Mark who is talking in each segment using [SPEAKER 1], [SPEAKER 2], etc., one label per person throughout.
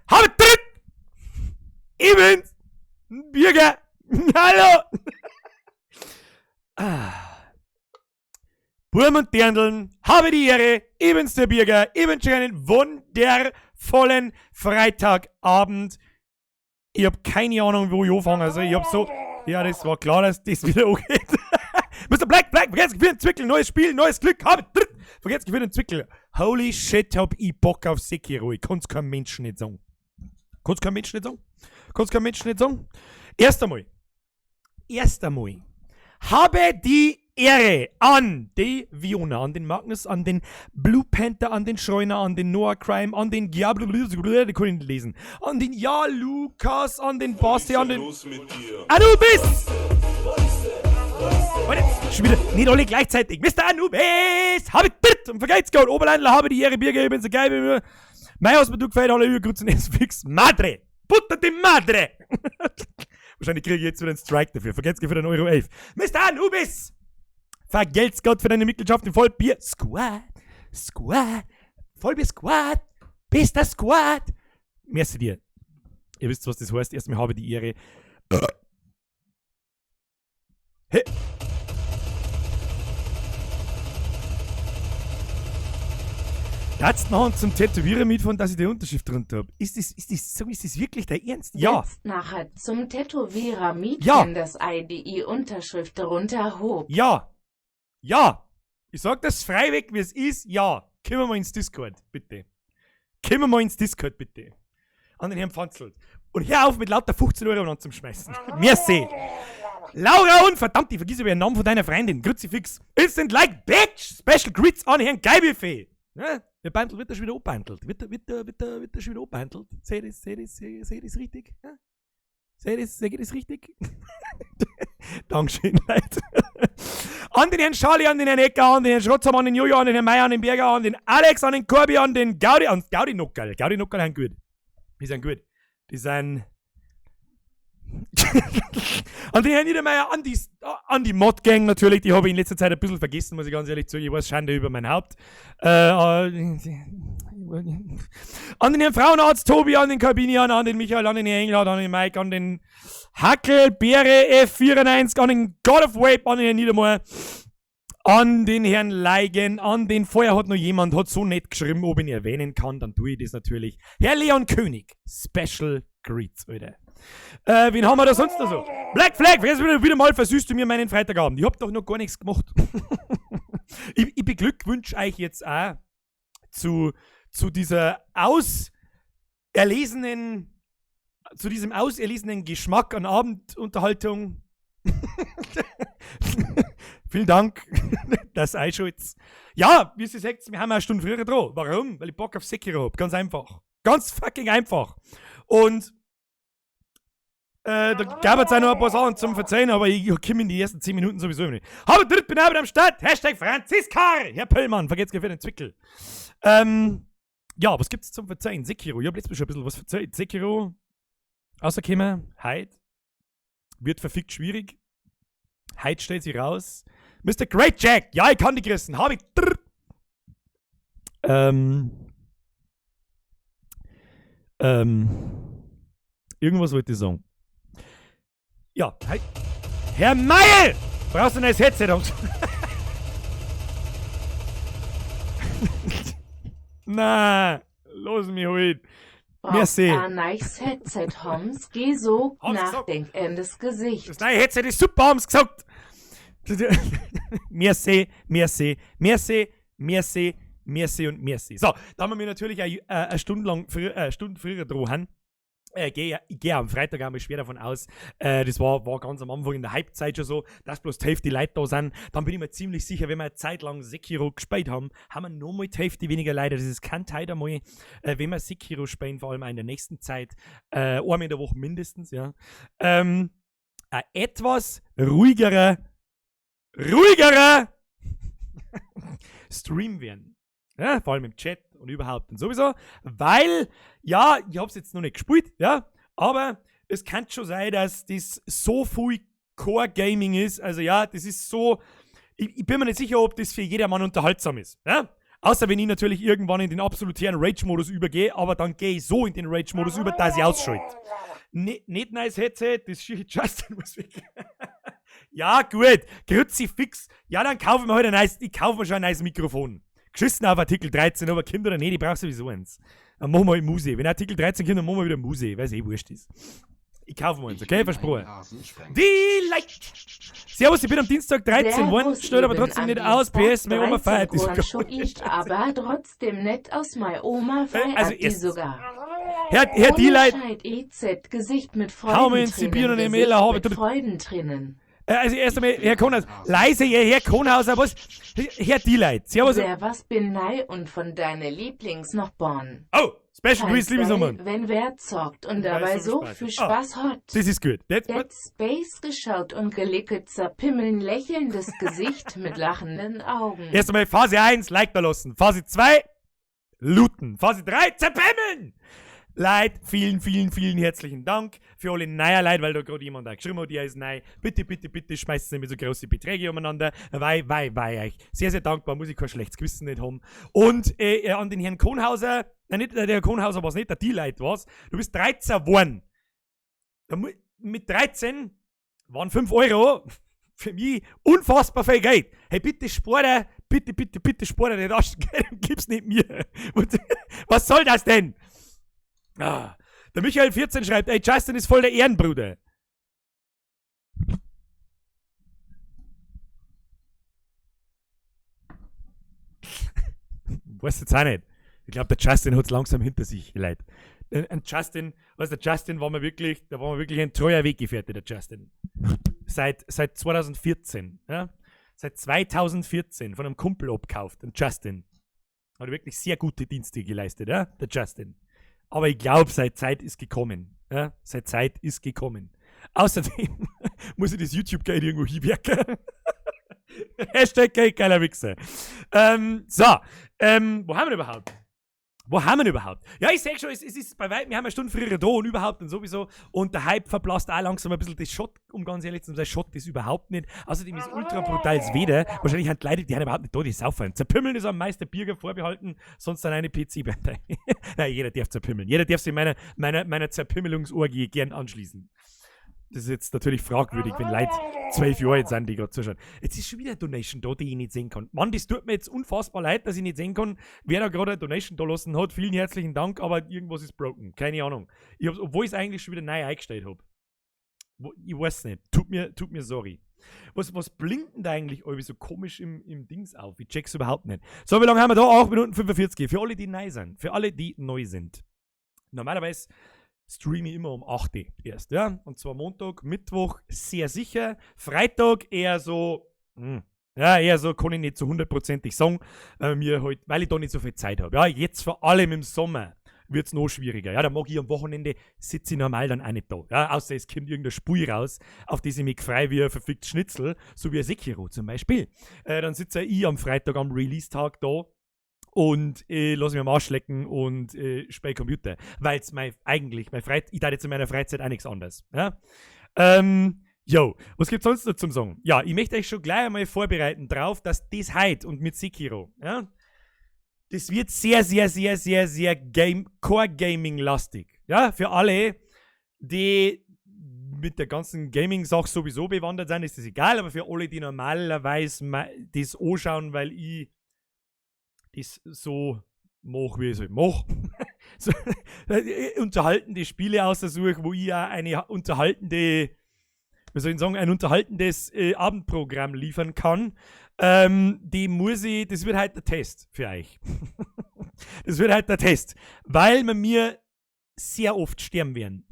[SPEAKER 1] Habt Ich bin's! Birger! Hallo! Ah. Burm und Dirndln, habe die Ehre, ich bin's der Birger, ich wünsche euch einen wundervollen Freitagabend. Ich hab keine Ahnung, wo ich anfangen soll. Ich hab so. Ja, das war klar, dass das wieder angeht. Mr. Black, Black, vergesst für den Zwickel, neues Spiel, neues Glück, habe dritt, vergesst für den Zwickel. Holy shit, hab ich Bock auf Sekiro. Ich kann's keinem Menschen nicht sagen. Kann's keinem Menschen nicht sagen. Kann's keinem Menschen nicht sagen. Erst einmal. Erst einmal. Habe die Ehre an die Viona, an den Magnus, an den Blue Panther, an den Schreuner, an den Noah Crime, an den Diablo, den kann ich nicht lesen, an den Ja Lukas, an den Basti, an den
[SPEAKER 2] los mit dir?
[SPEAKER 1] Anubis! Warte, schon wieder, nicht alle gleichzeitig. Mr. Anubis! Habe ich und vergeht's Gott, Oberländler, habe die Ehre, Birger, ich bin so geil, wie mir. Mein Haus mir du gefällt, alle über und fix. Madre! Puta de Madre! Wahrscheinlich kriege ich jetzt wieder einen Strike dafür. Vergelt's für den Euro 11. Mr. Anubis! Vergelt's Gott für deine Mitgliedschaft im Vollbier Squad. Squad. Vollbier Squad. Bester Squad. Merci dir. Ihr wisst, was das heißt. Erstmal habe die Ehre. Hey. Darfst nachher zum Tätowierer mitfahren, dass ich die Unterschrift drunter hab? Ist das wirklich der Ernst? Ja.
[SPEAKER 3] Jetzt nachher zum Tätowierer Mietchen
[SPEAKER 1] Ja.
[SPEAKER 3] das IDI-Unterschrift darunter hob.
[SPEAKER 1] Ja. Ja. Ich sag das freiweg, wie es ist. Ja. Kommen wir mal ins Discord, bitte. Kommen wir mal ins Discord, bitte. An den Herrn Pfanzelt. Und hör auf, mit lauter 15 Euro zum Schmeißen. Merci. Laura und verdammt, ich vergiss über den Namen von deiner Freundin. Kruzifix. Instant like, bitch! Special Grits an Herrn Geibüffet. Ja, der Bandel wird da schon wieder abbandelt. Wird da schon wieder abbandelt. Seh das richtig? Ja? Seh ich das richtig? Dankeschön, Leute. An den Herrn Charlie, an den Herrn Ecker, an den Herrn Schrotzham, an den Jojo, an den Herrn Meier, an den Berger, an den Alex, an den Corby, an den Gaudi, an Gaudi Nockerl. Gaudi Nockerl sind gut. Die sind gut. Die sind. An den Herrn Niedermeyer, an die Mod-Gang natürlich, die habe ich in letzter Zeit ein bisschen vergessen, muss ich ganz ehrlich zugeben. Ich weiß, Schande über mein Haupt. An den Herrn Frauenarzt Tobi, an den Corbinian, an den Michael, an den Herrn Engelhardt, an den Mike, an den Hackel, Beere F94, an den God of Vape, an den Herrn Niedermeyer, an den Herrn Leigen, an den vorher hat noch jemand, hat so nett geschrieben, ob ich ihn erwähnen kann, dann tue ich das natürlich. Herr Leon König, Special Greets, Alter. Wen haben wir da sonst noch so? Black Flag, jetzt wieder mal versüßt du mir meinen Freitagabend. Ich hab doch noch gar nichts gemacht. Ich beglückwünsche euch jetzt auch zu diesem auserlesenen Geschmack an Abendunterhaltung. Vielen Dank, das Einschulz. Ja, wie ihr seht, wir haben eine Stunde früher dran. Warum? Weil ich Bock auf Sekiro hab. Ganz einfach. Ganz fucking einfach. Und da gab es auch noch ein paar Sachen zum Verzeihen, aber ich komme in die ersten 10 Minuten sowieso nicht. Habe dritt bin am Start. #Franziskar. Herr Pöllmann, vergesst für den Zwickel. Ja, was gibt's zum Verzeihen? Sekiro. Ich hab letztes Mal schon ein bisschen was verzeiht. Sekiro, rausgekommen, heute. Wird verfickt schwierig. Heute stellt sich raus. Mr. Great Jack! Ja, ich kann die grüßen. Hab ich. Irgendwas wollte ich sagen. Ja, hi. Herr Meil! Brauchst du ein neues Headset? Na, los mich halt. Merci.
[SPEAKER 3] Braucht ein neues Headset, Homs, geh so,
[SPEAKER 1] Haben's gesagt.
[SPEAKER 3] Nachdenkendes Gesicht.
[SPEAKER 1] Das neue Headset ist super, haben's gesagt. Merci, merci, merci, merci, merci und merci. So, da haben wir natürlich eine Stunde lang früher, Stunde früher dran. Ich geh am Freitag einmal schwer davon aus, das war ganz am Anfang in der Hype-Zeit schon so, dass bloß die Hälfte Leute da sind. Dann bin ich mir ziemlich sicher, wenn wir eine Zeit lang Sekiro gespielt haben, haben wir nochmal die Hälfte weniger Leute. Das ist kein Teil einmal, wenn wir Sekiro spielen, vor allem auch in der nächsten Zeit, einmal in der Woche mindestens, ja. Ein etwas ruhigerer Stream werden. Ja, vor allem im Chat und überhaupt und sowieso, weil, ja, ich hab's jetzt noch nicht gespielt, ja, aber es kann schon sein, dass das so viel Core Gaming ist, also ja, das ist so, ich bin mir nicht sicher, ob das für jedermann unterhaltsam ist, ja, Außer wenn ich natürlich irgendwann in den absolutären Rage-Modus übergehe, aber dann gehe ich so in den Rage-Modus über, dass ich ausschalte. Ne, nicht nice Headset, das schicke ich Justin muss weg. Ja, gut. Kruzifix. Ja, dann kaufen wir heute ein neues, ich kaufe mir schon ein neues Mikrofon. Geschissen auf Artikel 13, aber kommt oder nicht, ich brauche sowieso eins. Dann machen wir halt Muse. Wenn Artikel 13 kommt, dann machen wir wieder Muse, weil es eh wurscht ist. Ich kaufe mir eins,
[SPEAKER 2] Ich
[SPEAKER 1] okay?
[SPEAKER 2] bin ein
[SPEAKER 1] Versprochen.
[SPEAKER 2] Rasensprenger.
[SPEAKER 1] Die Like! Servus, ich bin am Dienstag 13 geworden,
[SPEAKER 3] Servus,
[SPEAKER 1] stellt aber
[SPEAKER 3] ich bin
[SPEAKER 1] trotzdem
[SPEAKER 3] am
[SPEAKER 1] nicht aus.
[SPEAKER 3] Dienstag
[SPEAKER 1] PS, meine Oma
[SPEAKER 3] 13
[SPEAKER 1] feiert das
[SPEAKER 3] geworden,
[SPEAKER 1] gar
[SPEAKER 3] schon
[SPEAKER 1] nicht.
[SPEAKER 3] ich aber trotzdem nett aus, meine Oma feiert
[SPEAKER 1] Also
[SPEAKER 3] die
[SPEAKER 1] erstens.
[SPEAKER 3] sogar.
[SPEAKER 1] Herr
[SPEAKER 3] Ohne
[SPEAKER 1] D-Light,
[SPEAKER 3] Scheit EZ Gesicht mit
[SPEAKER 1] Hau mir ins
[SPEAKER 3] Freudentränen,
[SPEAKER 1] Bier und
[SPEAKER 3] Gesicht
[SPEAKER 1] Emela, hab ich-
[SPEAKER 3] mit Freudentränen.
[SPEAKER 1] Also erst einmal,
[SPEAKER 2] Ich bin
[SPEAKER 1] Herr
[SPEAKER 2] ein
[SPEAKER 1] Kohnhauser, leise, Herr Kohnhauser, was? Herr D-Light, servus.
[SPEAKER 3] Servus bin nei und von deine Lieblingsnachbarn.
[SPEAKER 1] Oh, Special Grüß,
[SPEAKER 3] Kein
[SPEAKER 1] liebe
[SPEAKER 3] Style,
[SPEAKER 1] Nummern.
[SPEAKER 3] wenn wer zockt und
[SPEAKER 1] Weiß
[SPEAKER 3] dabei
[SPEAKER 1] so
[SPEAKER 3] so
[SPEAKER 1] Spaß.
[SPEAKER 3] viel
[SPEAKER 1] Ah.
[SPEAKER 3] Spaß hat.
[SPEAKER 1] Das ist gut. That's
[SPEAKER 3] Dead Space geschaut und gelicket zerpimmeln lächelndes Gesicht mit lachenden Augen.
[SPEAKER 1] Erst einmal Phase 1, Like da lassen. Phase 2, looten. Phase 3, zerpemmeln! Leid, vielen, vielen, vielen herzlichen Dank für alle neuen Leute, weil da gerade jemand auch geschrieben hat, der ist neu. Bitte, bitte, bitte schmeißt nicht mehr so große Beträge umeinander. Weil euch sehr, sehr dankbar, muss ich kein schlechtes Gewissen nicht haben. Und an den Herrn Kohnhauser, nein, nicht der Herr Kohnhauser war es nicht, der D-Light war's. Du bist 13 geworden. Da mit 13 waren 5 Euro für mich unfassbar viel Geld. Hey, bitte spare, bitte, bitte, bitte spare dein Taschengeld und gib's nicht mir. Was soll das denn? Ah, der Michael 14 schreibt, ey, Justin ist voll der Ehrenbruder. Weiß jetzt auch nicht. Ich glaub, der Justin hat's langsam hinter sich, Leute. Und Justin, weißt du, der Justin war mir wirklich, da war mir wirklich ein treuer Weggefährte, der Justin. Seit 2014, ja? Seit 2014 von einem Kumpel abgekauft, ein Justin. Hat wirklich sehr gute Dienste geleistet, ja? Der Justin. Aber ich glaub, seine Zeit ist gekommen. Ja? Seine Zeit ist gekommen. Außerdem muss ich das YouTube-Geld irgendwo hinwerken. Hashtag Geld, geiler Wichser. Wo haben wir denn überhaupt? Wo haben wir denn überhaupt? Ja, ich sag schon, es ist bei weitem, wir haben eine Stunde früher da und überhaupt und sowieso. Und der Hype verblasst auch langsam ein bisschen das Schott, um ganz ehrlich zu sein, Schott ist überhaupt nicht. Außerdem ist ultra brutales Wetter. Wahrscheinlich haben die Leute, die haben überhaupt nicht da, die saufen. Zerpümmeln ist am meisten Bürger vorbehalten, sonst dann eine PC-Partei. Nein, jeder darf zerpümmeln. Jeder darf sich meiner Zerpümmelungsorgie gern anschließen. Das ist jetzt natürlich fragwürdig, wenn Leute 12 Jahre alt sind, die gerade zuschauen. Jetzt ist schon wieder eine Donation da, die ich nicht sehen kann. Mann, das tut mir jetzt unfassbar leid, dass ich nicht sehen kann, wer da gerade eine Donation da lassen hat. Vielen herzlichen Dank, aber irgendwas ist broken. Keine Ahnung. Ich hab's, obwohl ich's eigentlich schon wieder neu eingestellt hab. Wo, ich weiß nicht. Tut mir sorry. Was blinkt denn da eigentlich irgendwie so komisch im Dings auf? Ich check's überhaupt nicht. So, wie lange haben wir da? 8 Minuten 45. Für alle, die neu sind. Für alle, die neu sind. Normalerweise streame ich immer um 8 Uhr erst, ja? Und zwar Montag, Mittwoch sehr sicher, Freitag eher so, ja, eher so, kann ich nicht zu hundertprozentig sagen, mir halt, weil ich da nicht so viel Zeit hab. Ja, jetzt vor allem im Sommer wird's noch schwieriger. Ja, da mag ich am Wochenende, sitze ich normal dann auch nicht da. Ja, außer es kommt irgendein Spui raus, auf das ich mich freu wie ein verficktes Schnitzel, so wie ein Sekiro zum Beispiel. Dann sitze ich am Freitag am Release-Tag da und lass mich am Arsch lecken und spiel Computer. Weil's mein, eigentlich, mein Freit-, ich tat jetzt in meiner Freizeit auch nichts anderes. Ja? Jo, was gibt's sonst noch zum Sagen? Ja, ich möchte euch schon gleich einmal vorbereiten drauf, dass das heute und mit Sekiro, ja, das wird sehr, sehr, sehr, sehr, sehr Core-Gaming-lastig. Ja, für alle, die mit der ganzen Gaming-Sache sowieso bewandert sind, ist das egal, aber für alle, die normalerweise das anschauen, weil ich das so mach, wie ich es halt mach. So, unterhaltende Spiele aussuche, wo ich ja eine unterhaltende, wie soll ich sagen, ein unterhaltendes Abendprogramm liefern kann. Die muss ich, das wird halt der Test für euch. Das wird halt der Test, weil wir mir sehr oft sterben werden.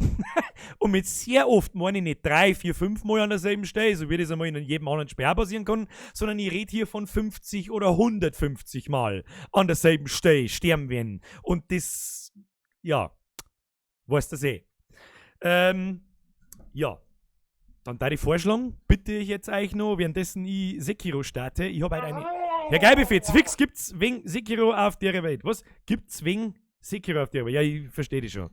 [SPEAKER 1] Und mit sehr oft meine ich nicht 3, 4, 5 Mal an derselben Stelle, so wie das einmal in jedem anderen Spiel auch passieren kann, sondern ich rede hier von 50 oder 150 Mal an derselben Stelle sterben werden. Und das, ja, weißt du eh. Ja. Dann darf ich vorschlagen, bitte ich jetzt euch noch, währenddessen ich Sekiro starte. Ich hab halt eine. Herr Geibefetz, fix gibt's wegen Sekiro auf der Welt. Was? Gibt's wegen Sekiro auf der Welt? Ja, ich versteh dich schon.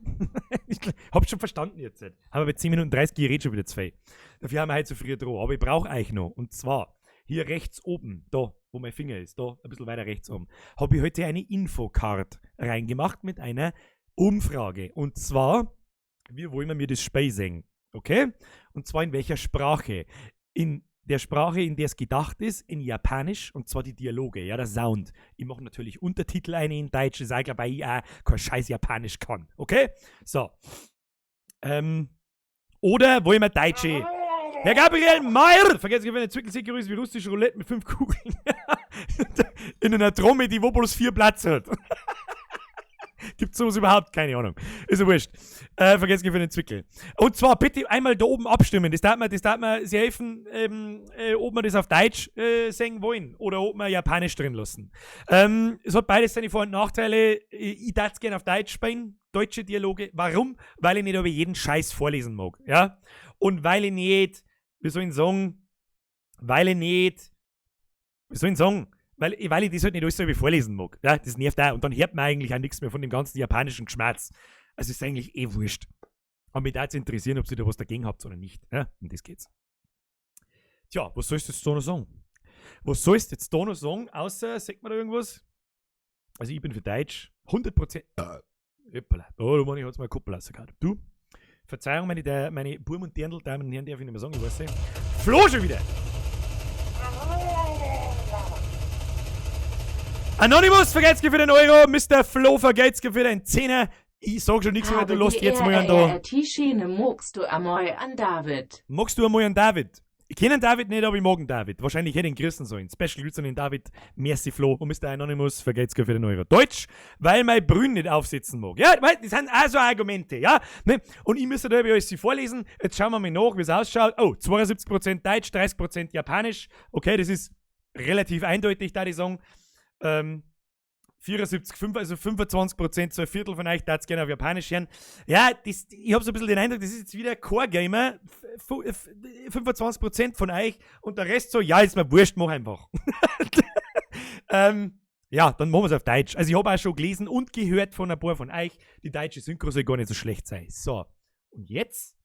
[SPEAKER 1] Ich hab's schon verstanden jetzt. Haben wir bei 10 Minuten 30 geredet schon wieder 2. Dafür haben wir heute so früh dran. Aber ich brauch euch noch. Und zwar, Hier rechts oben, da, wo mein Finger ist, da, ein bisschen weiter rechts oben, habe ich heute eine Infocard reingemacht mit einer Umfrage. Und zwar, wie wollen wir das Spiel sehen? Okay? Und zwar in welcher Sprache? In der Sprache, in der es gedacht ist, in Japanisch, und zwar die Dialoge, ja, der Sound. Ich mache natürlich Untertitel ein in Deutsch, ist auch klar, weil ich auch kein scheiß Japanisch kann. Okay? So. Oder wollen wir Deutsche? Herr Gabriel Mayer! Vergesst nicht, wenn Zwickel wie russische Roulette mit 5 Kugeln. In einer Trommel, die wo bloß 4 Platz hat. Gibt's sowas überhaupt? Keine Ahnung. Ist ja wurscht. Vergesst nicht für den Zwickel. Und zwar bitte einmal da oben abstimmen. Das darf mir sehr helfen, ob wir das auf Deutsch singen wollen oder ob wir Japanisch drin lassen. Es hat beides seine Vor- und Nachteile. Ich darf es gerne auf Deutsch spielen. Deutsche Dialoge. Warum? Weil ich nicht über jeden Scheiß vorlesen mag. Ja? Und weil ich nicht, wie soll ich sagen, weil ich nicht, wie soll ich sagen, weil ich das halt nicht alles so vorlesen mag. Ja, das nervt auch. Und dann hört man eigentlich auch nichts mehr von dem ganzen japanischen Geschmerz. Also ist eigentlich eh wurscht. Aber mich würde interessieren, ob ihr da was dagegen habt oder nicht. Ja, um das geht's. Tja, was sollst du jetzt da noch sagen? Was sollst du jetzt da noch sagen? Außer, sagt man da irgendwas? Also ich bin für Deutsch. 100%. Hoppala. Oh, du Mann, ich hat's mal Kuppel rausgehauen. Du? Verzeihung, meine Burm und Dirndl, Damen und Herren, darf ich nicht mehr sagen, ich weiß nicht. Flo schon wieder! Anonymous, vergeht's für den Euro, Mr. Flo, vergeht's für den Zehner. Ich sag schon nichts mehr, du lässt jetzt mal an da.
[SPEAKER 3] Tischene, magst du einmal an David?
[SPEAKER 1] Magst du einmal an David? Ich kenne den David nicht, aber ich mag den David. Wahrscheinlich hätte ich ihn grüßen sollen. Special Grüße an den David. Merci Flo. Und Mr. Anonymous, vergeht's für den Euro. Deutsch, weil mein Brünn nicht aufsitzen mag. Ja, das sind auch so Argumente, ja? Ne? Und ich müsste da alles vorlesen. Jetzt schauen wir mal nach, wie es ausschaut. Oh, 72% Deutsch, 30% Japanisch. Okay, das ist relativ eindeutig, da ich sagen. 74, 5, also 25%, so ein Viertel von euch darf es gerne auf Japanisch hören. Ja, das, ich hab so ein bisschen den Eindruck, das ist jetzt wieder Core-Gamer, 25% von euch und der Rest so, ja, ist mir wurscht, mach einfach. Ja, dann machen wir's auf Deutsch. Also ich hab auch schon gelesen und gehört von ein paar von euch, die deutsche Synchro soll gar nicht so schlecht sein. So, und jetzt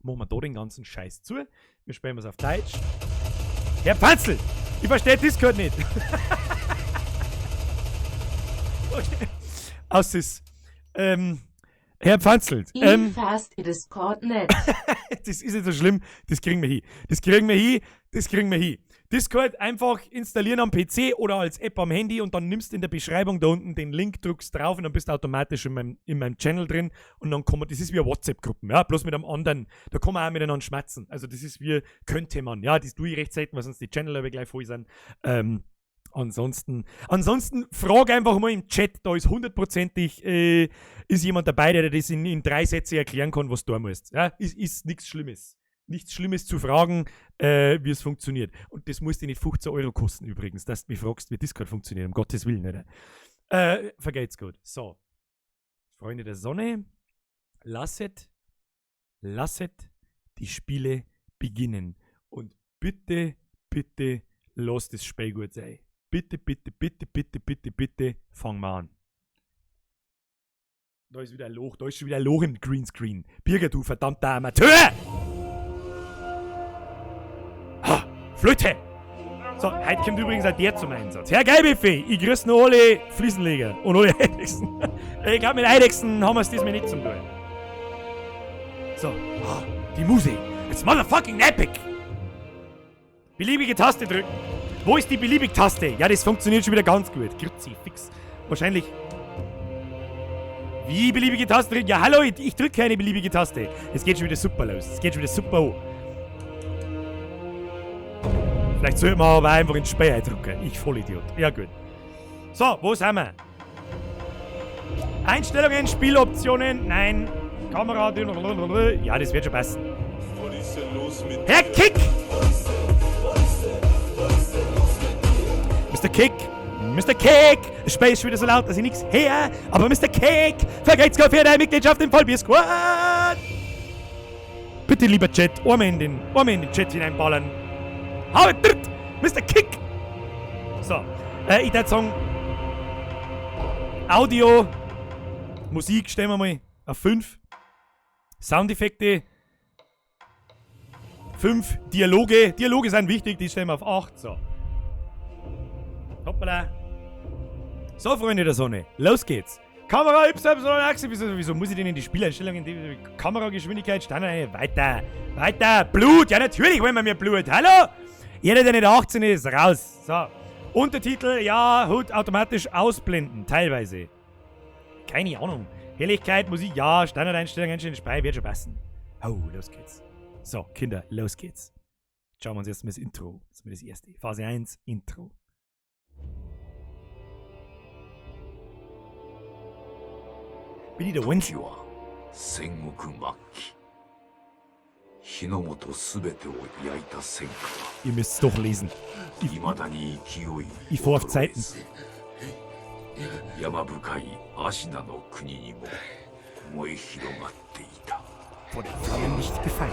[SPEAKER 1] machen wir da den ganzen Scheiß zu. Wir spielen es auf Deutsch. Herr Panzel, ich verstehe Discord nicht. Okay. Aus ist. Herr Pfanzl.
[SPEAKER 3] Fast Discord nicht.
[SPEAKER 1] Das ist nicht so schlimm, das kriegen wir hin. Das kriegen wir hin, das kriegen wir hin. Discord einfach installieren am PC oder als App am Handy und dann nimmst du in der Beschreibung da unten den Link, drückst drauf und dann bist du automatisch in meinem Channel drin und dann kommen, das ist wie WhatsApp-Gruppen, ja, bloß mit einem anderen, da kann man auch miteinander schmatzen. Also das ist wie, könnte man, ja, das tue ich recht selten, weil sonst die Channel aber gleich voll sind. Ansonsten frag einfach mal im Chat, da ist hundertprozentig ist jemand dabei, der das in 3 Sätze erklären kann, was du tun musst. Ja, ist nichts Schlimmes. Nichts Schlimmes zu fragen, wie es funktioniert. Und das muss dir nicht 15 Euro kosten übrigens, dass du mich fragst, wie Discord funktioniert, um Gottes Willen. Nicht? Vergeht's gut. So. Freunde der Sonne, lasset die Spiele beginnen. Und bitte, bitte, lasst das Spiel gut sein. Bitte, bitte, bitte, bitte, bitte, bitte, fang mal an. Da ist wieder ein Loch, da ist schon wieder ein Loch im Greenscreen. Birger, du verdammter Amateur! Ha, Flöte! So, heute kommt übrigens auch der zum Einsatz. Herr Geilbuffet, ich grüße noch alle Fliesenleger und alle Eidechsen. Ich glaube, mit Eidechsen haben wir es diesmal nicht zum tun. So, die Musik. It's motherfucking epic! Beliebige Taste drücken. Wo ist die Beliebig-Taste? Ja, das funktioniert schon wieder ganz gut. Kruzifix. Wahrscheinlich. Wie beliebige Taste drücken? Ja, hallo, ich drücke keine beliebige Taste. Es geht schon wieder super los. Es geht schon wieder super an. Vielleicht sollte man aber einfach ins Speer drücken. Ich Vollidiot. Ja, gut. So, wo sind wir? Einstellungen, Spieloptionen. Nein. Kamera. Ja, das wird schon passen.
[SPEAKER 2] Was ist denn los mit
[SPEAKER 1] Herr Kick! Mr. Kick! Mr. Kick! Das Spiel ist schon wieder so laut, dass ich nichts her. Aber Mr. Kick! Vergeht's gar für deine Mitgliedschaft im Vollbier-Squad! Bitte, lieber Chat, einmal in den Chat hineinballern. Hau tritt! Mr. Kick! So, ich würde sagen, Audio, Musik stellen wir mal auf 5. Soundeffekte. 5 Dialoge. Dialoge sind wichtig, die stellen wir auf 8. So. Hoppala. So, Freunde der Sonne, los geht's. Kamera Y, Achse, wieso muss ich denn in die Spieleinstellungen, die Kamerageschwindigkeit, Standard, weiter, weiter, Blut, ja natürlich wollen wir mehr Blut, hallo? Jeder, der nicht 18 ist, raus. So, Untertitel, ja, Hut automatisch ausblenden, teilweise. Keine Ahnung. Helligkeit, Musik, ja, Standardeinstellungen, Einstellungen, Spei, wird schon passen. Oh, los geht's. So, Kinder, los geht's. Schauen wir uns erstmal das Intro. Das ist das erste. Phase 1, Intro. Bin ich der Einzige?
[SPEAKER 4] 時は戦国末期。火の元すべてを焼いた戦火
[SPEAKER 1] Ihr müsst's doch lesen.
[SPEAKER 4] は、いまだに勢い
[SPEAKER 1] Ich fahr auf Zeiten.
[SPEAKER 4] 衰えず山深い芦名の国にも燃え広がっていた。
[SPEAKER 1] Vor den Flammen nicht gefeit.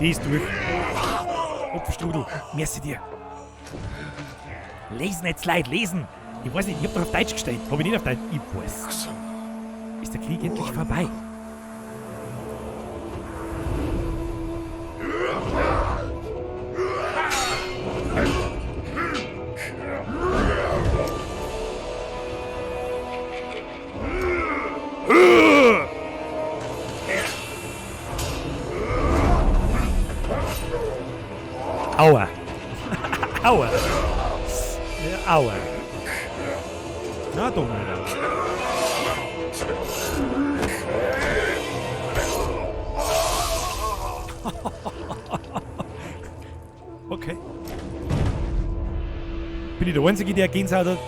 [SPEAKER 1] Die ist durch. Opferstrudel, merci dir. Lesen jetzt, Leute, lesen. Ich weiß nicht, ich hab doch auf Deutsch gestellt. Hab ich nicht auf Deutsch? Ich weiß. Ist der Krieg endlich vorbei? Aua. Aua. Ja, aua. Na, dumm. Okay. Bin ich der Einzige, der Gänsehaut hat?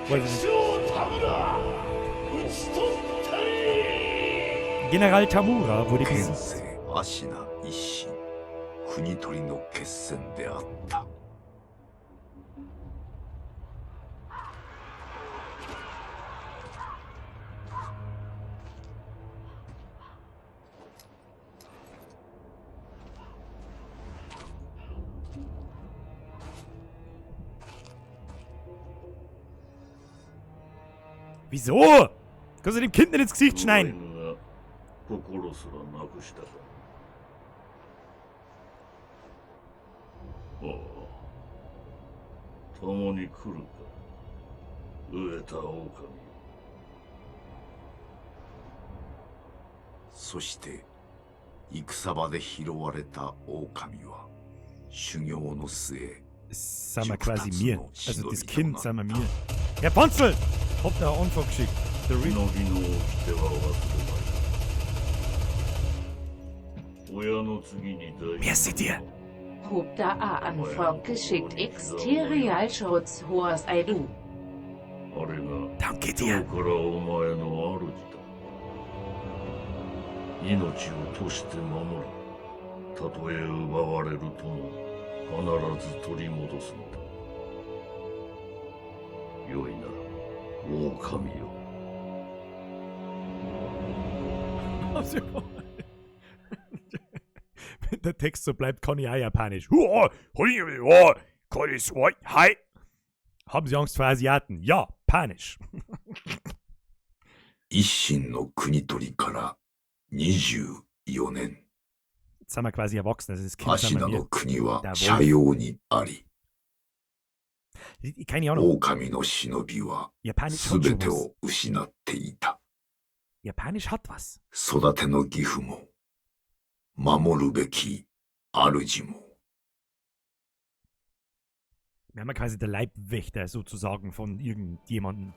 [SPEAKER 1] Weiß ich nicht. General Tamura wurde
[SPEAKER 4] 県
[SPEAKER 1] besiegt.
[SPEAKER 4] 政芦名一心国取りの決戦であった。
[SPEAKER 1] Wieso? Kannst du dem Kind nicht ins Gesicht schneiden?
[SPEAKER 2] 犬が心すらなくしたか。ああ、共に来るか、飢えた狼。
[SPEAKER 4] そして戦場で拾われた狼は修行の末
[SPEAKER 1] Sind wir quasi mir. Also das Kind sind wir mir. Herr Panzel! Hab da einen Anfang geschickt. Der
[SPEAKER 2] 忍
[SPEAKER 1] Re
[SPEAKER 2] びの掟は忘れまい。親の次に大事
[SPEAKER 1] Merci dir!
[SPEAKER 3] Hob da A Anfrage geschickt Exterial Schutz Hoas Aidu.
[SPEAKER 2] あれが
[SPEAKER 1] Danke
[SPEAKER 2] 今
[SPEAKER 1] dir!
[SPEAKER 2] 日からお前の主だ。命を賭して守る。たとえ奪われるとも必ず取り戻すのだ。よいな、狼よ。
[SPEAKER 1] Wenn der Text so bleibt, kann ich auch Japanisch. Haben Sie Angst vor Asiaten? Ja, panisch.
[SPEAKER 4] 一心の国取りから24年。
[SPEAKER 1] Jetzt sind wir quasi erwachsen, also das Kind
[SPEAKER 4] 芦
[SPEAKER 1] sind
[SPEAKER 4] 名
[SPEAKER 1] wir
[SPEAKER 4] の
[SPEAKER 1] mir.
[SPEAKER 4] 国は
[SPEAKER 1] Da
[SPEAKER 4] 斜陽にあり、
[SPEAKER 1] Keine Ahnung.
[SPEAKER 4] 狼の忍びは
[SPEAKER 1] Japanisch hat
[SPEAKER 4] 全
[SPEAKER 1] schon
[SPEAKER 4] て
[SPEAKER 1] was.
[SPEAKER 4] を失っていた。
[SPEAKER 1] Japanisch hat was.
[SPEAKER 4] 育ての義父も、守るべき主も。
[SPEAKER 1] Wir haben ja quasi der Leibwächter sozusagen von irgendjemandem.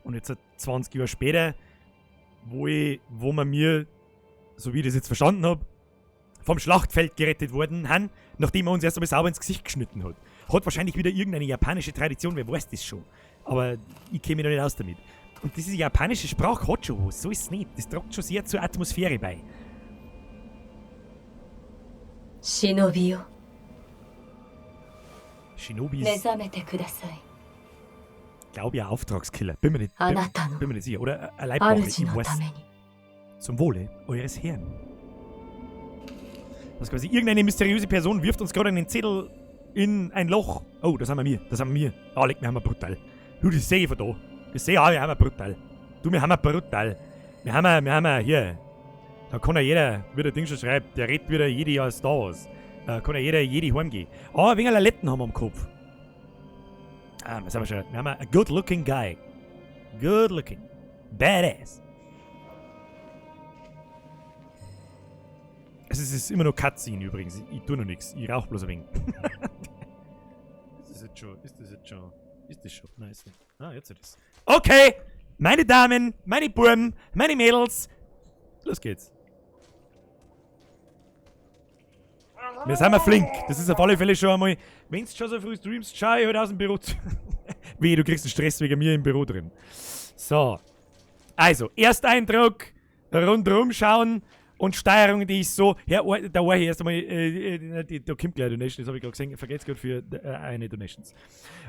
[SPEAKER 1] Und jetzt 20 Jahre später, wo wir mir, so wie ich das jetzt verstanden habe, vom Schlachtfeld gerettet worden haben, nachdem er uns erst einmal sauber ins Gesicht geschnitten hat. Hat wahrscheinlich wieder irgendeine japanische Tradition, wer weiß das schon. Aber ich käme mich da nicht aus damit. Und diese japanische Sprache hat schon was, so ist es nicht. Das tragt schon sehr zur Atmosphäre bei.
[SPEAKER 5] 忍びよ
[SPEAKER 1] Shinobi
[SPEAKER 5] 目
[SPEAKER 1] ist,
[SPEAKER 5] 覚めてください
[SPEAKER 1] glaube ich, ein Auftragskiller. Bin mir nicht,
[SPEAKER 5] あ
[SPEAKER 1] bin,
[SPEAKER 5] なたの
[SPEAKER 1] bin mir nicht sicher. Oder ein Leibwache,
[SPEAKER 5] 主
[SPEAKER 1] ich
[SPEAKER 5] のた
[SPEAKER 1] weiß.
[SPEAKER 5] めに
[SPEAKER 1] Zum Wohle eures Herrn. Das ist quasi irgendeine mysteriöse Person wirft uns gerade einen Zettel in ein Loch. Oh, das haben wir mir. Das haben wir. Ah, leck mir, haben wir brutal. Du, das sehe ich von da. Das sehe ich auch, wir haben brutal. Du, wir haben brutal. Wir haben hier. Da kann ja jeder, wie der Ding schon schreibt, der redet wieder jede Jahr Star Wars. Da kann ja jeder jede heimgehen. Aber ein wenig Laletten haben wir am Kopf. Ah, was haben wir schon? Wir haben a good looking guy. Good looking. Badass. Es ist immer noch Cutscene übrigens. Ich tue noch nichts. Ich rauche bloß ein wenig. Ist das jetzt schon? Ist das jetzt schon? Ist das schon? Nein, ist nicht. Ah, jetzt ist es. Okay! Meine Damen, meine Buben, meine Mädels. Los geht's. Wir sind mal flink. Das ist auf alle Fälle schon einmal. Wenn du schon so früh streamst, schau ich halt aus dem Büro zu. Wehe, du kriegst einen Stress wegen mir im Büro drin. So. Also, Ersteindruck, rundherum schauen und Steuerung, die ist so. Ja, da war ich erst einmal. Da kommt gleich Donation, das habe ich gerade gesehen. Vergesst gerade für eine Donations.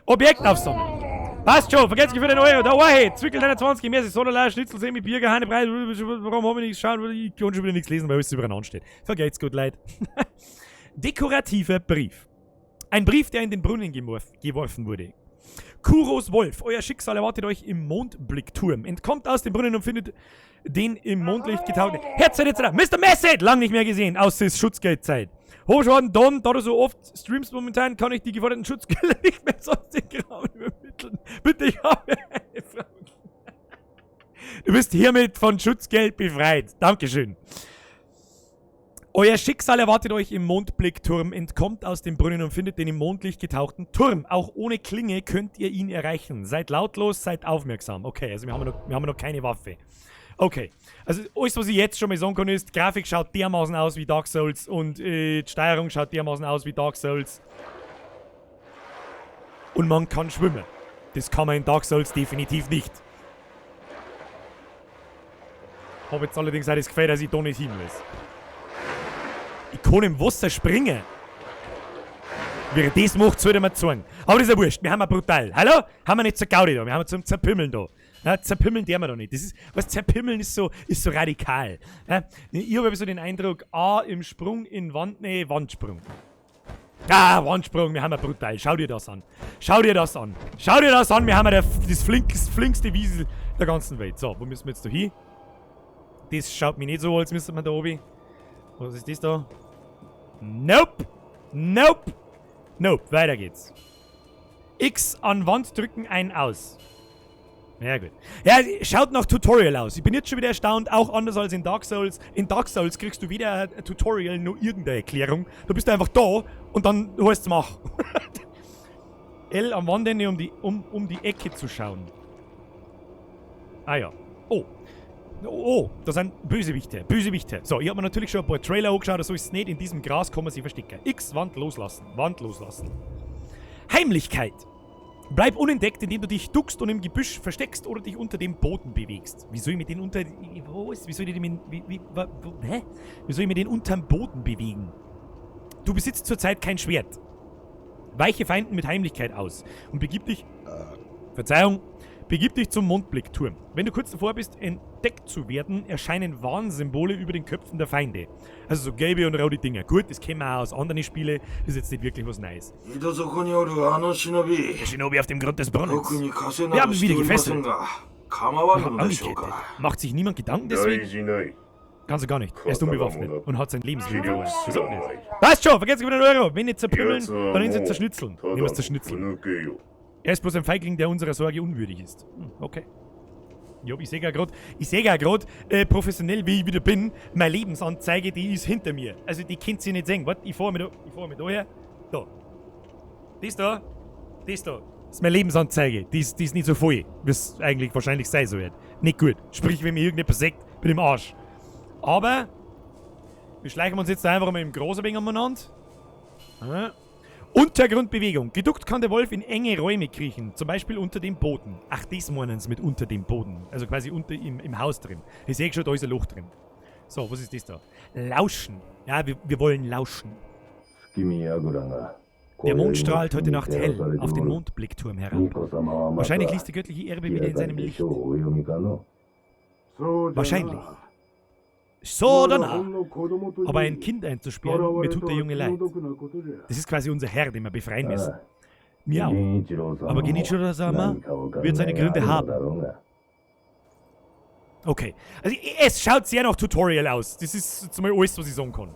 [SPEAKER 1] Objekt aufsammeln. Passt schon, vergesst für den Euro. Da war ich. Zwickel 21, mehr Soderlei, Schnitzel, Semi, Bier, Hannebrei. Warum habe ich nichts schauen? Ich kann schon wieder nichts lesen, weil alles übereinander steht. Vergesst gut, Leute. Dekorativer Brief. Ein Brief, der in den Brunnen geworfen wurde. Kuros Wolf, euer Schicksal erwartet euch im Mondblickturm. Entkommt aus dem Brunnen und findet den im Mondlicht getauchten Herzeit etc. Mr. Messet, lang nicht mehr gesehen, außer es Schutzgeldzeit. Hochschwaden, Don, da du so oft streamst momentan, kann ich die geforderten Schutzgelder nicht mehr sonst den Kram übermitteln. Bitte, ich habe eine Frage. Du bist hiermit von Schutzgeld befreit. Dankeschön. Euer Schicksal erwartet euch im Mondblickturm, entkommt aus dem Brunnen und findet den im Mondlicht getauchten Turm. Auch ohne Klinge könnt ihr ihn erreichen. Seid lautlos, seid aufmerksam. Okay, also wir haben noch keine Waffe. Okay, also alles, was ich jetzt schon mal sagen kann, ist, die Grafik schaut dermaßen aus wie Dark Souls und die Steuerung schaut dermaßen aus wie Dark Souls. Und man kann schwimmen. Das kann man in Dark Souls definitiv nicht. Hab jetzt allerdings auch das Gefühl, dass ich da nicht hin muss. Ich kann im Wasser springen. Wer das macht, sollte man zeigen. Aber das ist ja wurscht, wir haben ja brutal. Hallo? Haben wir nicht zur Gaudi da, wir haben zum Zerpimmeln da. Ja, zerpimmeln der wir da nicht. Das ist, was zerpimmeln ist so radikal. Ja, ich habe so den Eindruck, A, im Sprung in Wand, nee, Wandsprung. Ah, Wandsprung, wir haben ja brutal. Schau dir das an. Schau dir das an. Schau dir das an, wir haben ja das flinkste Wiesel der ganzen Welt. So, wo müssen wir jetzt da hin? Das schaut mich nicht so, als müsste man da oben. Was ist das da? Nope! Nope! Nope, weiter geht's. X an Wand drücken, ein aus. Ja gut. Ja, schaut nach Tutorial aus. Ich bin jetzt schon wieder erstaunt, auch anders als in Dark Souls. In Dark Souls kriegst du weder ein Tutorial noch irgendeine Erklärung. Du bist einfach da und dann heißt's mach. L am Wandende, um die Ecke zu schauen. Ah ja. Oh. Oh, da sind Bösewichte. Bösewichte. So, ich hab mir natürlich schon ein paar Trailer angeschaut, so ist es nicht. In diesem Gras kann man sich verstecken. X, Wand loslassen. Wand loslassen. Heimlichkeit. Bleib unentdeckt, indem du dich duckst und im Gebüsch versteckst oder dich unter dem Boden bewegst. Wie soll ich mit den unter... Wo ist? Wie soll ich den... Hä? Wie soll ich mit den unterm Boden bewegen? Du besitzt zurzeit kein Schwert. Weiche Feinden mit Heimlichkeit aus und begib dich... Verzeihung. Begib dich zum Mondblickturm. Wenn du kurz davor bist, entdeckt zu werden, erscheinen Warnsymbole über den Köpfen der Feinde. Also so gelbe und rote Dinger. Gut, das kennen wir auch aus anderen Spielen. Das ist jetzt nicht wirklich was Neues. Der Shinobi auf dem Grund des Brunnens. Wir haben ihn wieder gefesselt. Angekettet. Macht sich niemand Gedanken deswegen? Ganz und gar nicht. Er ist unbewaffnet und hat sein Lebensmittel verloren. So nicht. Passt schon, vergesst nicht den Euro. Wenn nicht zerpümmeln, dann ihn sie zerschnitzeln. Nehmen wir es zerschnitzeln. Er ist bloß ein Feigling, der unserer Sorge unwürdig ist. Hm, okay. Jo, ich sehe ja gerade, professionell wie ich wieder bin, meine Lebensanzeige, die ist hinter mir. Also die könnt ihr nicht sehen. Warte, ich fahre mich da her. Da. Das da. Das da. Das ist meine Lebensanzeige. Die ist nicht so voll, wie es eigentlich wahrscheinlich sein soll. Nicht gut. Sprich, wenn mir irgendjemand sagt, bin ich im Arsch. Aber wir schleichen uns jetzt einfach mal im Gras ein wenig umeinander. Ja. Untergrundbewegung. Geduckt kann der Wolf in enge Räume kriechen, zum Beispiel unter dem Boden. Ach, das meinen sie mit unter dem Boden. Also quasi unter im Haus drin. Ich sehe schon, da ist ein Loch drin. So, was ist das da? Lauschen. Ja, wir wollen lauschen. Der Mond strahlt heute Nacht hell auf den Mondblickturm herab. Wahrscheinlich liest der göttliche Erbe wieder in seinem Licht. Wahrscheinlich. So danach. Aber ein Kind einzusperren, mir tut der Junge leid. Das ist quasi unser Herr, den wir befreien müssen. Mir auch.
[SPEAKER 2] 銀一郎様
[SPEAKER 1] Aber
[SPEAKER 2] も
[SPEAKER 1] Genichiro-sama
[SPEAKER 2] 何かお考
[SPEAKER 1] wird seine
[SPEAKER 2] えが
[SPEAKER 1] Gründe
[SPEAKER 2] あるの
[SPEAKER 1] haben.
[SPEAKER 2] だろうが
[SPEAKER 1] Okay. Also es schaut sehr nach Tutorial aus. Das ist jetzt mal alles, was ich sagen kann.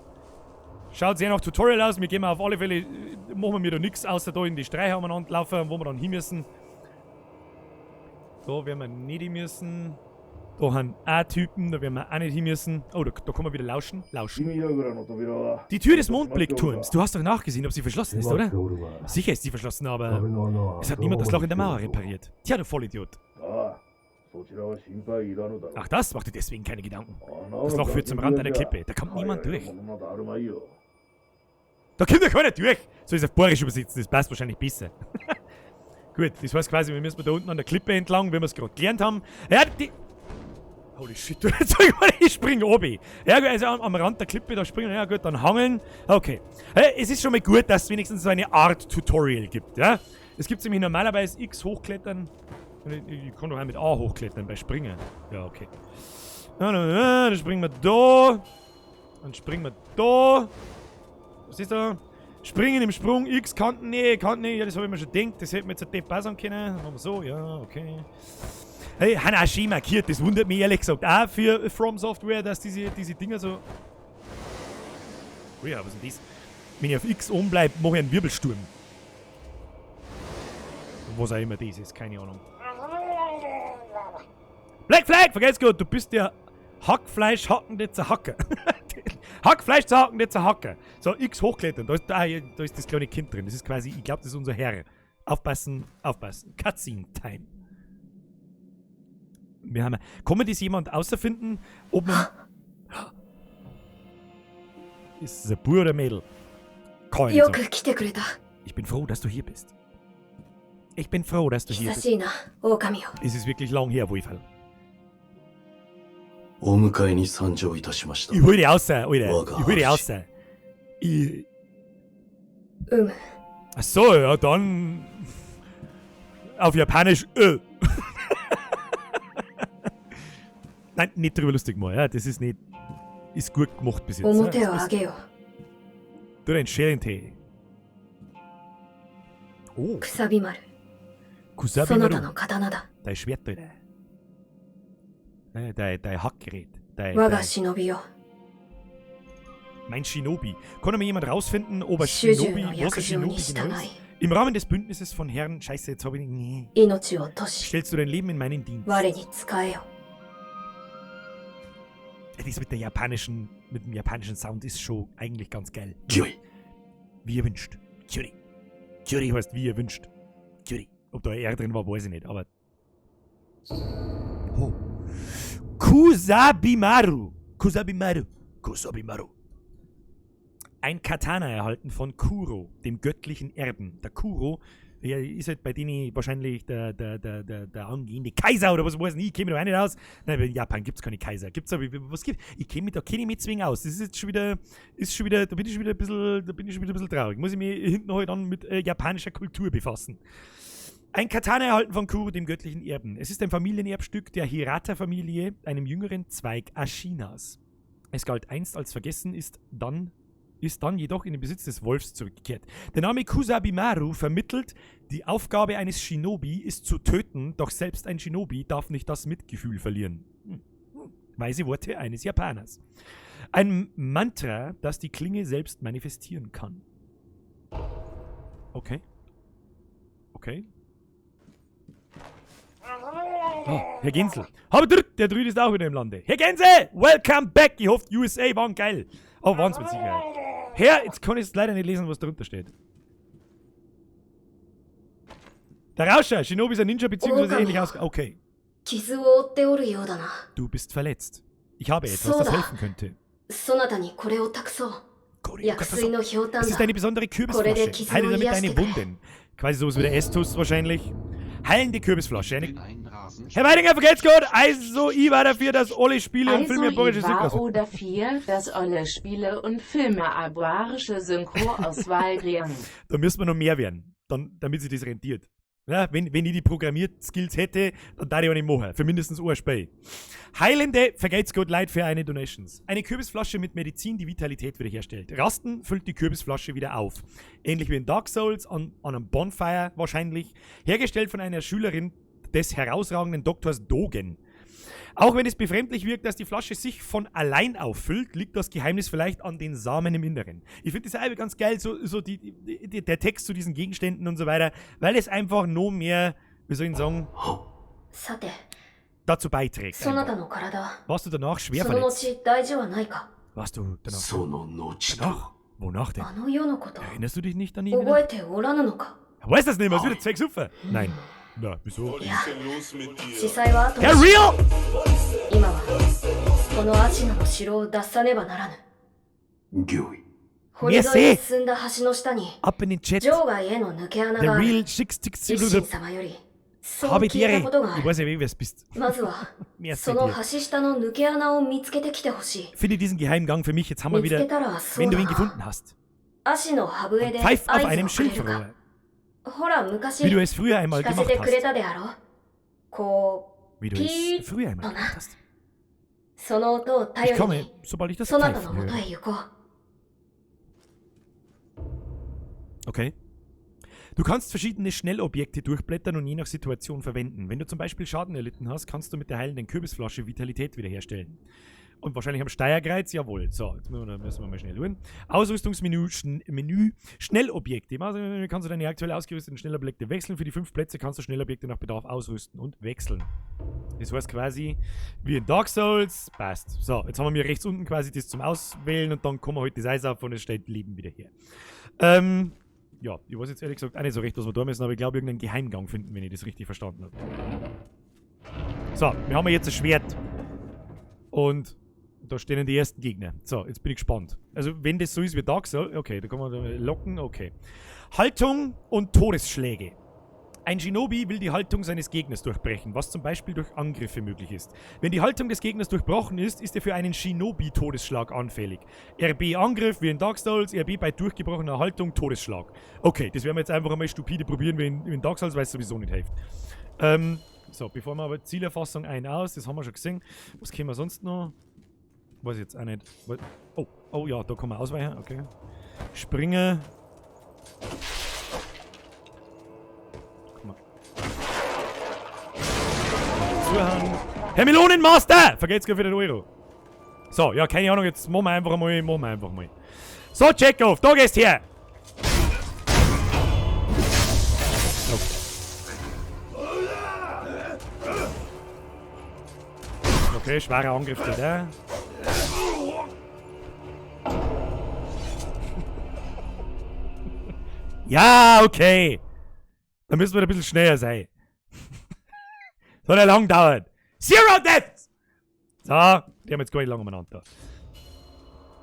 [SPEAKER 1] Schaut sehr nach Tutorial aus. Wir gehen auf alle Fälle, machen wir da nichts, außer da in die Streicher umeinander laufen, wo wir dann hin müssen. Da werden wir nicht hin müssen. Da haben auch Typen, da werden wir auch nicht hin müssen. Oh, da kann man wieder lauschen. Lauschen.
[SPEAKER 2] 君櫓の扉は
[SPEAKER 1] Die Tür des Mondblickturms. Du hast doch nachgesehen, ob sie verschlossen ist,
[SPEAKER 2] 閉まっ
[SPEAKER 1] oder?
[SPEAKER 2] ておるが
[SPEAKER 1] Sicher ist sie verschlossen, aber
[SPEAKER 2] 壁の穴は
[SPEAKER 1] es hat niemand das Loch in der Mauer repariert. Tja, du Vollidiot.
[SPEAKER 2] ああそちらは心配いらぬだろう
[SPEAKER 1] Ach das, mach dir deswegen keine Gedanken.
[SPEAKER 2] 穴
[SPEAKER 1] Das
[SPEAKER 2] は
[SPEAKER 1] Loch führt zum Rand einer Klippe. Da kommt niemand durch.
[SPEAKER 2] 入られるものなどあるまいよ
[SPEAKER 1] Da kommt ja keiner durch. Soll ich es auf Bayerisch übersetzen? Das passt wahrscheinlich besser. Gut, das heißt quasi, wir müssen da unten an der Klippe entlang, wenn wir es gerade gelernt haben. Ja, die. Holy shit, jetzt sag ich mal, ich spring oben. Ja, gut, also am Rand der Klippe da springen, ja gut, dann hangeln. Okay. Hey, es ist schon mal gut, dass es wenigstens so eine Art Tutorial gibt, ja? Es gibt nämlich normalerweise X hochklettern. Ich kann doch auch mit A hochklettern bei Springen. Ja, okay. Na, na, na, dann springen wir da. Dann springen wir da. Was ist da? Springen im Sprung, X, Kanten, nee, Kanten, nee, ja, das habe ich mir schon gedacht, das hätte man jetzt ein Depp auch sagen können. Machen wir so, ja, okay. Hey, haben auch schön markiert, das wundert mich ehrlich gesagt auch für From Software, dass diese Dinger so. Oh ja, was ist denn das? Wenn ich auf X oben bleibe, mache ich einen Wirbelsturm. Was auch immer das ist, keine Ahnung. Black Flag, vergesst gut, du bist der Hackfleisch hackende Zerhacker. Hackfleisch zerhackende Zerhacker. So, X hochklettern, da ist das kleine Kind drin. Das ist quasi, ich glaube, das ist unser Herr. Aufpassen, aufpassen. Cutscene Time. Wir haben, kann man das jemand außerfinden, ob man. Ist es ein Bub oder ein Mädel? Kann ich
[SPEAKER 5] よ
[SPEAKER 1] nicht sagen.
[SPEAKER 5] く来てくれた。
[SPEAKER 1] Ich bin froh, dass du hier bist. Ich bin froh, dass du hier
[SPEAKER 5] 久
[SPEAKER 1] bist.
[SPEAKER 5] しいな、狼よ。
[SPEAKER 1] Es ist wirklich lang her, Wolferl.
[SPEAKER 6] お迎えに参上いたしました
[SPEAKER 1] Ich。hol dich raus, Alter.
[SPEAKER 6] Oh Gott.
[SPEAKER 1] Ich hol dich raus. Ich.
[SPEAKER 5] うむ。
[SPEAKER 1] Ach so, ja, dann. Auf Japanisch. Nein, nicht drüber lustig mal, ja. Das ist nicht. Ist gut gemacht bis jetzt.
[SPEAKER 5] 面
[SPEAKER 1] Ja.
[SPEAKER 5] を上げよ。
[SPEAKER 1] Du den Schelentee. Oh,
[SPEAKER 5] くさび丸。
[SPEAKER 1] Kusabi
[SPEAKER 5] そなた
[SPEAKER 1] Maru.
[SPEAKER 5] の刀だ。
[SPEAKER 1] Dein Schwert, Alter. Dein Hackgerät.
[SPEAKER 5] 我が
[SPEAKER 1] Dein,
[SPEAKER 5] 忍びよ。
[SPEAKER 1] mein Shinobi. Konnte mir jemand rausfinden, ob er
[SPEAKER 5] 主従
[SPEAKER 1] Shinobi,
[SPEAKER 5] の
[SPEAKER 1] was
[SPEAKER 5] 約
[SPEAKER 1] ein
[SPEAKER 5] 定に
[SPEAKER 1] Shinobi
[SPEAKER 5] 従
[SPEAKER 1] genau
[SPEAKER 5] い
[SPEAKER 1] ist? Im Rahmen des Bündnisses von Herren, Scheiße, jetzt habe ich. Nee.
[SPEAKER 5] 命を賭し、
[SPEAKER 1] Stellst du dein Leben in meinen Dienst?
[SPEAKER 5] 我に仕えよ。
[SPEAKER 1] Das mit der japanischen, mit dem japanischen Sound ist schon eigentlich ganz geil.
[SPEAKER 6] 御意。
[SPEAKER 1] Wie ihr wünscht. Kyuri. Kyuri heißt wie ihr wünscht. Kyuri. Ob da ein R drin war, weiß ich nicht, aber. Oh. Kusabimaru. Kusabimaru. Kusabimaru. Ein Katana erhalten von Kuro, dem göttlichen Erben. Der Kuro, der ist halt bei denen wahrscheinlich der angehende Kaiser oder was weiß ich, ich kenne mich da auch nicht aus. Nein, in Japan gibt es keine Kaiser. Gibt's aber, was gibt? Ich kenne mich da kenne ich mich zwingend aus. Das ist jetzt schon wieder, ist schon wieder, da bin ich schon wieder ein bisschen, da bin ich schon wieder ein bisschen traurig. Muss ich mich hinten halt dann mit japanischer Kultur befassen. Ein Katana erhalten von Kuro, dem göttlichen Erben. Es ist ein Familienerbstück der Hirata-Familie, einem jüngeren Zweig Ashinas. Es galt einst als vergessen, ist dann jedoch in den Besitz des Wolfs zurückgekehrt. Der Name Kusabimaru vermittelt, die Aufgabe eines Shinobi ist zu töten, doch selbst ein Shinobi darf nicht das Mitgefühl verlieren. Weise Worte eines Japaners. Ein Mantra, das die Klinge selbst manifestieren kann. Okay. Okay. Oh, Herr Gensel. Aber der Druid ist auch wieder im Lande. Herr Gensel, welcome back. Ich hoffe, die USA waren geil. Oh, waren's mit Sicherheit. Herr, jetzt kann ich es leider nicht lesen, was darunter steht. Der Rauscher, Shinobi ist ein Ninja, beziehungsweise
[SPEAKER 5] Oh,
[SPEAKER 1] ähnlich aus. Okay,
[SPEAKER 5] 傷を負っておるようだな。
[SPEAKER 1] du bist verletzt. Ich habe etwas,
[SPEAKER 5] So
[SPEAKER 1] das
[SPEAKER 5] da.
[SPEAKER 1] helfen könnte.
[SPEAKER 5] そなたにこれを託そう。薬水のひょうたん
[SPEAKER 1] Es ist
[SPEAKER 5] だ
[SPEAKER 1] eine。besondere Kürbisflasche.
[SPEAKER 5] Korrekt,
[SPEAKER 1] Heile damit deine
[SPEAKER 5] Kisuo
[SPEAKER 1] Wunden. Quasi sowas wie der Estus wahrscheinlich. Heilende Kürbisflasche. Eine
[SPEAKER 7] Ein Rasen
[SPEAKER 1] Herr Weidinger, vergelt's gut! Also, ich war dafür, dass alle Spiele und
[SPEAKER 3] Also
[SPEAKER 1] Filme japanische
[SPEAKER 3] ich war
[SPEAKER 1] Synchro.
[SPEAKER 3] oder vier, dass alle Spiele und Filme abuarische Synchro-Auswahl kriegen.
[SPEAKER 1] Da müssen wir noch mehr werden, dann, damit sich das rentiert. Ja, wenn ich die Programmier-Skills hätte, dann darf ich auch nicht machen. Für mindestens ein Spiel. Heilende, vergelt's Gott leid für eine Donations. Eine Kürbisflasche mit Medizin, die Vitalität wiederherstellt. Rasten füllt die Kürbisflasche wieder auf. Ähnlich wie in Dark Souls, an einem Bonfire wahrscheinlich. Hergestellt von einer Schülerin des herausragenden Doktors Dogen. Auch wenn es befremdlich wirkt, dass die Flasche sich von allein auffüllt, liegt das Geheimnis vielleicht an den Samen im Inneren. Ich finde das einfach ganz geil, so der Text zu diesen Gegenständen und so weiter, weil es einfach noch mehr, wie soll ich sagen,
[SPEAKER 5] さて、
[SPEAKER 1] dazu beiträgt.
[SPEAKER 5] そなた
[SPEAKER 1] Einfach.
[SPEAKER 5] の体、
[SPEAKER 1] Warst du danach schwer
[SPEAKER 5] その
[SPEAKER 1] verletzt?
[SPEAKER 5] 後大事はないか。
[SPEAKER 1] Warst du danach?
[SPEAKER 6] その後と
[SPEAKER 1] Danach? Wonach denn?
[SPEAKER 5] あの世のこと、
[SPEAKER 1] Erinnerst du dich nicht an ihn?
[SPEAKER 5] 覚えておらぬのか。
[SPEAKER 1] Weiß das nicht mehr, es wird zwecks Ufer. Nein. Na, wieso?
[SPEAKER 5] いや、司祭は後
[SPEAKER 1] Herr
[SPEAKER 5] にし
[SPEAKER 1] Real!
[SPEAKER 5] 今は、このアシナの城を脱さねばならぬ。
[SPEAKER 6] 御意。
[SPEAKER 5] 堀沿いに進んだ橋の下に、
[SPEAKER 1] Ab in den Chat.
[SPEAKER 5] 場外への抜け穴
[SPEAKER 1] The
[SPEAKER 5] がある。
[SPEAKER 1] Real 6
[SPEAKER 5] 一心様より、そう
[SPEAKER 1] Habe
[SPEAKER 5] 聞いた
[SPEAKER 1] die
[SPEAKER 5] こと
[SPEAKER 1] Ehre.
[SPEAKER 5] があ
[SPEAKER 1] Ich
[SPEAKER 5] る。
[SPEAKER 1] weiß ja, wer es bist.
[SPEAKER 5] まずは、
[SPEAKER 1] Merci
[SPEAKER 5] その
[SPEAKER 1] dir.
[SPEAKER 5] 橋下の抜け穴を見つけてきてほしい。
[SPEAKER 1] Finde diesen Geheimgang für mich. Jetzt haben wir
[SPEAKER 5] 見つけ
[SPEAKER 1] wieder,
[SPEAKER 5] たらそう
[SPEAKER 1] wenn
[SPEAKER 5] だ
[SPEAKER 1] du ihn
[SPEAKER 5] な。
[SPEAKER 1] gefunden hast.
[SPEAKER 5] 足の歯笛で
[SPEAKER 1] Pfeif
[SPEAKER 5] 合
[SPEAKER 1] auf
[SPEAKER 5] 図
[SPEAKER 1] einem
[SPEAKER 5] をくれるか。
[SPEAKER 1] Schilfrohr.
[SPEAKER 5] ほら、昔、
[SPEAKER 1] Wie du es früher einmal
[SPEAKER 5] 聞かせ
[SPEAKER 1] gemacht
[SPEAKER 5] てくれ
[SPEAKER 1] hast.
[SPEAKER 5] たであろう。こ
[SPEAKER 1] Wie du es früher einmal gemacht hast.
[SPEAKER 5] う、その音を
[SPEAKER 1] Ich
[SPEAKER 5] 頼り
[SPEAKER 1] komme,
[SPEAKER 5] に、
[SPEAKER 1] sobald ich das
[SPEAKER 5] そなた
[SPEAKER 1] Pfeifen
[SPEAKER 5] の元
[SPEAKER 1] höre.
[SPEAKER 5] へ行こう。
[SPEAKER 1] Okay. Du kannst verschiedene Schnellobjekte durchblättern und je nach Situation verwenden. Wenn du zum Beispiel Schaden erlitten hast, kannst du mit der heilenden Kürbisflasche Vitalität wiederherstellen. Und wahrscheinlich am Steierkreuz, jawohl. So, jetzt müssen wir mal schnell schauen. Ausrüstungsmenü, Menü, Schnellobjekte. Im Ausrüstungsmenü kannst du deine aktuell ausgerüsteten Schnellobjekte wechseln. Für die 5 Plätze kannst du Schnellobjekte nach Bedarf ausrüsten und wechseln. Das heißt quasi, wie in Dark Souls, passt. So, jetzt haben wir rechts unten quasi das zum Auswählen und dann kommen wir heute das Eis auf und es steht Leben wieder her. Ja, ich weiß jetzt ehrlich gesagt auch nicht so recht, was wir da müssen, aber ich glaube, irgendeinen Geheimgang finden, wenn ich das richtig verstanden habe. So, wir haben jetzt ein Schwert. Und da stehen die ersten Gegner. So, jetzt bin ich gespannt. Also, wenn das so ist wie Dark Souls, okay, da kann man locken, okay. Haltung und Todesschläge. Ein Shinobi will die Haltung seines Gegners durchbrechen, was zum Beispiel durch Angriffe möglich ist. Wenn die Haltung des Gegners durchbrochen ist, ist er für einen Shinobi-Todesschlag anfällig. RB Angriff wie in Dark Souls, RB bei durchgebrochener Haltung Todesschlag. Okay, das werden wir jetzt einfach einmal stupide probieren wie in Dark Souls, weil es sowieso nicht hilft. So, bevor wir aber Zielerfassung ein aus, das haben wir schon gesehen. Was können wir sonst noch? Weiß ich jetzt auch nicht. Oh, oh ja, da kann man ausweichen, okay. Springe. Zuhören. Herr Melonenmaster! Vergeht's gleich für den Euro. So, ja, keine Ahnung, jetzt machen wir einfach mal. So, Chekhov, da gehst her! Okay. Okay, schwerer Angriff geht auch. Ja, okay. Da müssen wir ein bisschen schneller sein. Soll ja lang dauern. Zero Deaths! So, die haben jetzt gar nicht lange umeinander da.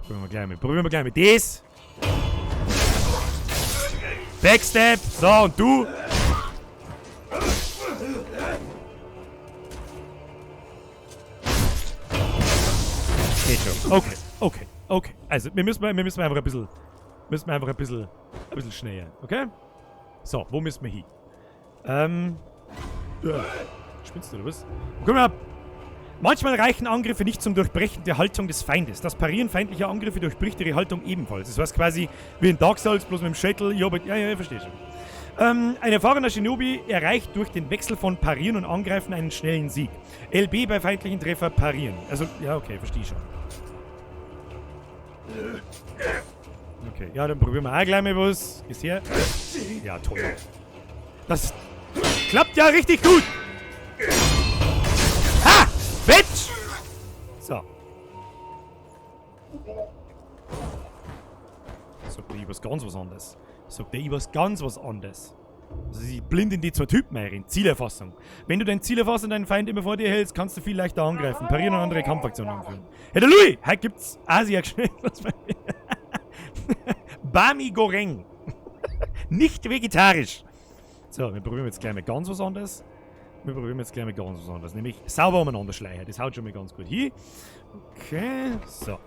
[SPEAKER 1] Probieren wir gleich mal. Das. Backstab. So, und du. Geht schon. Okay, okay, okay. Also, wir müssen einfach ein bisschen, schneller, okay? So, wo müssen wir hin? Spinnst du oder was? Guck mal. Manchmal reichen Angriffe nicht zum Durchbrechen der Haltung des Feindes. Das Parieren feindlicher Angriffe durchbricht ihre Haltung ebenfalls. Das heißt quasi wie in Dark Souls, bloß mit dem Shuttle. Ja, aber, ja, ich verstehe schon. Ein erfahrener Shinobi erreicht durch den Wechsel von Parieren und Angreifen einen schnellen Sieg. LB bei feindlichen Treffer parieren. Also, ja, okay, verstehe schon. Okay, ja, dann probieren wir auch gleich mal was. Ist her. Ja, toll. Das klappt ja richtig gut. Ha! Bitch! So. Sagt der was ganz was anderes. Sagt der was ganz was anderes. Also sie blind in die zwei Typen rein. Zielerfassung. Wenn du dein Ziel erfasst und deinen Feind immer vor dir hältst, kannst du viel leichter angreifen, parieren und andere Kampfaktionen anführen. Hey, der Louis! Heute gibt's Asia-Geschnetzeltes bei mir. Bami Goreng. Nicht vegetarisch. So, wir probieren jetzt gleich mal ganz was anderes. Nämlich sauber umeinander schleichen. Das haut schon mal ganz gut hin. Okay, so.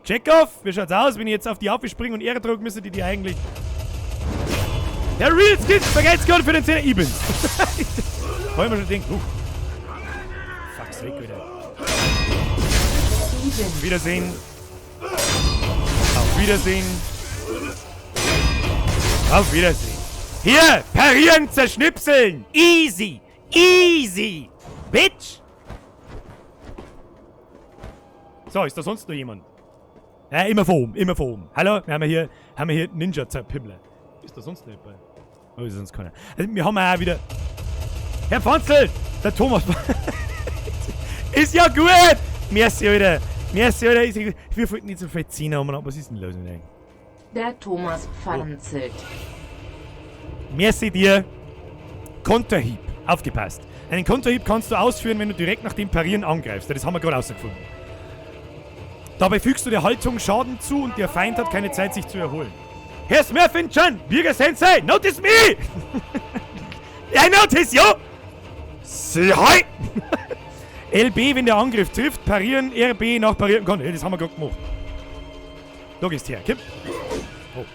[SPEAKER 1] Chekhov, wie schaut's aus? Wenn ich jetzt auf die Affe springe und R drücke, müssen die eigentlich... Der Real Skills, vergesst Gott für den 10er. Ich bin's. Hab ich mir schon gedacht. Fuck sake, wieder.
[SPEAKER 3] Ich bin's.
[SPEAKER 1] Wiedersehen. Auf Wiedersehen. Auf Wiedersehen. Hier, parieren, zerschnipseln. Easy. Easy. Bitch. So, ist da sonst noch jemand? Ja, immer vor oben, immer vor oben. Hallo, wir haben hier Ninja-Zerpimmler. Ist da sonst noch jemand? Oh, ist sonst keiner. Also, wir haben ja auch wieder... Herr Pfanzl! Der Thomas... Ist ja gut! Merci, Alter. Merci, Alter. Wir wollten nicht so viel Zehner haben. Was ist denn los mit euch?
[SPEAKER 3] Der Thomas Pfanzelt.
[SPEAKER 1] Merci dir. Konterhieb. Aufgepasst. Einen Konterhieb kannst du ausführen, wenn du direkt nach dem Parieren angreifst. Das haben wir gerade rausgefunden. Dabei fügst du der Haltung Schaden zu und der Feind hat keine Zeit, sich zu erholen. Herr Smurfin-chan! Birger Sensei! Notice me! I notice you! Say hi! LB, wenn der Angriff trifft, parieren, RB nach pariertem Konter. Hey, das haben wir gerade gemacht. Da gehst du her, komm. Oh.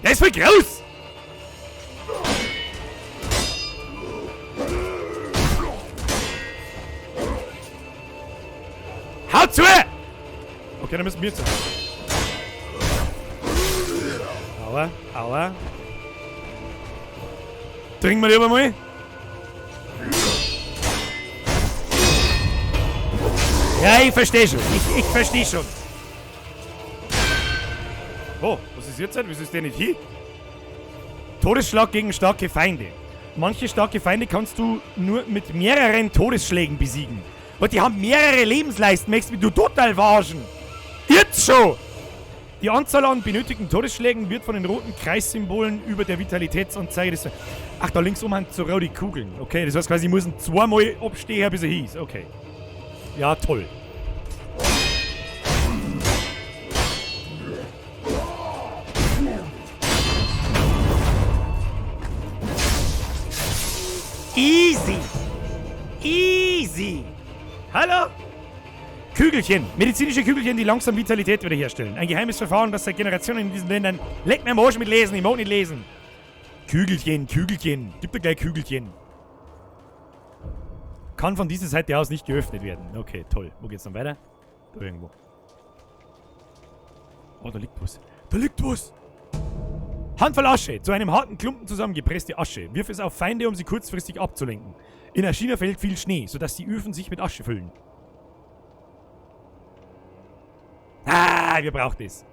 [SPEAKER 1] Der ist voll groß! Haut zu! Okay, dann müssen wir zu. Aua, aua. Trinken wir lieber mal. Ja, ich versteh schon. Ich versteh schon. Oh, was ist jetzt? Wieso ist der nicht hier? Todesschlag gegen starke Feinde. Manche starke Feinde kannst du nur mit mehreren Todesschlägen besiegen. Und die haben mehrere Lebensleisten. Möchtest du total verarschen? Jetzt schon! Die Anzahl an benötigten Todesschlägen wird von den roten Kreissymbolen über der Vitalitätsanzeige des... Ach, da links oben haben so rote Kugeln. Okay, das heißt quasi, ich muss ihn zweimal abstehen, bis er hieß. Okay. Ja, toll. Easy! Easy! Hallo? Kügelchen. Medizinische Kügelchen, die langsam Vitalität wiederherstellen. Ein geheimes Verfahren, das seit Generationen in diesen Ländern... Leck mir am Arsch mit Lesen, ich mag nicht lesen. Kügelchen, Kügelchen. Gib dir gleich Kügelchen. Kann von dieser Seite aus nicht geöffnet werden. Okay, toll. Wo geht's dann weiter? Da irgendwo. Oh, da liegt was. Da liegt was! Handvoll Asche. Zu einem harten Klumpen zusammengepresste Asche. Wirf es auf Feinde, um sie kurzfristig abzulenken. In China fällt viel Schnee, sodass die Öfen sich mit Asche füllen. Ah, wir brauchen das.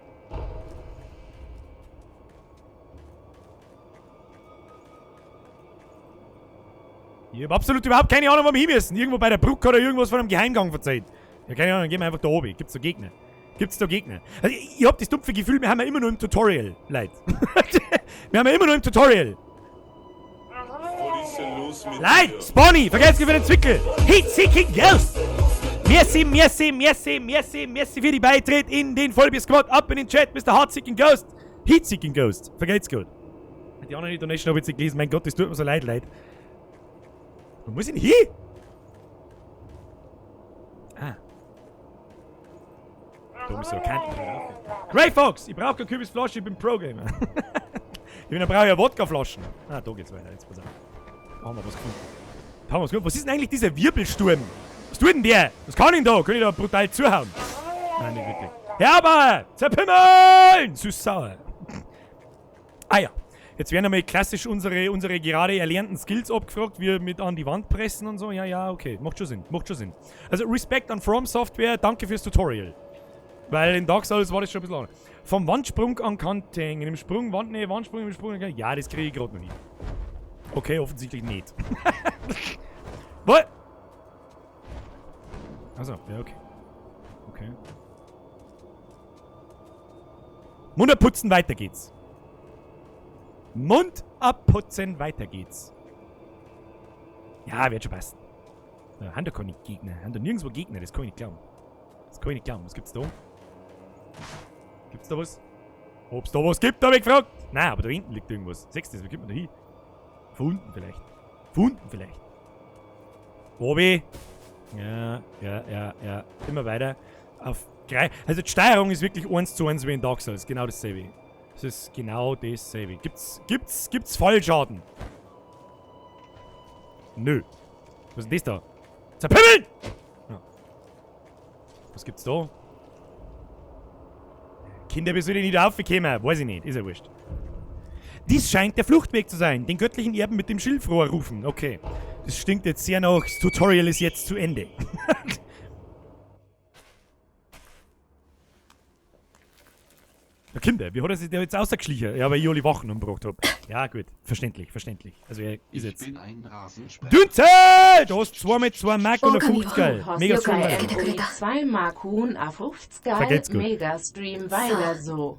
[SPEAKER 1] Ich hab absolut überhaupt keine Ahnung, wo wir hin müssen. Irgendwo bei der Brücke oder irgendwas von einem Geheimgang verzeiht. Ja, keine Ahnung, dann gehen wir einfach da oben. Gibt's da Gegner? Gibt's da Gegner? Also, ich hab das dumpfe Gefühl, wir haben ja immer nur im Tutorial, Leute. Wir haben ja immer nur im Tutorial.
[SPEAKER 7] Was ist denn los mit
[SPEAKER 1] Leute,
[SPEAKER 7] dir?
[SPEAKER 1] Spawny, vergesst für den Zwickel. Heat Seeking Ghost. Merci, merci, merci, merci, merci für die Beitritt in den Vollbier-Squad. Ab in den Chat, Mr. Heart Seeking Ghost. Heat Seeking Ghost. Vergelt's gut. Die anderen Donation habe ich jetzt nicht gelesen. Mein Gott, das tut mir so leid, Leute. Wo muss ich denn hin? Ah. Da muss ich so kein. Grey Fox! Ich brauche keine Kürbisflasche, ich bin Pro-Gamer. Ich bin, da brauche ich ja Wodkaflaschen. Ah, da geht's weiter. Jetzt pass auf. Da haben wir was gefunden. Da haben wir was gefunden. Was ist denn eigentlich dieser Wirbelsturm? Was tut denn der? Was kann ich denn da? Kann ich da brutal zuhauen? Nein, nicht wirklich. Herr Bauer! Zerpimmeln! Süß-sauer. Ah ja. Jetzt werden einmal klassisch unsere gerade erlernten Skills abgefragt, wie mit an die Wand pressen und so. Ja, ja, okay. Macht schon Sinn. Macht schon Sinn. Also Respekt an From Software, danke fürs Tutorial. Weil in Dark Souls war das schon ein bisschen anders. Vom Wandsprung an Kante hängen. Im Sprung, Wand, nee, Wandsprung, im Sprung. Ja, das kriege ich gerade noch nicht. Okay, offensichtlich nicht. Was? Achso, ja, okay. Okay. Mund abputzen, weiter geht's. Mund abputzen, weiter geht's. Ja, wird schon passen. Da haben da keine Gegner. Haben da nirgendwo Gegner, das kann ich nicht glauben. Das kann ich nicht glauben. Was gibt's da? Gibt's da was? Ob's da was gibt, hab ich gefragt. Nein, aber da hinten liegt irgendwas. Siehst du das? Wie kommt man da hin? Von unten vielleicht. Von unten vielleicht. Obi. Ja, ja, ja, ja. Immer weiter. Auf drei. Also die Steuerung ist wirklich 1:1 wie in Dark Souls. Genau dasselbe. Es ist genau dasselbe. Gibt's Fallschaden? Nö. Was ist denn das da? Zerpimmeln! Ja. Was gibt's da? Kinder, bist du denn nicht aufgekommen? Weiß ich nicht. Ist ja wurscht. Dies scheint der Fluchtweg zu sein. Den göttlichen Erben mit dem Schilfrohr rufen. Okay. Das stinkt jetzt sehr nach. Das Tutorial ist jetzt zu Ende. Na Kinder, wie hat er sich da jetzt rausgeschlichen? Ja, weil ich alle Wachen umgebracht hab. Ja, gut. Verständlich, verständlich. Also er ist
[SPEAKER 8] Ich
[SPEAKER 1] jetzt...
[SPEAKER 8] bin ein Rasensprenger.
[SPEAKER 1] Dünzel! Du hast 2 mit 2 Mark und 50 geil. Mega Stream weiter.
[SPEAKER 3] 2 Mark Huhn a 50 geil.
[SPEAKER 1] Vergelt's gut.
[SPEAKER 3] Mega Stream weiter so.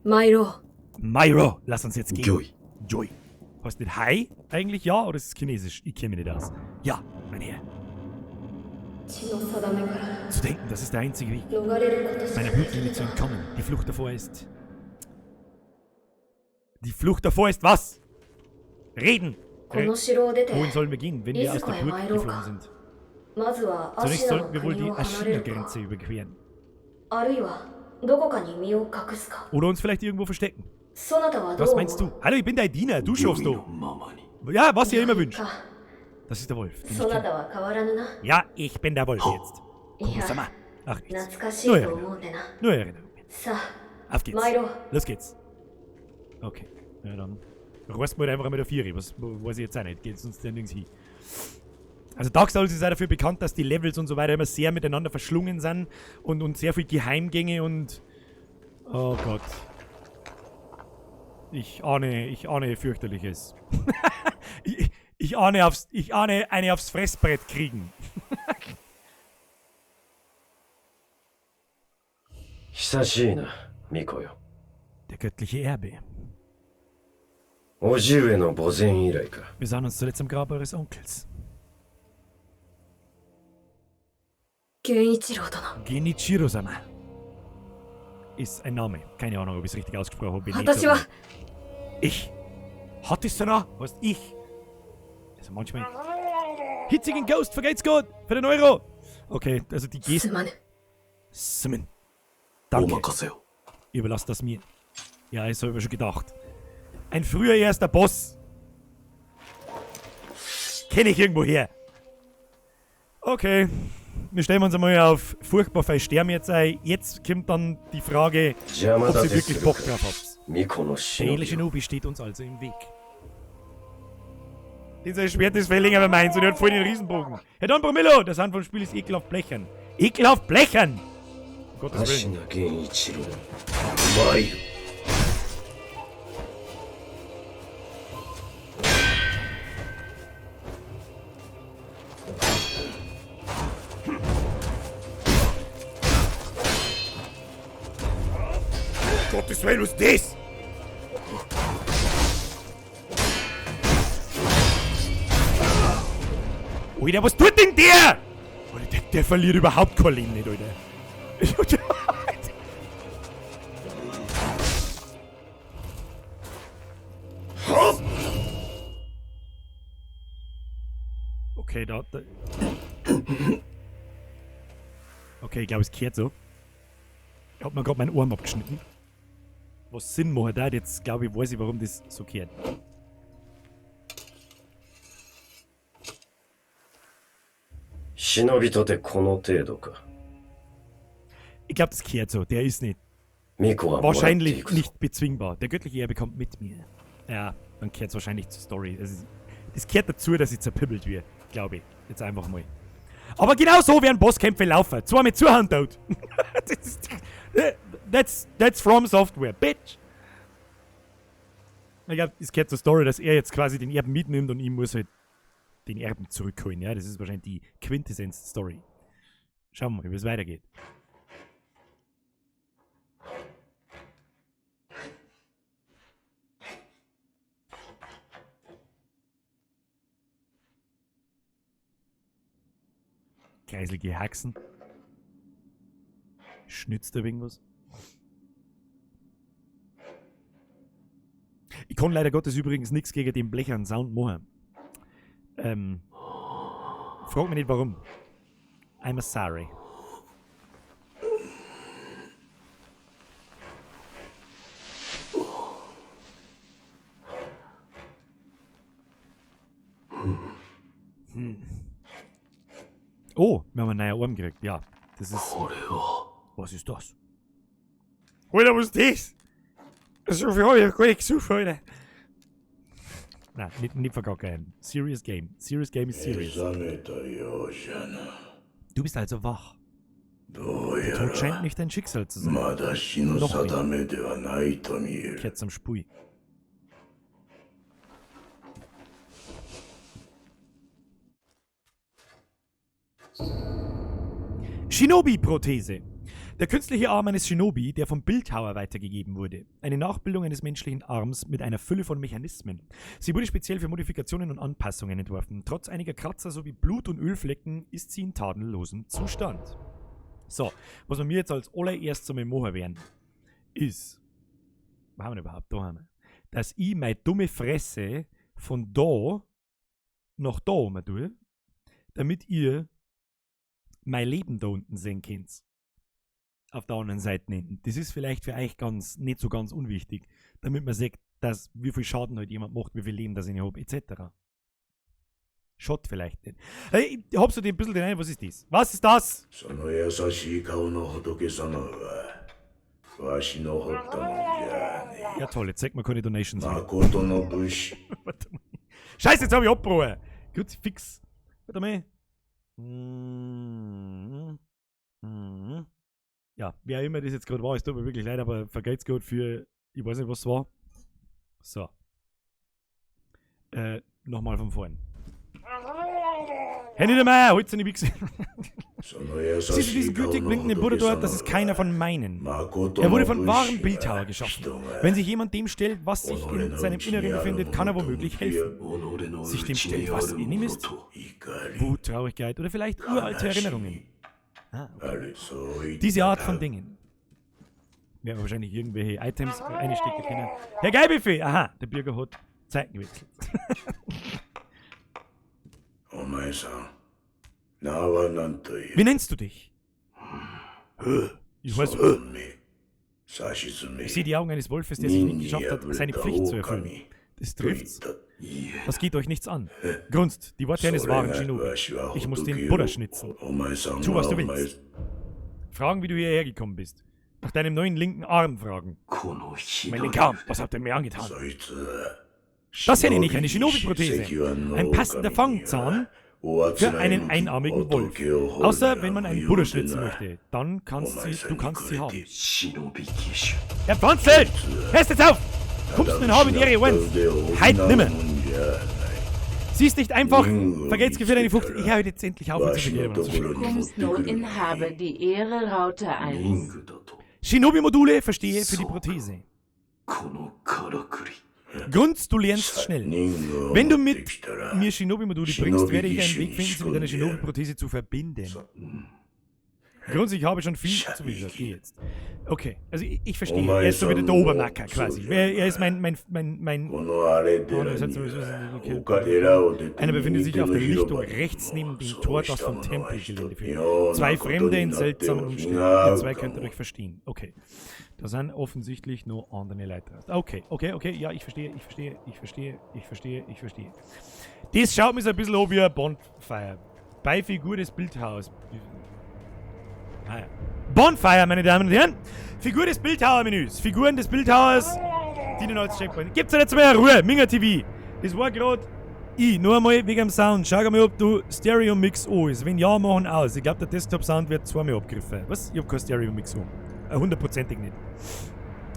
[SPEAKER 5] Miro.
[SPEAKER 1] Miro, lass uns jetzt gehen.
[SPEAKER 6] Joy.
[SPEAKER 1] Joy. Heißt nicht Hi eigentlich ja oder ist es Chinesisch? Ich kenne mich nicht aus. Ja, mein Herr. Zu denken, das ist der einzige Weg, meiner Blutlinie zu entkommen. Die Flucht davor ist... Die Flucht davor ist was? Reden! Wohin sollen wir gehen, wenn wir aus der Burg geflohen sind? Zunächst sollten wir wohl die Ashina-Grenze überqueren. Oder uns vielleicht irgendwo verstecken. Was meinst du? Hallo, ich bin dein Diener, du schaffst du. Ja, was ihr immer wünscht. Das ist der Wolf, den ich kenne. Ja, ich bin der Wolf jetzt. Kono-sama. Ach, nichts. Nur Erinnerung. Nur Erinnerung. Auf geht's. Los geht's. Okay. Ja, dann reißen wir halt einfach mit der Vieri. Was weiß ich jetzt auch nicht. Geht sonst ja nirgends hin. Also Dark Souls ist auch dafür bekannt, dass die Levels und so weiter immer sehr miteinander verschlungen sind und sehr viel Geheimgänge und... Oh Gott. Ich ahne fürchterliches. Ich ahne eine aufs Fressbrett kriegen. Der göttliche Erbe. Wir sahen uns zuletzt am Grab eures Onkels. Genichiro-sama. Ist ein Name. Keine Ahnung, ob ich es richtig ausgesprochen habe. Ich. Hattisana? Was? Ich. Also manchmal. Hitzigen Ghost, vergeht's gut! Für den Euro! Okay, also die Geste. Simon. Danke. Überlass das mir. Ja, das habe ich mir schon gedacht. Ein früher erster Boss. Kenne ich irgendwo her. Okay. Wir stellen uns einmal auf furchtbar viel Sterben jetzt ein. Jetzt kommt dann die Frage, ob sie wirklich Bock drauf habt. Der edle Shinobi steht uns also im Weg. Dieser Schwert ist viel länger bei meins und er hat voll den Riesenbogen. Herr Don Bromillo, das Hand vom Spiel ist ekelhaft blechern. Ekelhaft blechern! Um Gottes Willen. Gottes Willen, was ist das? Alter, was tut denn der? Alter, der verliert überhaupt kein Leben nicht, Alter. Okay, da. Okay, ich glaube, es kehrt so. Ich hab mir gerade meinen Arm abgeschnitten. Was Sinn macht, da jetzt glaube ich, weiß ich, warum das so kehrt. Ich glaube, das kehrt so. Der ist nicht. Wahrscheinlich nicht bezwingbar. Der göttliche Erbe kommt mit mir. Ja, dann kehrt es wahrscheinlich zur Story. Also, das kehrt dazu, dass ich zerpimmelt wird. Glaube ich. Jetzt einfach mal. Aber genau so werden Bosskämpfe laufen. Zwar mit Zuhand tot. That's from Software, bitch. Ich glaube, es kehrt zur Story, dass er jetzt quasi den Erben mitnimmt und ihm muss halt den Erben zurückholen. Ja, das ist wahrscheinlich die Quintessenz-Story. Schauen wir mal, wie es weitergeht. Kreiselige Haxen. Schnitzt da irgendwas? Ich kann leider Gottes übrigens nichts gegen den blechernen Sound machen. Frag mich nicht warum. I'm sorry. Oh, wir haben einen neuen Arm gekriegt. Ja, das ist.
[SPEAKER 6] これは
[SPEAKER 1] Was ist das? Alter, was ist das? So viel hab ich noch gar nicht gesucht, Alter. Nein, nicht vergacken. Serious Game. Serious Game is
[SPEAKER 2] 目
[SPEAKER 1] serious.
[SPEAKER 2] 覚めたようじゃな
[SPEAKER 1] Du bist also wach.
[SPEAKER 2] どう
[SPEAKER 1] Der
[SPEAKER 2] や
[SPEAKER 1] Tod scheint
[SPEAKER 2] ら
[SPEAKER 1] nicht dein Schicksal zu sein.
[SPEAKER 2] まだ死の定めではないと見える
[SPEAKER 1] Kehrt zum Spui. Shinobi-Prothese. Der künstliche Arm eines Shinobi, der vom Bildhauer weitergegeben wurde. Eine Nachbildung eines menschlichen Arms mit einer Fülle von Mechanismen. Sie wurde speziell für Modifikationen und Anpassungen entworfen. Trotz einiger Kratzer sowie Blut- und Ölflecken ist sie in tadellosem Zustand. So, was wir mir jetzt als allererstes einmal machen werden, ist, wo haben wir denn überhaupt? Da haben wir. Dass ich meine dumme Fresse von da nach da oben tue, damit ihr mein Leben da unten sehen könnt. Auf der anderen Seite hinten. Das ist vielleicht für euch ganz, nicht so ganz unwichtig, damit man sieht, dass, wie viel Schaden halt jemand macht, wie viel Leben das ich habe, etc. Schaut vielleicht nicht. Hey, ich hab so ein bisschen den Eindruck, was ist das? Was ist das?
[SPEAKER 2] その優しい顔の仏様はわしの掘ったもんじゃね
[SPEAKER 1] Ja toll, jetzt zeigt mir keine Donations
[SPEAKER 2] え
[SPEAKER 1] mehr.
[SPEAKER 2] 誠の武士
[SPEAKER 1] Warte mal. Scheiße, jetzt habe ich abgebrochen. Kruzifix. Warte mal. Mhm. Mhm. Ja, wer immer das jetzt gerade war, es tut mir wirklich leid, aber vergelt's gut für, ich weiß nicht, was es war. So. Nochmal von vorn. Herr Niedermeyer, holt's in die Wichse.
[SPEAKER 2] その優
[SPEAKER 1] Siehst du
[SPEAKER 2] し
[SPEAKER 1] diesen
[SPEAKER 2] い顔
[SPEAKER 1] gütig
[SPEAKER 2] の
[SPEAKER 1] blinkenden Buddha
[SPEAKER 2] 仏
[SPEAKER 1] dort?
[SPEAKER 2] 様
[SPEAKER 1] Das ist keiner
[SPEAKER 2] は
[SPEAKER 1] von meinen.
[SPEAKER 2] 誠
[SPEAKER 1] Er wurde
[SPEAKER 2] の
[SPEAKER 1] von
[SPEAKER 2] 武
[SPEAKER 1] wahrem
[SPEAKER 2] 士
[SPEAKER 1] Bildhauer
[SPEAKER 2] は
[SPEAKER 1] geschaffen.
[SPEAKER 2] 人が
[SPEAKER 1] Wenn sich jemand dem stellt, was sich
[SPEAKER 2] 己
[SPEAKER 1] in
[SPEAKER 2] の
[SPEAKER 1] seinem
[SPEAKER 2] 内に
[SPEAKER 1] Inneren
[SPEAKER 2] ある
[SPEAKER 1] befindet,
[SPEAKER 2] も
[SPEAKER 1] kann er
[SPEAKER 2] のと向
[SPEAKER 1] womöglich
[SPEAKER 2] き合
[SPEAKER 1] helfen.
[SPEAKER 2] う
[SPEAKER 6] 己の
[SPEAKER 1] Sich dem
[SPEAKER 6] 内に
[SPEAKER 1] stellt,
[SPEAKER 6] あ
[SPEAKER 1] was
[SPEAKER 6] る
[SPEAKER 1] in ihm
[SPEAKER 6] もの
[SPEAKER 1] ist?
[SPEAKER 6] と
[SPEAKER 2] 怒り
[SPEAKER 1] Wut, Traurigkeit oder vielleicht uralte
[SPEAKER 2] 悲し
[SPEAKER 1] Erinnerungen.
[SPEAKER 2] み
[SPEAKER 1] Ah,
[SPEAKER 2] あるそういっ
[SPEAKER 1] Diese
[SPEAKER 2] た
[SPEAKER 1] Art von Dingen. Werden wir wahrscheinlich irgendwelche Items einstecken können. Herr Geilbuffet! Aha, der Bürger hat Zeiten gewechselt.
[SPEAKER 2] お前さん名は何という
[SPEAKER 1] Wie nennst du dich? Ich weiß,
[SPEAKER 2] その目差し詰め
[SPEAKER 1] ich sehe die Augen eines Wolfes, der sich
[SPEAKER 2] 任
[SPEAKER 1] nicht
[SPEAKER 2] に
[SPEAKER 1] geschafft
[SPEAKER 2] 破
[SPEAKER 1] hat,
[SPEAKER 2] れ
[SPEAKER 1] seine
[SPEAKER 2] た
[SPEAKER 1] Pflicht zu erfüllen.
[SPEAKER 2] 狼
[SPEAKER 1] Das
[SPEAKER 2] と言っ
[SPEAKER 1] trifft's.
[SPEAKER 2] た
[SPEAKER 6] いいえ
[SPEAKER 1] Das geht euch nichts an. Grunzt, die Worte eines
[SPEAKER 2] それ
[SPEAKER 1] wahren
[SPEAKER 2] が
[SPEAKER 1] Shinobi.
[SPEAKER 2] わしは
[SPEAKER 1] Ich muss den
[SPEAKER 2] 仏
[SPEAKER 1] Buddha
[SPEAKER 2] を
[SPEAKER 1] schnitzen.
[SPEAKER 2] お前さん
[SPEAKER 1] Tu,
[SPEAKER 2] は
[SPEAKER 1] was du
[SPEAKER 2] お前
[SPEAKER 1] willst. Fragen, wie du hierher gekommen bist. Nach deinem neuen linken Arm fragen.
[SPEAKER 6] この
[SPEAKER 1] Mein
[SPEAKER 6] 左
[SPEAKER 1] linker Arm, was habt ihr mir angetan?
[SPEAKER 2] そいつは
[SPEAKER 1] Das hier nenne ich eine Shinobi-Prothese. Ein passender Fangzahn für einen einarmigen Wolf. Außer wenn man einen Buddha schnitzen möchte. Dann kannst sie, du kannst sie haben.
[SPEAKER 6] 忍び義手
[SPEAKER 1] Herr Pfanzel! Hörst jetzt auf! Kommst du denn haben ihre Ohren? Heit nimmer! Siehst nicht einfach, vergelt's für deine Fucht. Ich höre jetzt endlich auf, mit
[SPEAKER 2] わ
[SPEAKER 1] zu
[SPEAKER 2] しの
[SPEAKER 1] vergeben.
[SPEAKER 2] ところに持
[SPEAKER 3] Kums
[SPEAKER 2] ってくる
[SPEAKER 3] in habe die Ehre Raute
[SPEAKER 6] リ
[SPEAKER 3] 1.
[SPEAKER 6] ングだと
[SPEAKER 1] Shinobi-Module verstehe für die Prothese.
[SPEAKER 6] このからくり
[SPEAKER 1] Grunz, du lernst schnell.
[SPEAKER 2] リングを
[SPEAKER 1] Wenn du
[SPEAKER 2] 持って
[SPEAKER 1] mit
[SPEAKER 2] きたら
[SPEAKER 1] mir Shinobi-Module bringst, werde ich einen Weg finden, sie mit deiner Shinobi-Prothese zu verbinden. Grunz, ich habe schon viel zu viel gesagt. Geh jetzt. Okay, also ich verstehe. Er ist so wieder der Obermacker quasi. Er ist mein, mein, mein, mein
[SPEAKER 2] この荒れ寺に
[SPEAKER 1] Oh, das
[SPEAKER 2] は
[SPEAKER 1] okay.
[SPEAKER 2] 丘寺を出て
[SPEAKER 1] Einer befindet
[SPEAKER 2] 右
[SPEAKER 1] sich
[SPEAKER 2] 手
[SPEAKER 1] auf
[SPEAKER 2] の
[SPEAKER 1] der
[SPEAKER 2] 広
[SPEAKER 1] Lichtung
[SPEAKER 2] 場に
[SPEAKER 1] rechts neben dem
[SPEAKER 2] そう
[SPEAKER 1] Tor,
[SPEAKER 2] した
[SPEAKER 1] das vom
[SPEAKER 2] 者は
[SPEAKER 1] Tempelgelände
[SPEAKER 2] 一
[SPEAKER 1] führt.
[SPEAKER 2] 人
[SPEAKER 1] Zwei Fremde in
[SPEAKER 2] 妙なこと
[SPEAKER 1] seltsamen
[SPEAKER 2] に
[SPEAKER 1] Umständen.
[SPEAKER 2] なって
[SPEAKER 1] Ihr
[SPEAKER 2] も
[SPEAKER 1] zwei könnt euch verstehen. Okay. Da sind offensichtlich nur andere Leute. Okay, okay, okay. Ja, ich verstehe, ich verstehe, ich verstehe, ich verstehe, ich verstehe. Das schaut mir so ein bisschen an wie ein Bonfire. Bei Figur des Bildhauers. Ah ja. Bonfire, meine Damen und Herren. Figur des Bildhauermenüs. Figuren des Bildhauers dienen als Checkpoint. Gibt's ja jetzt mal Ruhe, Minga TV. Das war gerade ich. Nur einmal wegen dem Sound. Schau mal, ob du Stereo Mix an ist. Wenn ja, machen aus. Ich glaube, der Desktop Sound wird zweimal abgegriffen. Was? Ich hab kein Stereo Mix an. Hundertprozentig nicht.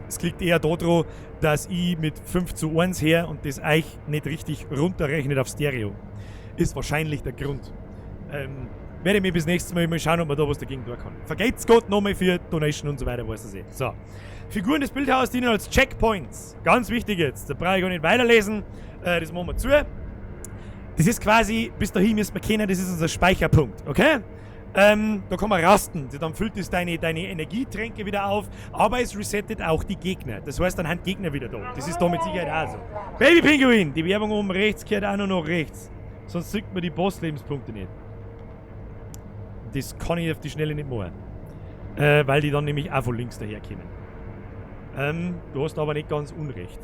[SPEAKER 1] Es liegt eher daran, dass ich mit 5:1 her und das euch nicht richtig runterrechnet auf Stereo. Ist wahrscheinlich der Grund. Werde ich mir bis nächstes Mal schauen, ob man da was dagegen tun kann. Vergelt's Gott nochmal für Donation und so weiter, weiß das eh. So. Figuren des Bildhauers dienen als Checkpoints. Ganz wichtig jetzt. Da brauche ich gar nicht weiterlesen. Das machen wir zu. Das ist quasi, bis dahin müssen wir kennen, das ist unser Speicherpunkt, okay? Da kann man rasten. Dann füllt es deine Energietränke wieder auf, aber es resettet auch die Gegner. Das heißt, dann haben Gegner wieder da. Das ist da mit Sicherheit auch so. Baby Pinguin! Die Werbung oben rechts gehört auch nur noch rechts. Sonst sieht man die Boss-Lebenspunkte nicht. Das kann ich auf die Schnelle nicht machen. Weil die dann nämlich auch von links daherkommen. Du hast aber nicht ganz Unrecht.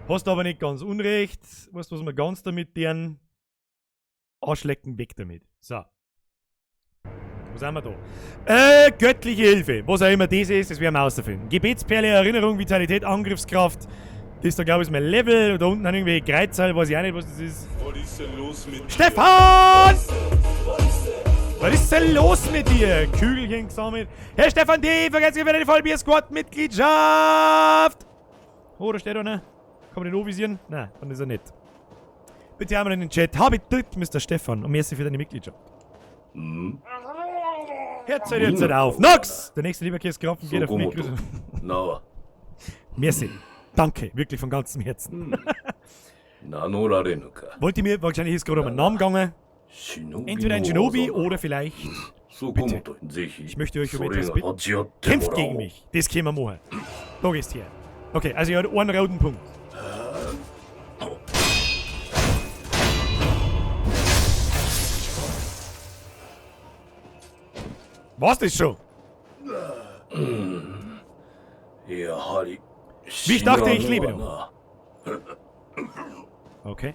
[SPEAKER 1] Hast aber nicht ganz Unrecht. Weißt du, was wir ganz damit deren Arschlecken weg damit. So. Wo sind wir da? Göttliche Hilfe. Was auch immer das ist, das werden wir rausfinden. Gebetsperle, Erinnerung, Vitalität, Angriffskraft. Das da, glaube ich, ist mein Level. Da unten haben irgendwelche Kreuzzahl, weiß ich auch nicht, was das ist.
[SPEAKER 7] Was ist denn los mit dir?
[SPEAKER 1] Stefan! Was ist denn los mit dir? Kügelchen gesammelt. Herr Stefan D., vergesst nicht wieder die Vollbier-Squad-Mitgliedschaft! Oh, da steht einer. Kann man den anvisieren? Nein, dann ist er nicht. Bitte einmal in den Chat. Habe dritt, Mr. Stefan. Und merci für deine Mitgliedschaft. Jetzt hört auf. Nox! Der nächste Leberkäsekrapfen geht
[SPEAKER 6] そ
[SPEAKER 1] auf
[SPEAKER 6] こ
[SPEAKER 1] mich.
[SPEAKER 6] もと名は
[SPEAKER 1] Merci. Danke, wirklich von ganzem Herzen.
[SPEAKER 6] 名乗られぬか
[SPEAKER 1] Wollt ihr mir, wahrscheinlich ist gerade um einen Namen gegangen.
[SPEAKER 6] 忍び
[SPEAKER 1] Entweder ein
[SPEAKER 6] の
[SPEAKER 1] Shinobi
[SPEAKER 6] 技だ
[SPEAKER 1] oder vielleicht
[SPEAKER 6] そこもとぜひ
[SPEAKER 1] Ich möchte euch um
[SPEAKER 6] それ
[SPEAKER 1] etwas
[SPEAKER 6] が
[SPEAKER 1] bitten.
[SPEAKER 6] 立ち会っても
[SPEAKER 1] Kämpft
[SPEAKER 6] らお
[SPEAKER 1] gegen
[SPEAKER 6] う
[SPEAKER 1] mich. Das können wir machen. Da gehst her. Okay, also ihr habt einen roten Punkt. War's das schon?
[SPEAKER 6] やはり
[SPEAKER 1] Wie ich dachte, ich
[SPEAKER 6] 死
[SPEAKER 1] lebe
[SPEAKER 6] なぬわな
[SPEAKER 1] Okay.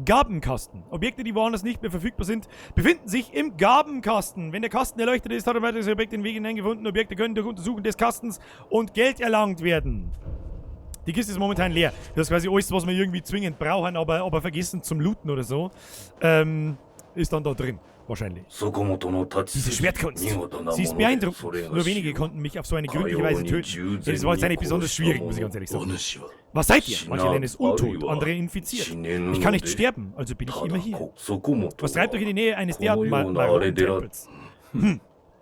[SPEAKER 1] Gabenkasten. Objekte, die woanders nicht mehr verfügbar sind, befinden sich im Gabenkasten. Wenn der Kasten erleuchtet ist, hat ein weiteres Objekt den Weg hineingefunden. Objekte können durch Untersuchen des Kastens und Geld erlangt werden. Die Kiste ist momentan leer. Das ist quasi alles, was wir irgendwie zwingend brauchen, aber vergessen zum Looten oder so, ist dann da drin. Wahrscheinlich.
[SPEAKER 6] そこもとの立ち
[SPEAKER 1] Diese
[SPEAKER 6] 筋
[SPEAKER 1] Schwertkunst.
[SPEAKER 6] 見事な
[SPEAKER 1] Sie
[SPEAKER 6] も
[SPEAKER 1] ist
[SPEAKER 6] ので
[SPEAKER 1] beeindruckend.
[SPEAKER 6] それが
[SPEAKER 1] Nur wenige
[SPEAKER 6] 死を
[SPEAKER 1] konnten mich auf so eine
[SPEAKER 6] か
[SPEAKER 1] gründliche
[SPEAKER 6] よう
[SPEAKER 1] Weise
[SPEAKER 6] に
[SPEAKER 1] töten.
[SPEAKER 6] 従
[SPEAKER 1] Ja,
[SPEAKER 6] 前
[SPEAKER 1] das war jetzt
[SPEAKER 6] に
[SPEAKER 1] eigentlich besonders
[SPEAKER 6] 殺した
[SPEAKER 1] schwierig, muss ich
[SPEAKER 6] 者
[SPEAKER 1] ganz ehrlich
[SPEAKER 6] お
[SPEAKER 1] sagen.
[SPEAKER 6] 主は
[SPEAKER 1] Was seid ihr?
[SPEAKER 6] 死
[SPEAKER 1] Manche
[SPEAKER 6] な
[SPEAKER 1] nennen es
[SPEAKER 6] ある
[SPEAKER 1] untot,
[SPEAKER 6] いは
[SPEAKER 1] andere infiziert.
[SPEAKER 6] 死ねぬ
[SPEAKER 1] Ich
[SPEAKER 6] の
[SPEAKER 1] kann nicht
[SPEAKER 6] で
[SPEAKER 1] sterben, also bin ich
[SPEAKER 6] た
[SPEAKER 1] immer
[SPEAKER 6] だ
[SPEAKER 1] hier.
[SPEAKER 6] こそこもと
[SPEAKER 1] Was treibt euch in die Nähe eines
[SPEAKER 6] この
[SPEAKER 1] derart
[SPEAKER 6] ようなあれ
[SPEAKER 1] maroden
[SPEAKER 6] でら
[SPEAKER 1] Tempels?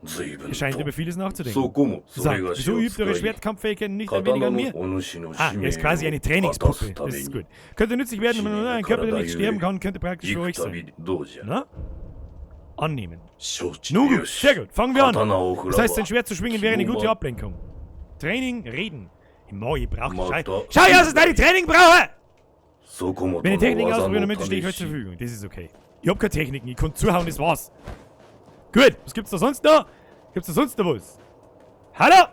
[SPEAKER 6] 随分
[SPEAKER 1] Ihr scheint
[SPEAKER 6] と
[SPEAKER 1] über vieles
[SPEAKER 6] そ
[SPEAKER 1] nachzudenken.
[SPEAKER 6] こもそれ
[SPEAKER 1] Sagt,
[SPEAKER 6] が死
[SPEAKER 1] wieso
[SPEAKER 6] を
[SPEAKER 1] übt
[SPEAKER 6] 使
[SPEAKER 1] eure
[SPEAKER 6] い
[SPEAKER 1] Schwertkampffähigkeiten nicht ein
[SPEAKER 6] 刀
[SPEAKER 1] wenig an
[SPEAKER 6] の
[SPEAKER 1] mir?
[SPEAKER 6] お主の
[SPEAKER 1] Ah,
[SPEAKER 6] 使
[SPEAKER 1] er
[SPEAKER 6] 命
[SPEAKER 1] ist quasi eine
[SPEAKER 6] を果た
[SPEAKER 1] Trainingspuppe.
[SPEAKER 6] すた
[SPEAKER 1] Das
[SPEAKER 6] め
[SPEAKER 1] ist
[SPEAKER 6] に
[SPEAKER 1] gut. Könnte nützlich werden, wenn ein Körper, der nicht sterben kann, könnte praktisch für
[SPEAKER 6] 幾
[SPEAKER 1] euch
[SPEAKER 6] 度
[SPEAKER 1] sein.
[SPEAKER 6] どうじゃ
[SPEAKER 1] Na? Annehmen.
[SPEAKER 6] 承知
[SPEAKER 1] Nun
[SPEAKER 6] よ
[SPEAKER 1] gut,
[SPEAKER 6] し
[SPEAKER 1] sehr gut. Fangen wir an.
[SPEAKER 6] 刀を振
[SPEAKER 1] Das
[SPEAKER 6] ら
[SPEAKER 1] heißt, sein
[SPEAKER 6] ば
[SPEAKER 1] Schwert zu schwingen wäre eine gute
[SPEAKER 6] Kimo-
[SPEAKER 1] Ablenkung. Training, reden. Moi, ich brauche Schei.
[SPEAKER 6] また
[SPEAKER 1] Schau, was ist deine Training brauche!
[SPEAKER 6] そこも
[SPEAKER 1] Wenn
[SPEAKER 6] と
[SPEAKER 1] ihr Techniken
[SPEAKER 6] の技
[SPEAKER 1] ausprobieren
[SPEAKER 6] の
[SPEAKER 1] möchtet, stehe ich euch
[SPEAKER 6] 試
[SPEAKER 1] zur
[SPEAKER 6] し
[SPEAKER 1] Verfügung. Das ist okay. Ich hab keine Techniken, ich kann zuhauen, das war's. Gut, was gibt's da sonst noch? Gibt's da sonst noch was? Hallo?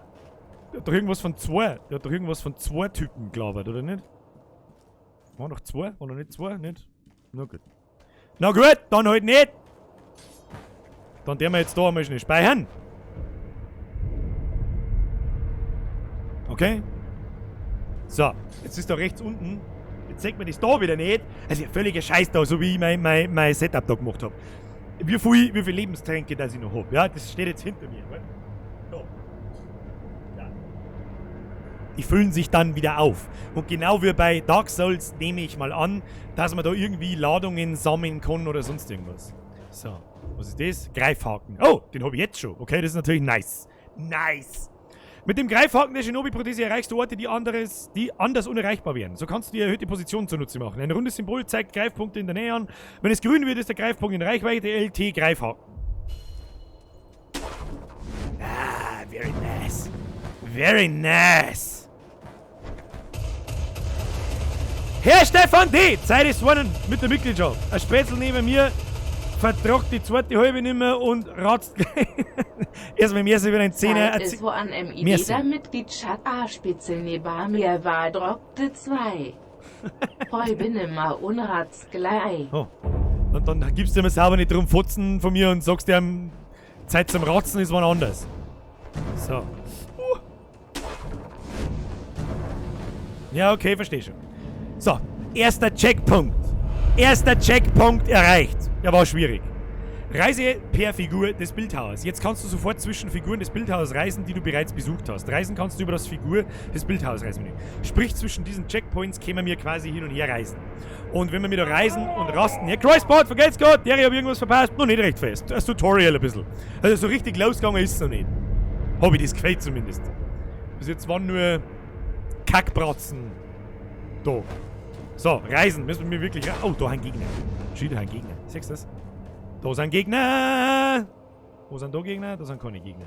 [SPEAKER 1] Der hat doch irgendwas von zwei. Der hat doch irgendwas von zwei Typen gelabert, oder nicht? War noch zwei? War noch nicht zwei? Nicht? Na gut. Na gut, dann halt nicht! Dann werden wir jetzt da einmal schnell speichern. Okay. So, jetzt ist da rechts unten. Jetzt zeigt mir das da wieder nicht. Also völliger Scheiß da, so wie ich mein Setup da gemacht habe. Wie viel Lebenstränke das ich noch hab. Ja, das steht jetzt hinter mir. Warte. Da. Da. Die füllen sich dann wieder auf. Und genau wie bei Dark Souls nehme ich mal an, dass man da irgendwie Ladungen sammeln kann oder sonst irgendwas. So, was ist das? Greifhaken. Oh, den habe ich jetzt schon. Okay, das ist natürlich nice. Nice. Mit dem Greifhaken der Shinobi-Prothese erreichst du Orte, die anders unerreichbar wären. So kannst du die erhöhte Position zunutze machen. Ein rundes Symbol zeigt Greifpunkte in der Nähe an. Wenn es grün wird, ist der Greifpunkt in Reichweite. LT Greifhaken. Ah, very nice. Very nice. Herr Stefan D., Zeit ist worden mit der Mitgliedschaft. Ein Spätzl neben mir vertragt die zweite halbe nimmer und ratzt gleich. Erstmal mir wieder ein Zehner.
[SPEAKER 3] Zeit ist wo an MID
[SPEAKER 1] Merci.
[SPEAKER 3] der Mitgliedschaft A-Spitzel neben mir war droppte 2. Heu nimmer unratz gleich.
[SPEAKER 1] Oh. Und dann gibst du mir sauber nicht drum Fotzen von mir und sagst dir, Zeit zum Ratzen ist wann anders. So. Ja, okay, verstehe schon. So, erster Checkpunkt. Erster Checkpunkt erreicht. Ja, war schwierig. Reise per Figur des Bildhauers. Jetzt kannst du sofort zwischen Figuren des Bildhauers reisen, die du bereits besucht hast. Reisen kannst du über das Figur des Bildhauers Reisemenü. Sprich, zwischen diesen Checkpoints können wir quasi hin und her reisen. Und wenn wir wieder reisen und rasten... Ja, Kreuzbad, vergelt's Gott! Der, ich hab irgendwas verpasst. Noch nicht recht fest. Das Tutorial ein bisschen. Also so richtig losgegangen ist es noch nicht. Hab ich das gefällt zumindest. Bis jetzt waren nur Kackbratzen da. So, reisen. Müssen wir wirklich... Oh, da ein Gegner. Schon wieder ein Gegner. Siehst du das? Da sind Gegner! Wo sind da Gegner? Da sind keine Gegner.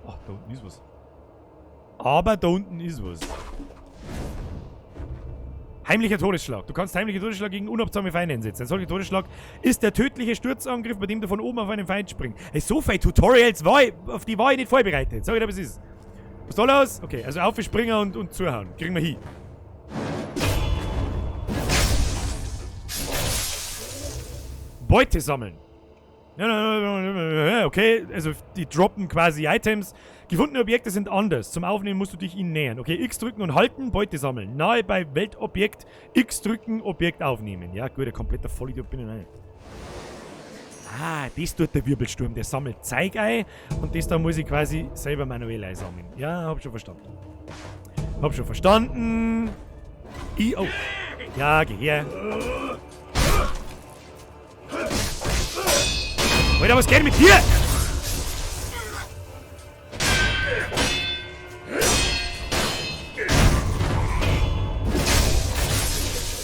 [SPEAKER 1] Ach, da unten ist was. Aber da unten ist was. Heimlicher Todesschlag. Du kannst heimlichen Todesschlag gegen unabsame Feinde einsetzen. Ein solcher Todesschlag ist der tödliche Sturzangriff, bei dem du von oben auf einen Feind springst. Ey, so viele Tutorials, auf die war ich nicht vorbereitet. Sag ich dir, was ist. Was soll los? Okay, also aufspringen und zuhauen. Kriegen wir hin. Beute sammeln. Okay, also die droppen quasi Items. Gefundene Objekte sind anders. Zum Aufnehmen musst du dich ihnen nähern. Okay, X drücken und halten, Beute sammeln. Nahe bei Weltobjekt, X drücken, Objekt aufnehmen. Ja, gut, der kompletter Vollidiot bin ich nicht. Ah, das tut der Wirbelsturm. Der sammelt Zeug ein und das da muss ich quasi selber manuell einsammeln. Ja, hab schon verstanden. Hab schon verstanden. Oh. Ja, geh her. Alter, was geht mit dir?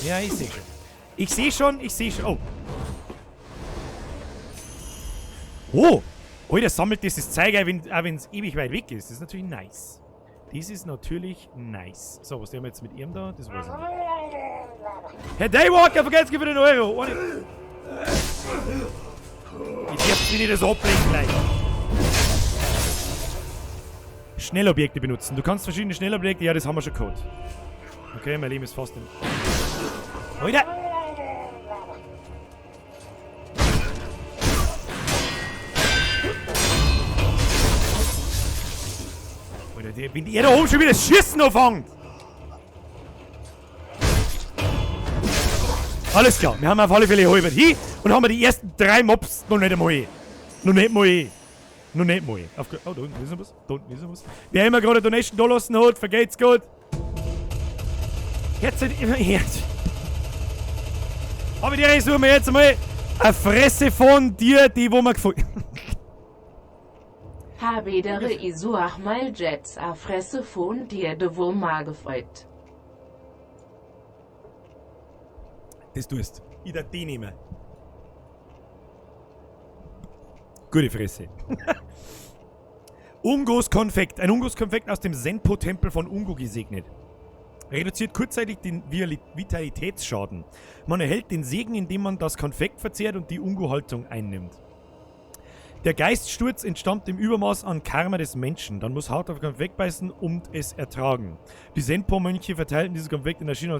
[SPEAKER 1] Ja, ich seh schon. Ich seh schon, ich seh schon. Oh. Oh! Alter, sammelt dieses Zeug ein, auch wenn's ewig weit weg ist. Das ist natürlich nice. Das ist natürlich nice. So, was tun wir jetzt mit ihm da? Das weiß ich nicht. Herr Daywalker, vergesst für den Euro! Ich darf mich nicht so ablenken gleich. Schnellobjekte benutzen. Du kannst verschiedene Schnellobjekte. Ja, das haben wir schon gehabt. Okay, mein Leben ist fast in. Alter! Alter, wenn der da oben schon wieder das Schießen anfängt! Alles klar, wir haben auf alle Fälle halb hin und haben wir die ersten 3 Mobs noch nicht einmal. Noch nicht mal. Noch nicht mal. Oh, da unten ist noch was. Da unten ist noch was. Wer immer gerade Donation da lassen hat, vergeht's gut. Herzlich immer Herz. Aber die suchen wir jetzt einmal eine Fresse von dir, die wo wir gefunden.
[SPEAKER 3] Habedere Isuach mal Jets a Fresse von dir, de wo ma gefreut.
[SPEAKER 1] Das tust. Ich darf die nehmen. Gute Fresse. Ungos Konfekt. Ein Ungos Konfekt aus dem Senpo-Tempel von Ungo gesegnet. Reduziert kurzzeitig den Vitalitätsschaden. Man erhält den Segen, indem man das Konfekt verzehrt und die Ungo-Haltung einnimmt. Der Geiststurz entstammt dem Übermaß an Karma des Menschen. Dann muss hart auf Konfekt beißen und es ertragen. Die Senpo-Mönche verteilten dieses Konfekt in der China.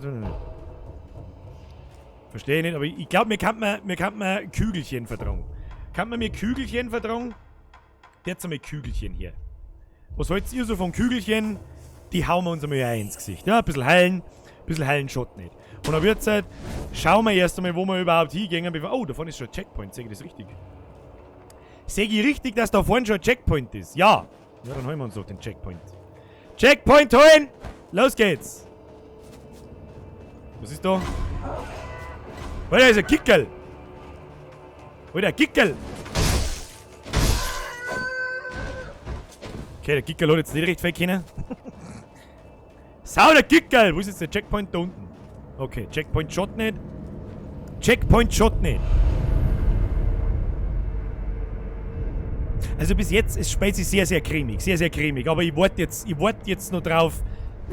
[SPEAKER 1] Verstehe ich nicht, aber ich glaube, mir kann man Kügelchen vertragen. Kann man mir Kügelchen vertragen? Jetzt einmal Kügelchen hier. Was haltet ihr so von Kügelchen? Die hauen wir uns einmal ein ins Gesicht. Ja, ein bisschen heilen schaut nicht. Und dann wird's halt, schauen wir erst einmal, wo wir überhaupt hingehen. Oh, da vorne ist schon ein Checkpoint. Sehe ich das richtig? Sehe ich richtig, dass da vorne schon ein Checkpoint ist? Ja. Ja, dann holen wir uns doch den Checkpoint. Checkpoint holen! Los geht's! Was ist da? Oh, da ist ein Kickerl! Oh, der Kickerl! Okay, der Kickerl hat jetzt nicht recht viel können. Sau, der Kickerl! Wo ist jetzt der Checkpoint da unten? Okay, Checkpoint shot nicht. Checkpoint shot nicht. Also bis jetzt, es spielt sich sehr, sehr cremig. Sehr, sehr cremig. Aber ich warte jetzt noch drauf.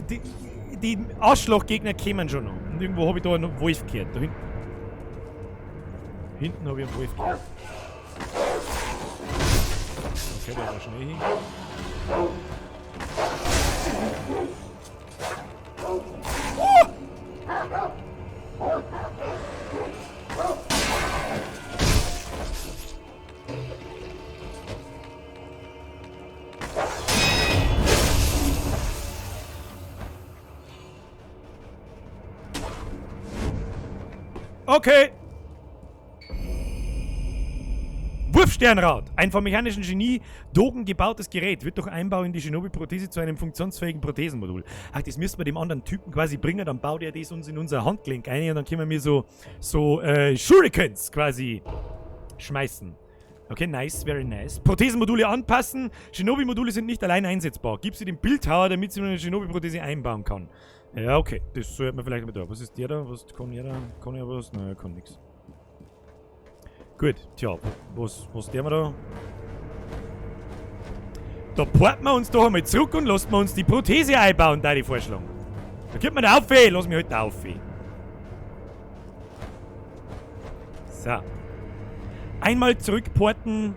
[SPEAKER 1] Die Arschlochgegner kämen schon noch. Und irgendwo habe ich da einen Wolf gehört. Da hinten. Hinten habe ich einen Wolf gehört. Okay, der war schnell hin. Oh! Okay. Wurfsternrad. Ein vom mechanischen Genie Dogen gebautes Gerät wird durch Einbau in die Shinobi-Prothese zu einem funktionsfähigen Prothesenmodul. Ach, das müssen wir dem anderen Typen quasi bringen, dann baut er das uns in unser Handgelenk ein und dann können wir so Shurikens quasi schmeißen. Okay, nice, very nice. Prothesenmodule anpassen. Shinobi-Module sind nicht allein einsetzbar. Gib sie dem Bildhauer, damit sie eine Shinobi-Prothese einbauen kann. Ja, okay. Das sollte man vielleicht mit da. Was ist der da? Was kann er da? Kann er was? Nein, er kann nichts. Gut, tja, was der wir da? Da porten wir uns doch einmal zurück und lassen wir uns die Prothese einbauen, da die Vorschlag. Da kommt man da auf, lass mich halt da auf. So. Einmal zurückporten.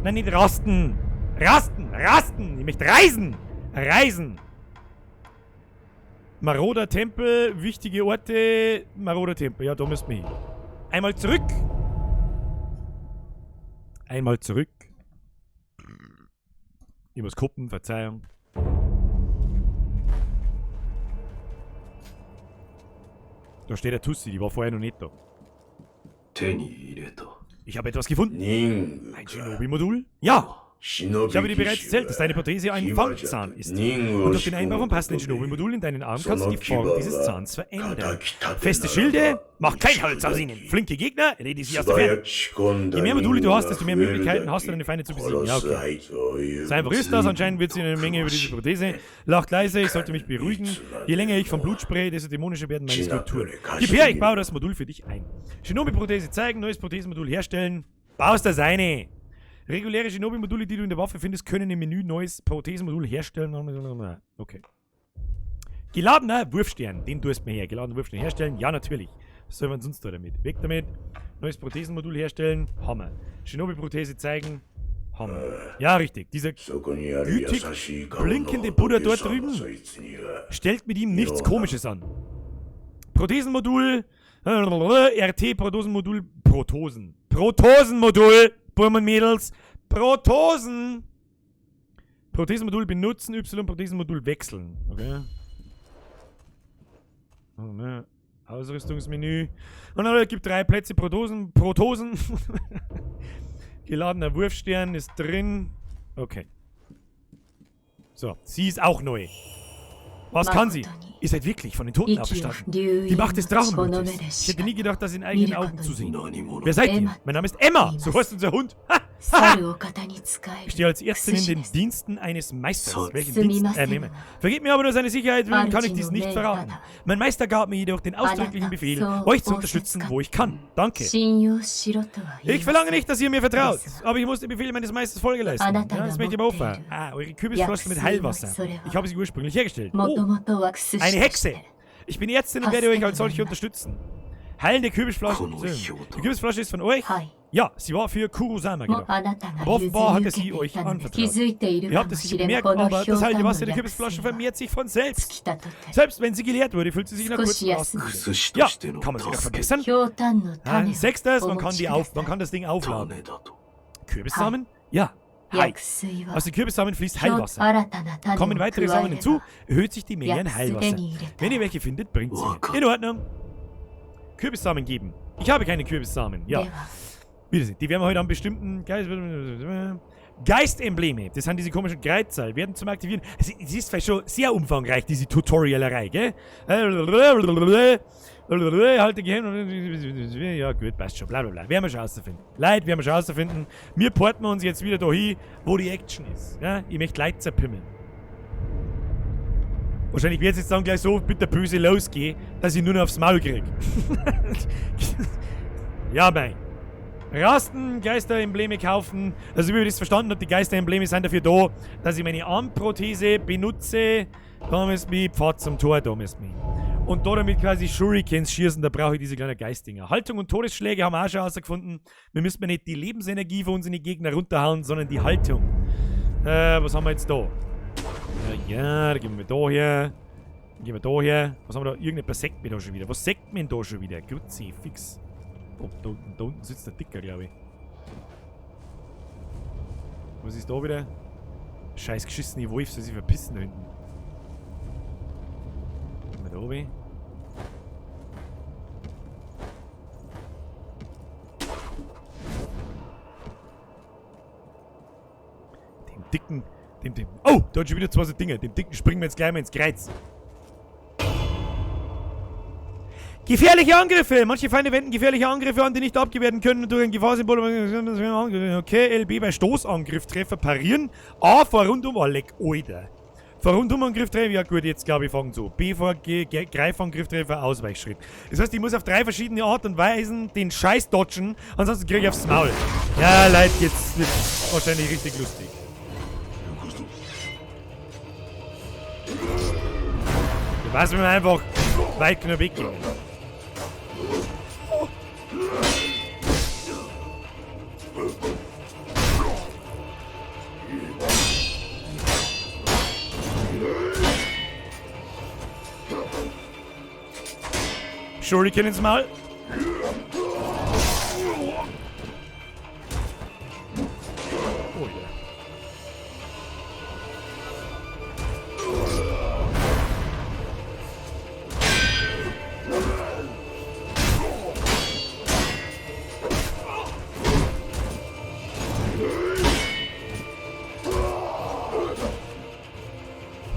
[SPEAKER 1] Nein, nicht rasten. Rasten, rasten. Ich möchte reisen. Reisen. Maroder Tempel, wichtige Orte. Maroder Tempel, ja, da müssen wir hin. Einmal zurück. Einmal zurück. Ich muss gucken, Verzeihung. Da steht der Tussi, die war vorher noch nicht da.
[SPEAKER 6] 手に入れた。
[SPEAKER 1] Ich habe etwas gefunden.
[SPEAKER 6] 忍具
[SPEAKER 1] Ein
[SPEAKER 6] か。
[SPEAKER 1] Shinobi-Modul? Ja!
[SPEAKER 6] 忍び
[SPEAKER 1] Ich habe dir bereits erzählt, dass deine Prothese ein Fangzahn ist. Und durch den Einbau von passenden Shinobi-Modulen in deinen Arm kannst du die Form dieses Zahns verändern. Feste Schilde, mach kein Holz aus ihnen. Flinke Gegner, erledige sie aus der Ferne.
[SPEAKER 6] Je
[SPEAKER 1] mehr Module du hast, desto mehr Möglichkeiten hast du, deine Feinde zu besiegen. Ja, okay. So einfach ist das. Anscheinend wird sie eine Menge über diese Prothese. Lacht leise, ich sollte mich beruhigen. Je länger ich vom Blut spreche, desto dämonischer werden meine Skulpturen. Gib her, ich baue das Modul für dich ein. Shinobi-Prothese zeigen, neues Prothesenmodul herstellen. Baust das eine. Reguläre Shinobi-Module, die du in der Waffe findest, können im Menü neues Prothesenmodul herstellen. Okay. Geladener Wurfstern, den tust du mir her. Geladener Wurfstern herstellen? Ja, natürlich. Was soll man sonst da damit? Weg damit. Neues Prothesenmodul herstellen? Hammer. Shinobi-Prothese zeigen? Hammer. Ja, richtig. Dieser
[SPEAKER 6] そこにある優
[SPEAKER 1] gütig
[SPEAKER 6] しい顔の
[SPEAKER 1] blinkende Buddha dort
[SPEAKER 6] 仏さん
[SPEAKER 1] drüben
[SPEAKER 6] のそいつには
[SPEAKER 1] stellt mit ihm nichts Komisches an. Prothesenmodul, RT, Protosenmodul, Protosen. Protosenmodul, Burm und Mädels. Protosen! Prothesenmodul benutzen, Y, Prothesenmodul wechseln. Okay. Oh, ne. Ausrüstungsmenü. Und dann gibt 3 Plätze Protosen, Protosen. Geladener Wurfstern ist drin. Okay. So, sie ist auch neu. Was kann sie? Ihr seid wirklich von den Toten
[SPEAKER 5] 息を
[SPEAKER 1] auferstanden.
[SPEAKER 5] 留
[SPEAKER 1] Die Macht des
[SPEAKER 5] この目
[SPEAKER 1] Drachenblutes.
[SPEAKER 5] で
[SPEAKER 1] Ich
[SPEAKER 5] し
[SPEAKER 1] hätte
[SPEAKER 5] か
[SPEAKER 1] nie gedacht, das in eigenen Augen zu sehen.
[SPEAKER 6] 何者
[SPEAKER 1] Wer seid ihr?
[SPEAKER 5] Emma.
[SPEAKER 1] Mein Name ist Emma. So heißt unser Hund. Ha!
[SPEAKER 5] 去るお方に仕え
[SPEAKER 1] Ich stehe
[SPEAKER 5] る
[SPEAKER 1] als Ärztin in
[SPEAKER 5] 薬
[SPEAKER 1] den
[SPEAKER 5] です
[SPEAKER 1] Diensten eines Meisters.
[SPEAKER 6] So.
[SPEAKER 1] Welchen
[SPEAKER 5] すみ
[SPEAKER 1] Dienst?
[SPEAKER 5] ません
[SPEAKER 1] Moment. Vergebt mir aber nur seine Sicherheit willen, kann ich dies nicht
[SPEAKER 5] Arjun
[SPEAKER 1] verraten.
[SPEAKER 5] Mehtada.
[SPEAKER 1] Mein Meister gab mir jedoch den ausdrücklichen
[SPEAKER 5] Anata,
[SPEAKER 1] Befehl,
[SPEAKER 5] so
[SPEAKER 1] euch zu unterstützen, wo ich kann. Danke.
[SPEAKER 5] 信用しろとは言い
[SPEAKER 1] Ich
[SPEAKER 5] ま
[SPEAKER 1] verlange
[SPEAKER 5] せん
[SPEAKER 1] nicht, dass ihr mir vertraut, aber ich muss den Befehl meines Meisters Folge leisten.
[SPEAKER 5] Anata
[SPEAKER 1] Ja, das möchte ich aber
[SPEAKER 5] ga motte
[SPEAKER 1] aufhören. Ah, eure Kürbisflasche mit Heilwasser. Ich habe sie ursprünglich hergestellt.
[SPEAKER 5] もと
[SPEAKER 1] Oh,
[SPEAKER 5] もとは薬
[SPEAKER 1] eine
[SPEAKER 5] とし
[SPEAKER 1] Hexe.
[SPEAKER 5] て
[SPEAKER 1] Ich bin Ärztin und werde euch als solche unterstützen. Heilende Kürbisflasche.
[SPEAKER 6] このひょう
[SPEAKER 1] Die
[SPEAKER 6] たん
[SPEAKER 1] Kürbisflasche ist von euch?
[SPEAKER 5] はい
[SPEAKER 1] Ja, sie war für Kurosama
[SPEAKER 5] も
[SPEAKER 1] gedacht.
[SPEAKER 5] あなたが
[SPEAKER 1] Aber
[SPEAKER 5] 譲り
[SPEAKER 1] offenbar hat er
[SPEAKER 5] 受け
[SPEAKER 1] sie
[SPEAKER 5] てい
[SPEAKER 1] euch
[SPEAKER 5] たのです
[SPEAKER 1] anvertraut.
[SPEAKER 5] 気づいている
[SPEAKER 1] Ihr
[SPEAKER 5] か
[SPEAKER 1] habt
[SPEAKER 5] も
[SPEAKER 1] es
[SPEAKER 5] し
[SPEAKER 1] nicht
[SPEAKER 5] れ
[SPEAKER 1] bemerkt,
[SPEAKER 5] んこの
[SPEAKER 1] aber
[SPEAKER 5] ひょ
[SPEAKER 1] das
[SPEAKER 5] うた
[SPEAKER 1] heilige
[SPEAKER 5] んの
[SPEAKER 1] Wasser der
[SPEAKER 5] 薬
[SPEAKER 1] Kürbisflasche
[SPEAKER 5] 水は
[SPEAKER 1] vermehrt sich von
[SPEAKER 5] 尽
[SPEAKER 1] selbst.
[SPEAKER 5] きたとて
[SPEAKER 1] Selbst wenn sie geleert wurde, füllt sie sich nach
[SPEAKER 5] 少
[SPEAKER 1] kurzem
[SPEAKER 5] し休
[SPEAKER 1] Rasten
[SPEAKER 5] む
[SPEAKER 1] wieder.
[SPEAKER 6] 薬と
[SPEAKER 1] Ja,
[SPEAKER 6] しての
[SPEAKER 1] kann man sie noch
[SPEAKER 6] 助け
[SPEAKER 1] verbessern?
[SPEAKER 5] ひょうたんの種
[SPEAKER 1] Ah,
[SPEAKER 5] を
[SPEAKER 1] sechstes,
[SPEAKER 5] お
[SPEAKER 1] man
[SPEAKER 5] 持
[SPEAKER 1] kann
[SPEAKER 5] ち
[SPEAKER 1] die
[SPEAKER 5] くだ
[SPEAKER 1] auf,
[SPEAKER 5] さ
[SPEAKER 1] man
[SPEAKER 5] い
[SPEAKER 1] kann das Ding aufladen.
[SPEAKER 6] 種だと。
[SPEAKER 1] Kürbissamen? Ja. Hi.
[SPEAKER 5] 薬水は
[SPEAKER 1] Aus den Kürbissamen fließt
[SPEAKER 5] ひょう
[SPEAKER 1] Heilwasser.
[SPEAKER 5] 新たな種を
[SPEAKER 1] Kommen
[SPEAKER 5] 加
[SPEAKER 1] weitere
[SPEAKER 5] え
[SPEAKER 1] Samen
[SPEAKER 5] れ
[SPEAKER 1] hinzu,
[SPEAKER 5] ば
[SPEAKER 1] erhöht sich die Menge an
[SPEAKER 5] 薬手
[SPEAKER 1] Heilwasser.
[SPEAKER 5] に入れた
[SPEAKER 1] Wenn ihr welche findet, bringt sie mir.
[SPEAKER 6] Waka.
[SPEAKER 1] In Ordnung. Kürbissamen geben. Ich habe keine Kürbissamen.
[SPEAKER 5] で
[SPEAKER 1] Ja,
[SPEAKER 5] は
[SPEAKER 1] Wiedersehen. Die werden wir heute am bestimmten Geist Geistembleme. Das sind diese komischen Kreuzerl, werden zum Aktivieren. Es ist vielleicht schon sehr umfangreich, diese Tutorialerei, gell? Halte Gehirn. Ja, gut, passt schon. Blablabla. Werden wir schon rausfinden. Leute, werden wir schon rausfinden. Wir porten uns jetzt wieder da hin, wo die Action ist. Ja? Ich möchte Leute zerpimmeln. Wahrscheinlich wird es jetzt dann gleich so bitterböse losgehen, dass ich nur noch aufs Maul krieg. Ja, mei. Rasten, Geisterembleme kaufen. Also wie ich das verstanden habe, die Geisterembleme sind dafür da, dass ich meine Armprothese benutze. Da ist mich Pfad zum Tor, da ist mich. Und da damit quasi Shurikens schießen, da brauche ich diese kleinen Geistdinger. Haltung und Todesschläge haben wir auch schon herausgefunden. Wir müssen nicht die Lebensenergie von unseren Gegnern runterhauen, sondern die Haltung. Was haben wir jetzt da? Ja, da gehen wir da her. Dann gehen wir da her. Was haben wir da? Irgendetwas sägt mir da schon wieder. Was sägt mir denn da schon wieder? Grüezi, fix. Oh, da unten sitzt der Dicker, glaube ich. Was ist da wieder? Scheiß geschissene Wolf, soll sich verpissen da hinten. Gehen wir da oben. Dem dicken, dem. Oh, da hat schon wieder zwei so Dinger. Dem dicken springen wir jetzt gleich mal ins Kreuz. Gefährliche Angriffe! Manche Feinde wenden gefährliche Angriffe an, die nicht abgewehrt werden können und durch ein Gefahrsymbol. Okay, LB bei Stoßangriff Treffer parieren. A vor rundum. Oh, leck, Alter. Vor Rundumangriff Treffer. Ja, gut, jetzt glaube ich, fangen so. B vor Greifangriff Treffer, Ausweichschritt. Das heißt, ich muss auf 3 verschiedene Art und Weisen den Scheiß dodgen, ansonsten kriege ich aufs Maul. Ja, Leute, jetzt wird's wahrscheinlich richtig lustig. Ich weiß, wenn wir einfach weit genug weggehen. Shuriken ins Maul. Alter.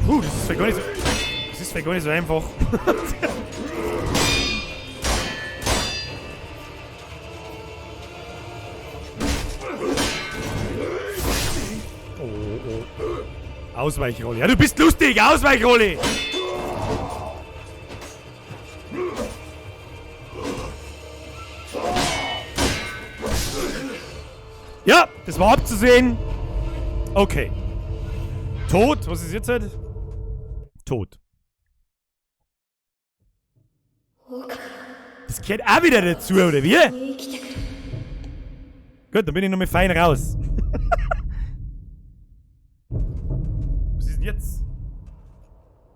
[SPEAKER 1] Puh, das ist vielleicht gar nicht so. Das ist vielleicht gar nicht so einfach. Oh, oh. Ausweichrolle. Ja, du bist lustig! Ausweichrolle! Ja, das war abzusehen. Okay. Tot. Was ist jetzt halt? Tot. Das gehört auch wieder dazu, oder wie?
[SPEAKER 5] に生きてくる
[SPEAKER 1] Gut, dann bin ich nochmal fein raus. Was ist denn jetzt?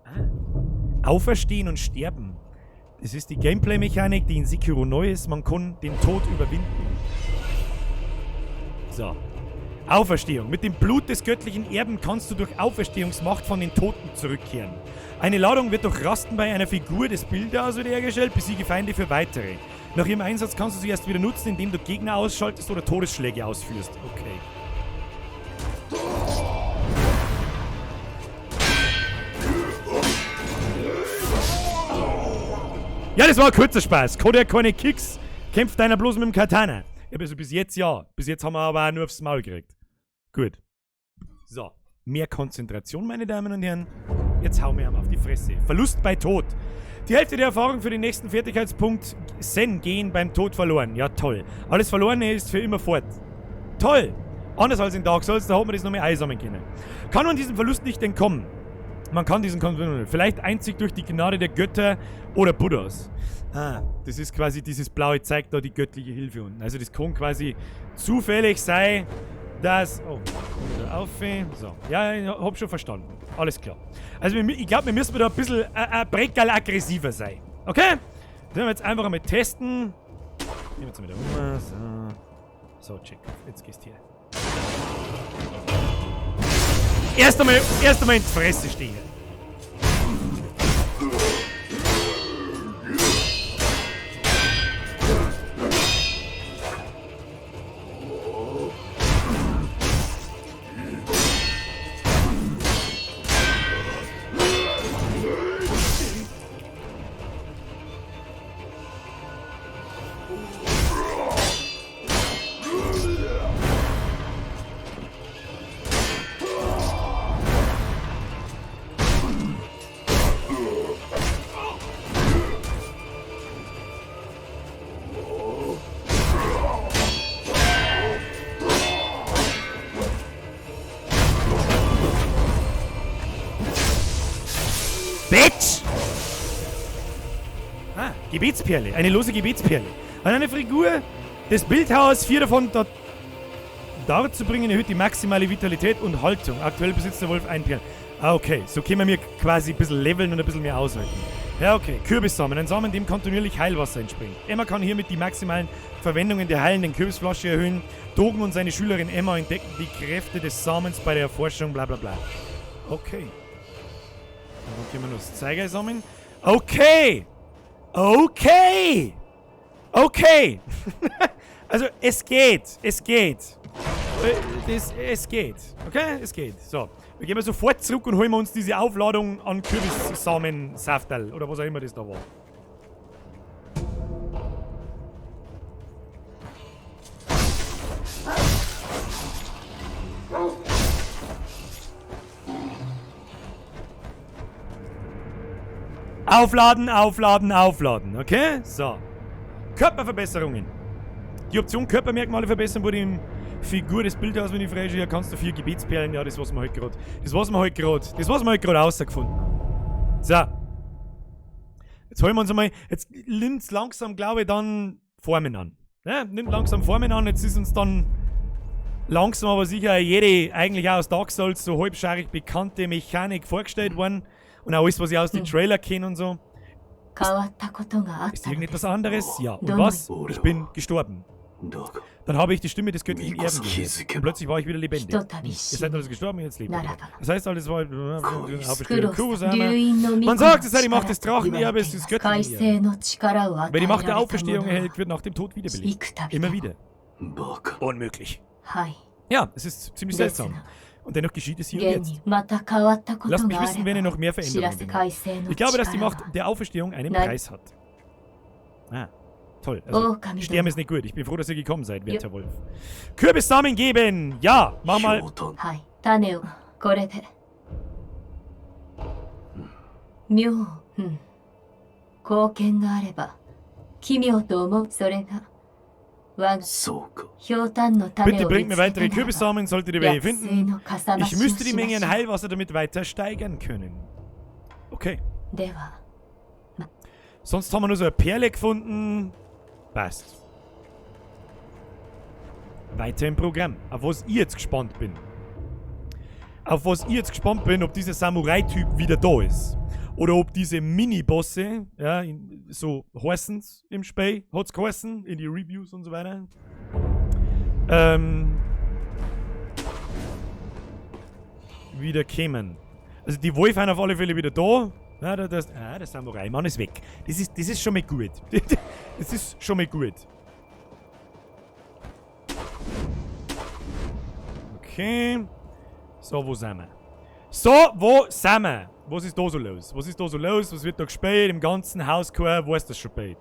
[SPEAKER 1] Ah. Auferstehen und sterben. Das ist die Gameplay-Mechanik, die in Sekiro neu ist. Man kann den Tod überwinden. So. Auferstehung. Mit dem Blut des göttlichen Erben kannst du durch Auferstehungsmacht von den Toten zurückkehren. Eine Ladung wird durch Rasten bei einer Figur des Bilders wiederhergestellt, besiege Feinde für weitere. Nach ihrem Einsatz kannst du sie erst wieder nutzen, indem du Gegner ausschaltest oder Todesschläge ausführst. Okay. Ja, das war ein kurzer Spaß. Hat ja keine Kicks, kämpft einer bloß mit dem Katana. Ja, also bis jetzt ja. Bis jetzt haben wir aber auch nur aufs Maul gekriegt. Gut. So. Mehr Konzentration, meine Damen und Herren. Jetzt hauen wir ihm auf die Fresse. Verlust bei Tod. Die Hälfte der Erfahrung für den nächsten Fertigkeitspunkt Zen gehen beim Tod verloren. Ja, toll. Alles Verlorene ist für immer fort. Toll. Anders als in Dark Souls, da hat man das noch mehr einsammeln können. Kann man diesem Verlust nicht entkommen? Man kann diesen Konflikt vielleicht einzig durch die Gnade der Götter oder Buddhas. Ah, das ist quasi dieses blaue zeigt da die göttliche Hilfe unten. Also das kann quasi zufällig sein, dass... Oh, wieder auf. So, ja, ich hab schon verstanden. Alles klar. Also ich glaube, wir müssen da ein bisschen breckerl aggressiver sein. Okay? Das werden wir jetzt einfach einmal testen. Nehmen wir jetzt mal wieder um. So, so, check. Jetzt gehst du hier. Erst einmal in die Fresse stehen. Bitch! Ah, Gebetsperle. Eine lose Gebetsperle. An eine Figur des Bildhauers, 4 davon darzubringen, erhöht die maximale Vitalität und Haltung. Aktuell besitzt der Wolf ein Perl. Ah, okay. So können wir quasi ein bisschen leveln und ein bisschen mehr aushalten. Ja, okay. Kürbissamen. Ein Samen, dem kontinuierlich Heilwasser entspringt. Emma kann hiermit die maximalen Verwendungen der heilenden Kürbisflasche erhöhen. Dogen und seine Schülerin Emma entdecken die Kräfte des Samens bei der Erforschung, bla bla bla. Okay. Dann können wir nur das Zeiger sammeln. Okay! Okay! Okay! Also, es geht. Es geht. Es geht. Okay? Es geht. So. Wir gehen mal sofort zurück und holen wir uns diese Aufladung an Kürbissamensafterl. Oder was auch immer das da war. Aufladen, aufladen, aufladen. Okay? So. Körperverbesserungen. Die Option Körpermerkmale verbessern wurde im Figur des Bildhaus, wenn ich frei hier kannst du 4 Gebetsperlen. Ja, das was wir halt gerade. Das was wir halt gerade. Das was wir halt gerade rausgefunden haben. So. Jetzt holen wir uns einmal. Jetzt nimmt's langsam, glaube ich, dann Formen an. Ja, nimmt langsam Formen an. Jetzt ist uns dann langsam aber sicher jede eigentlich auch aus Dark Souls so halbscharig bekannte Mechanik vorgestellt worden. Und auch alles, was ich aus den Trailer kenne und so. Ist irgendetwas anderes? Ja. Und was? Ich bin gestorben.
[SPEAKER 6] だが
[SPEAKER 1] Dann habe ich die Stimme des göttlichen Erben
[SPEAKER 6] 巫女
[SPEAKER 1] gehört.
[SPEAKER 6] 気づけ
[SPEAKER 1] Und
[SPEAKER 6] ば
[SPEAKER 1] plötzlich war ich wieder lebendig.
[SPEAKER 5] ひとたび
[SPEAKER 1] Ihr
[SPEAKER 5] 死
[SPEAKER 1] seid
[SPEAKER 5] ぬ
[SPEAKER 1] alles gestorben, jetzt lebt ihr
[SPEAKER 5] な
[SPEAKER 1] wieder.
[SPEAKER 5] らば
[SPEAKER 1] Das heißt, alles war
[SPEAKER 5] クロス
[SPEAKER 1] Kurosama.
[SPEAKER 5] 竜院の巫
[SPEAKER 1] Man
[SPEAKER 5] 女の
[SPEAKER 1] sagt, es sei die Macht
[SPEAKER 5] 力
[SPEAKER 1] des
[SPEAKER 5] と言われ
[SPEAKER 1] Drachenerbes
[SPEAKER 5] てい
[SPEAKER 1] des
[SPEAKER 5] ます改
[SPEAKER 1] göttlichen
[SPEAKER 5] 正
[SPEAKER 1] Erben.
[SPEAKER 5] の力を与
[SPEAKER 1] Wer
[SPEAKER 5] え
[SPEAKER 1] die
[SPEAKER 5] ら
[SPEAKER 1] Macht der
[SPEAKER 5] れた
[SPEAKER 1] Auferstehung
[SPEAKER 5] 者は
[SPEAKER 1] erhält, wird nach dem Tod wiederbelebt.
[SPEAKER 5] 幾度で
[SPEAKER 1] Immer
[SPEAKER 5] も
[SPEAKER 1] wieder.
[SPEAKER 6] バカ
[SPEAKER 1] Unmöglich.
[SPEAKER 5] はい
[SPEAKER 1] Ja, es ist ziemlich
[SPEAKER 5] です
[SPEAKER 1] seltsam.
[SPEAKER 5] が
[SPEAKER 1] Und dennoch geschieht es hier und
[SPEAKER 5] 現
[SPEAKER 1] jetzt.
[SPEAKER 5] にまた変わったこと
[SPEAKER 1] Lasst mich
[SPEAKER 5] があ
[SPEAKER 1] wissen, wenn
[SPEAKER 5] れ
[SPEAKER 1] ihr
[SPEAKER 5] ば
[SPEAKER 1] noch mehr
[SPEAKER 5] 知ら
[SPEAKER 1] Veränderungen
[SPEAKER 5] せ
[SPEAKER 1] benötigt.
[SPEAKER 5] 改正の
[SPEAKER 1] Ich glaube, dass die
[SPEAKER 5] 力
[SPEAKER 1] Macht
[SPEAKER 5] は
[SPEAKER 1] der Auferstehung einen
[SPEAKER 5] Nein.
[SPEAKER 1] Preis hat. Ah, toll. Also,
[SPEAKER 5] 狼
[SPEAKER 1] Sterben
[SPEAKER 5] 殿
[SPEAKER 1] ist nicht gut. Ich bin froh, dass ihr gekommen seid, werter Wolf. Kürbissamen geben! Ja, mach
[SPEAKER 6] ひ
[SPEAKER 1] mal.
[SPEAKER 6] ょうたん
[SPEAKER 5] はい種をこれで妙うん貢献があれば奇妙と思うそれが我が
[SPEAKER 6] そうか
[SPEAKER 5] ひょうたんの種
[SPEAKER 1] Bitte
[SPEAKER 5] を
[SPEAKER 1] bringt
[SPEAKER 5] 見
[SPEAKER 1] mir
[SPEAKER 5] つけ
[SPEAKER 1] weitere
[SPEAKER 5] たならば
[SPEAKER 1] Kürbissamen, solltet ihr welche
[SPEAKER 5] 薬水
[SPEAKER 1] finden.
[SPEAKER 5] のかさ増
[SPEAKER 1] Ich
[SPEAKER 5] しを
[SPEAKER 1] müsste die
[SPEAKER 5] しま
[SPEAKER 1] Menge
[SPEAKER 5] し
[SPEAKER 1] an
[SPEAKER 5] ょう
[SPEAKER 1] Heilwasser damit weiter steigern können. Okay.
[SPEAKER 5] では
[SPEAKER 1] Sonst haben wir nur so eine Perle gefunden. Passt. Weiter im Programm. Auf was ich jetzt gespannt bin. Auf was ich jetzt gespannt bin, ob dieser Samurai-Typ wieder da ist. Oder ob diese Mini-Bosse, ja, so heißen's im Spiel, hat's geheißen, in die Reviews und so weiter. Wieder kämen. Also die Wolf sind auf alle Fälle wieder da. Ja, der Samurai-Mann ist weg. Das ist schon mal gut. Das ist schon mal gut. Okay. So, wo sind wir? So, wo sind wir? Was ist da so los? Was ist da so los? Was wird da gespielt? Im ganzen Haus keiner weiß das schon spät.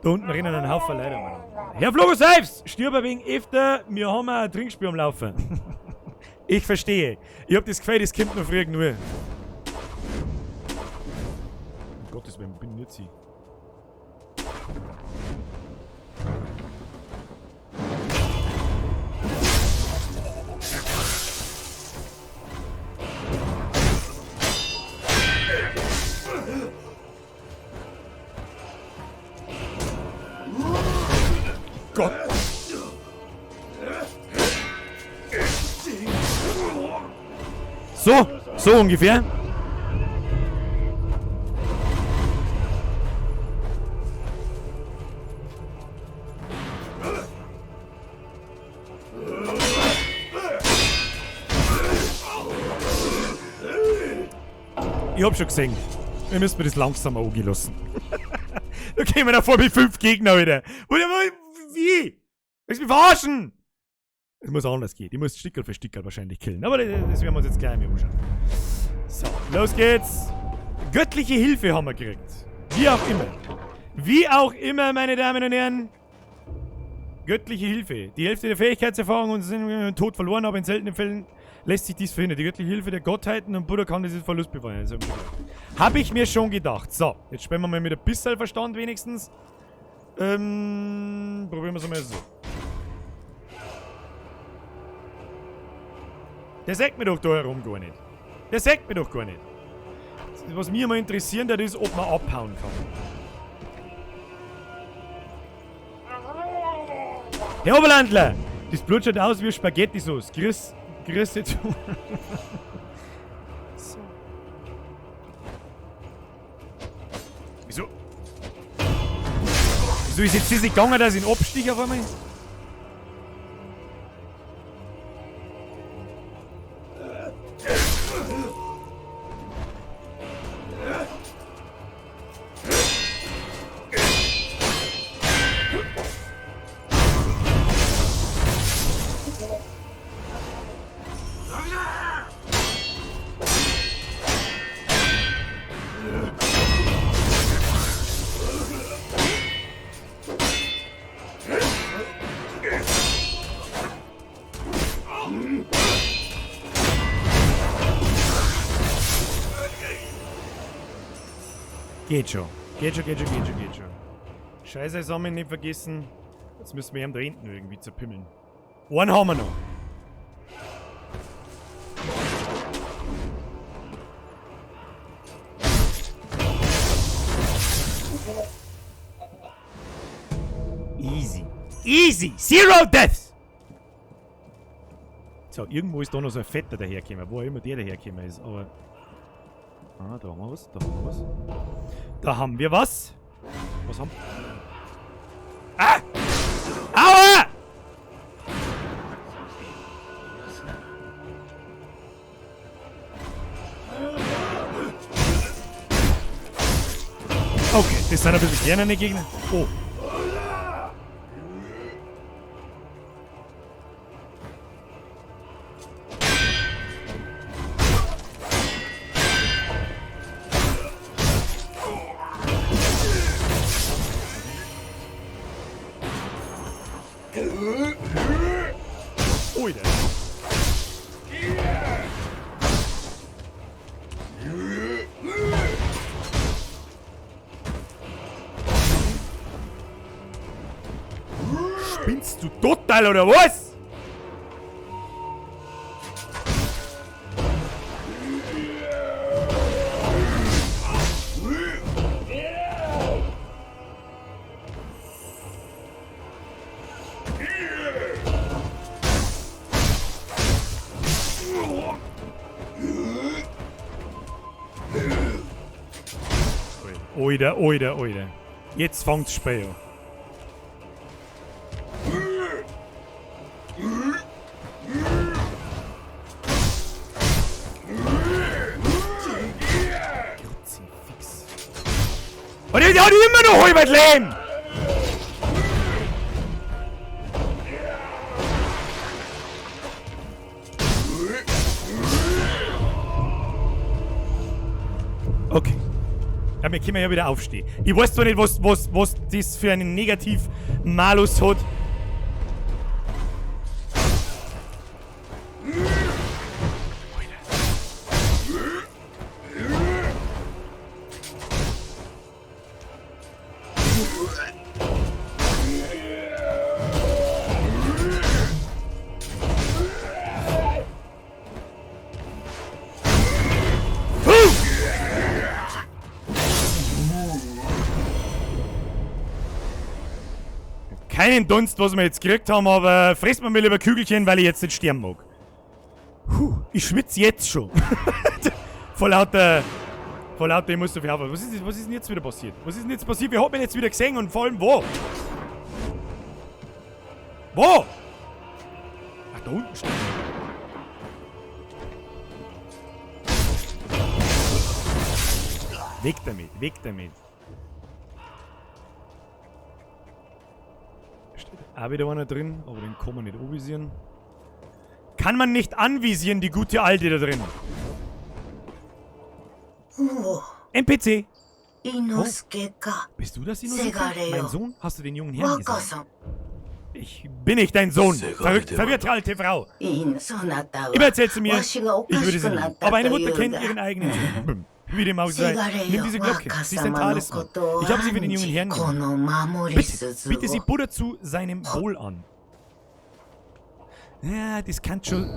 [SPEAKER 1] Da unten rennen ein Haufen Leute umeinander. Herr Flogo selbst! Stirb ein wenig öfter, wir haben ein Trinkspiel am Laufen. Ich verstehe. Ich hab das Gefühl, das kommt noch früh genug. Um Gottes Willen, bin ich jetzt hier? Gott. So, so ungefähr. Ich hab schon gesehen. Wir müssen das langsam angehen lassen. Da kämen wir davor mit 5 Gegner wieder. Wie? Willst du mich verarschen? Es muss anders gehen. Ich muss Stickerl für Stickerl wahrscheinlich killen. Aber das werden wir uns jetzt gleich mal anschauen. So, los geht's. Göttliche Hilfe haben wir gekriegt. Wie auch immer. Wie auch immer, meine Damen und Herren. Göttliche Hilfe. Die Hälfte der Fähigkeitserfahrung und sind Tod verloren, aber in seltenen Fällen lässt sich dies verhindern. Die göttliche Hilfe der Gottheiten und Buddha kann dieses Verlust befreien. Habe ich mir schon gedacht. So, jetzt spielen wir mal mit ein bisschen Verstand wenigstens. Probieren wir es mal so. Der sagt mir doch da herum gar nicht. Der sagt mir doch gar nicht. Was mich immer interessieren, das ist, ob man abhauen kann. Herr Oberlandler! Das Blut schaut aus wie Spaghetti-Sauce. Grüß, Grüße zu. So. Wieso? Wieso ist jetzt das nicht gegangen, dass ich ihn abstich auf einmal? Geht schon. Geht schon, geht schon, geht schon, geht schon. Scheiße, Samen nicht vergessen. Jetzt müssen wir ihn da hinten irgendwie zerpimmeln. Einen haben wir noch. Easy. Easy! Zero Deaths! So, irgendwo ist da noch so ein Fetter dahergekommen, wo auch immer der dahergekommen ist, aber... Ah, da haben wir was, da haben wir was. Da haben wir was. Was haben... Ah! Aua! Okay, das sind ein bisschen kleinere Gegner. Oh. Alter. Spinnst du total oder was? Alter, Alter, Alter. Jetzt fängt's Spiel an. Kruzifix. Und die hat immer noch halbes Leben! Okay. Ja, wir können ja wieder aufstehen. Ich weiß zwar nicht, was das für einen Negativ-Malus hat. Keinen Dunst, was wir jetzt gekriegt haben, aber frisst man mir lieber Kügelchen, weil ich jetzt nicht sterben mag. Puh, ich schwitze jetzt schon. Vor lauter, ich muss so viel aufpassen. Was ist denn jetzt wieder passiert? Was ist denn jetzt passiert? Wer hat mich jetzt wieder gesehen und vor allem wo? Wo? Ach, da unten steht. Weg damit, weg damit. Steht auch wieder einer drin, aber den kann man nicht anvisieren. Kann man nicht anvisieren, die gute Alte da drin.
[SPEAKER 8] Oh.
[SPEAKER 1] NPC.
[SPEAKER 8] Inosuke ka.
[SPEAKER 1] Oh. Bist du das, Inosuke?
[SPEAKER 8] Segare
[SPEAKER 1] Mein
[SPEAKER 8] yo.
[SPEAKER 1] Sohn? Hast du den jungen Herrn gesehen?
[SPEAKER 8] Waka-san.
[SPEAKER 1] Ich bin nicht dein Sohn.
[SPEAKER 6] Segare
[SPEAKER 1] Verrückt,
[SPEAKER 6] de
[SPEAKER 1] verwirrte alte Frau.
[SPEAKER 8] In sonata wa
[SPEAKER 1] Immer erzählt sie mir,
[SPEAKER 8] washi ga
[SPEAKER 1] ich würde sie
[SPEAKER 8] okashiku
[SPEAKER 1] lieben.
[SPEAKER 8] natta
[SPEAKER 1] Aber eine
[SPEAKER 8] to
[SPEAKER 1] Mutter
[SPEAKER 8] iu
[SPEAKER 1] kennt
[SPEAKER 8] ga.
[SPEAKER 1] ihren eigenen Sohn. Wie dem auch sei.
[SPEAKER 8] Segare
[SPEAKER 1] Nimm
[SPEAKER 8] yo,
[SPEAKER 1] diese Glocke. Sie ist ein
[SPEAKER 8] Waka-sama no
[SPEAKER 1] Talisman.
[SPEAKER 8] koto
[SPEAKER 1] Ich habe sie für den jungen Herrn
[SPEAKER 8] anji,
[SPEAKER 1] gemacht.
[SPEAKER 8] kono mamori
[SPEAKER 1] Bitte,
[SPEAKER 8] suzu
[SPEAKER 1] bitte sie
[SPEAKER 8] wo.
[SPEAKER 1] Buddha zu seinem Wohl an. Ja, das kann schon...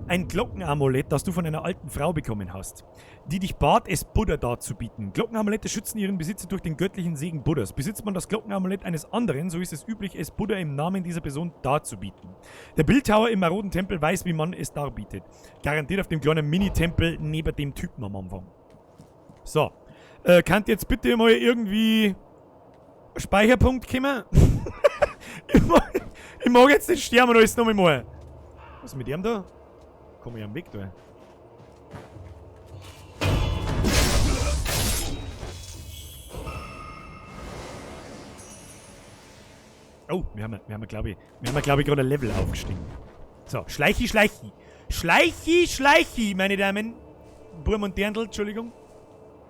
[SPEAKER 1] Ein Glockenamulett, das du von einer alten Frau bekommen hast, die dich bat, es Buddha darzubieten. Glockenamulette schützen ihren Besitzer durch den göttlichen Segen Buddhas. Besitzt man das Glockenamulett eines anderen, so ist es üblich, es Buddha im Namen dieser Person darzubieten. Der Bildhauer im maroden Tempel weiß, wie man es darbietet. Garantiert auf dem kleinen Mini-Tempel neben dem Typen am Anfang. So. Könnt ihr jetzt bitte mal irgendwie Speicherpunkt kommen? Ich mag jetzt nicht sterben und alles nochmal mal. Was ist mit dem da? Komm ich am Weg da. Oh, wir haben, glaube ich, gerade ein Level aufgestiegen. So, Schleichi, Schleichi. Schleichi, Schleichi, meine Damen. Burm und Dirndl, Entschuldigung.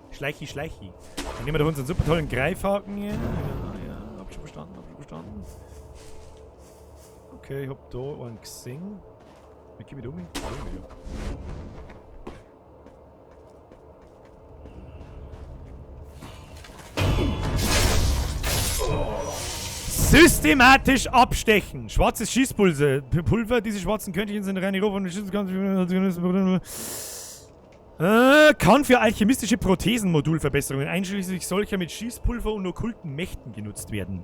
[SPEAKER 1] Schleichi, Schleichi. Dann nehmen wir doch unseren super tollen Greifhaken hier. Ja, ja, hab schon verstanden, hab schon verstanden. Okay, ich hab da einen gesehen. Wie komm ich da um? Systematisch abstechen. Schwarzes Schießpulver. Pulver, diese schwarzen Körnchen sind reine Roh und kann für alchemistische Prothesenmodulverbesserungen, einschließlich solcher mit Schießpulver und okkulten Mächten genutzt werden.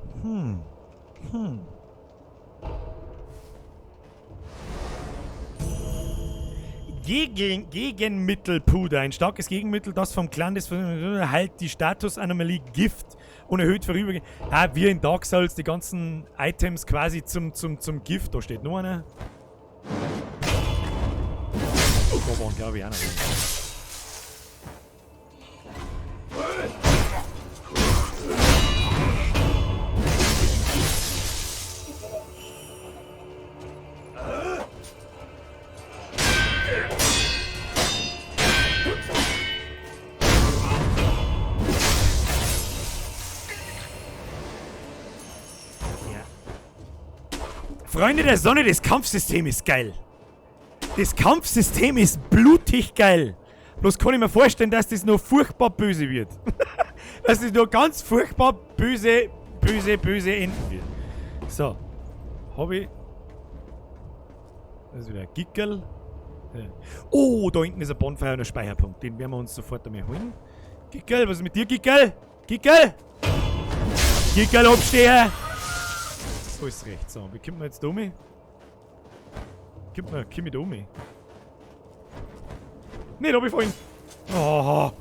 [SPEAKER 1] Gegenmittelpuder. Ein starkes Gegenmittel, das vom Clan des heilt die Statusanomalie Gift und erhöht vorübergehend. Ah, wir in Dark Souls die ganzen Items quasi zum Gift. Da steht nur einer. Da waren, glaube ich, auch noch. Freunde der Sonne, das Kampfsystem ist geil. Das Kampfsystem ist blutig geil. Bloß kann ich mir vorstellen, dass das noch furchtbar böse wird. Dass das noch ganz furchtbar böse, böse, böse enden wird. So. Hab ich. Das ist wieder ein Gickerl. Ja. Oh, da hinten ist ein Bonfire und ein Speicherpunkt. Den werden wir uns sofort einmal holen. Gickerl, was ist mit dir, Gickerl? Gickerl! Gickerl, Absteher! Alles recht. So, wie kommt man jetzt da um? Kommt man, komm ich da um? Ne, da hab ich vorhin. Oh. Ah!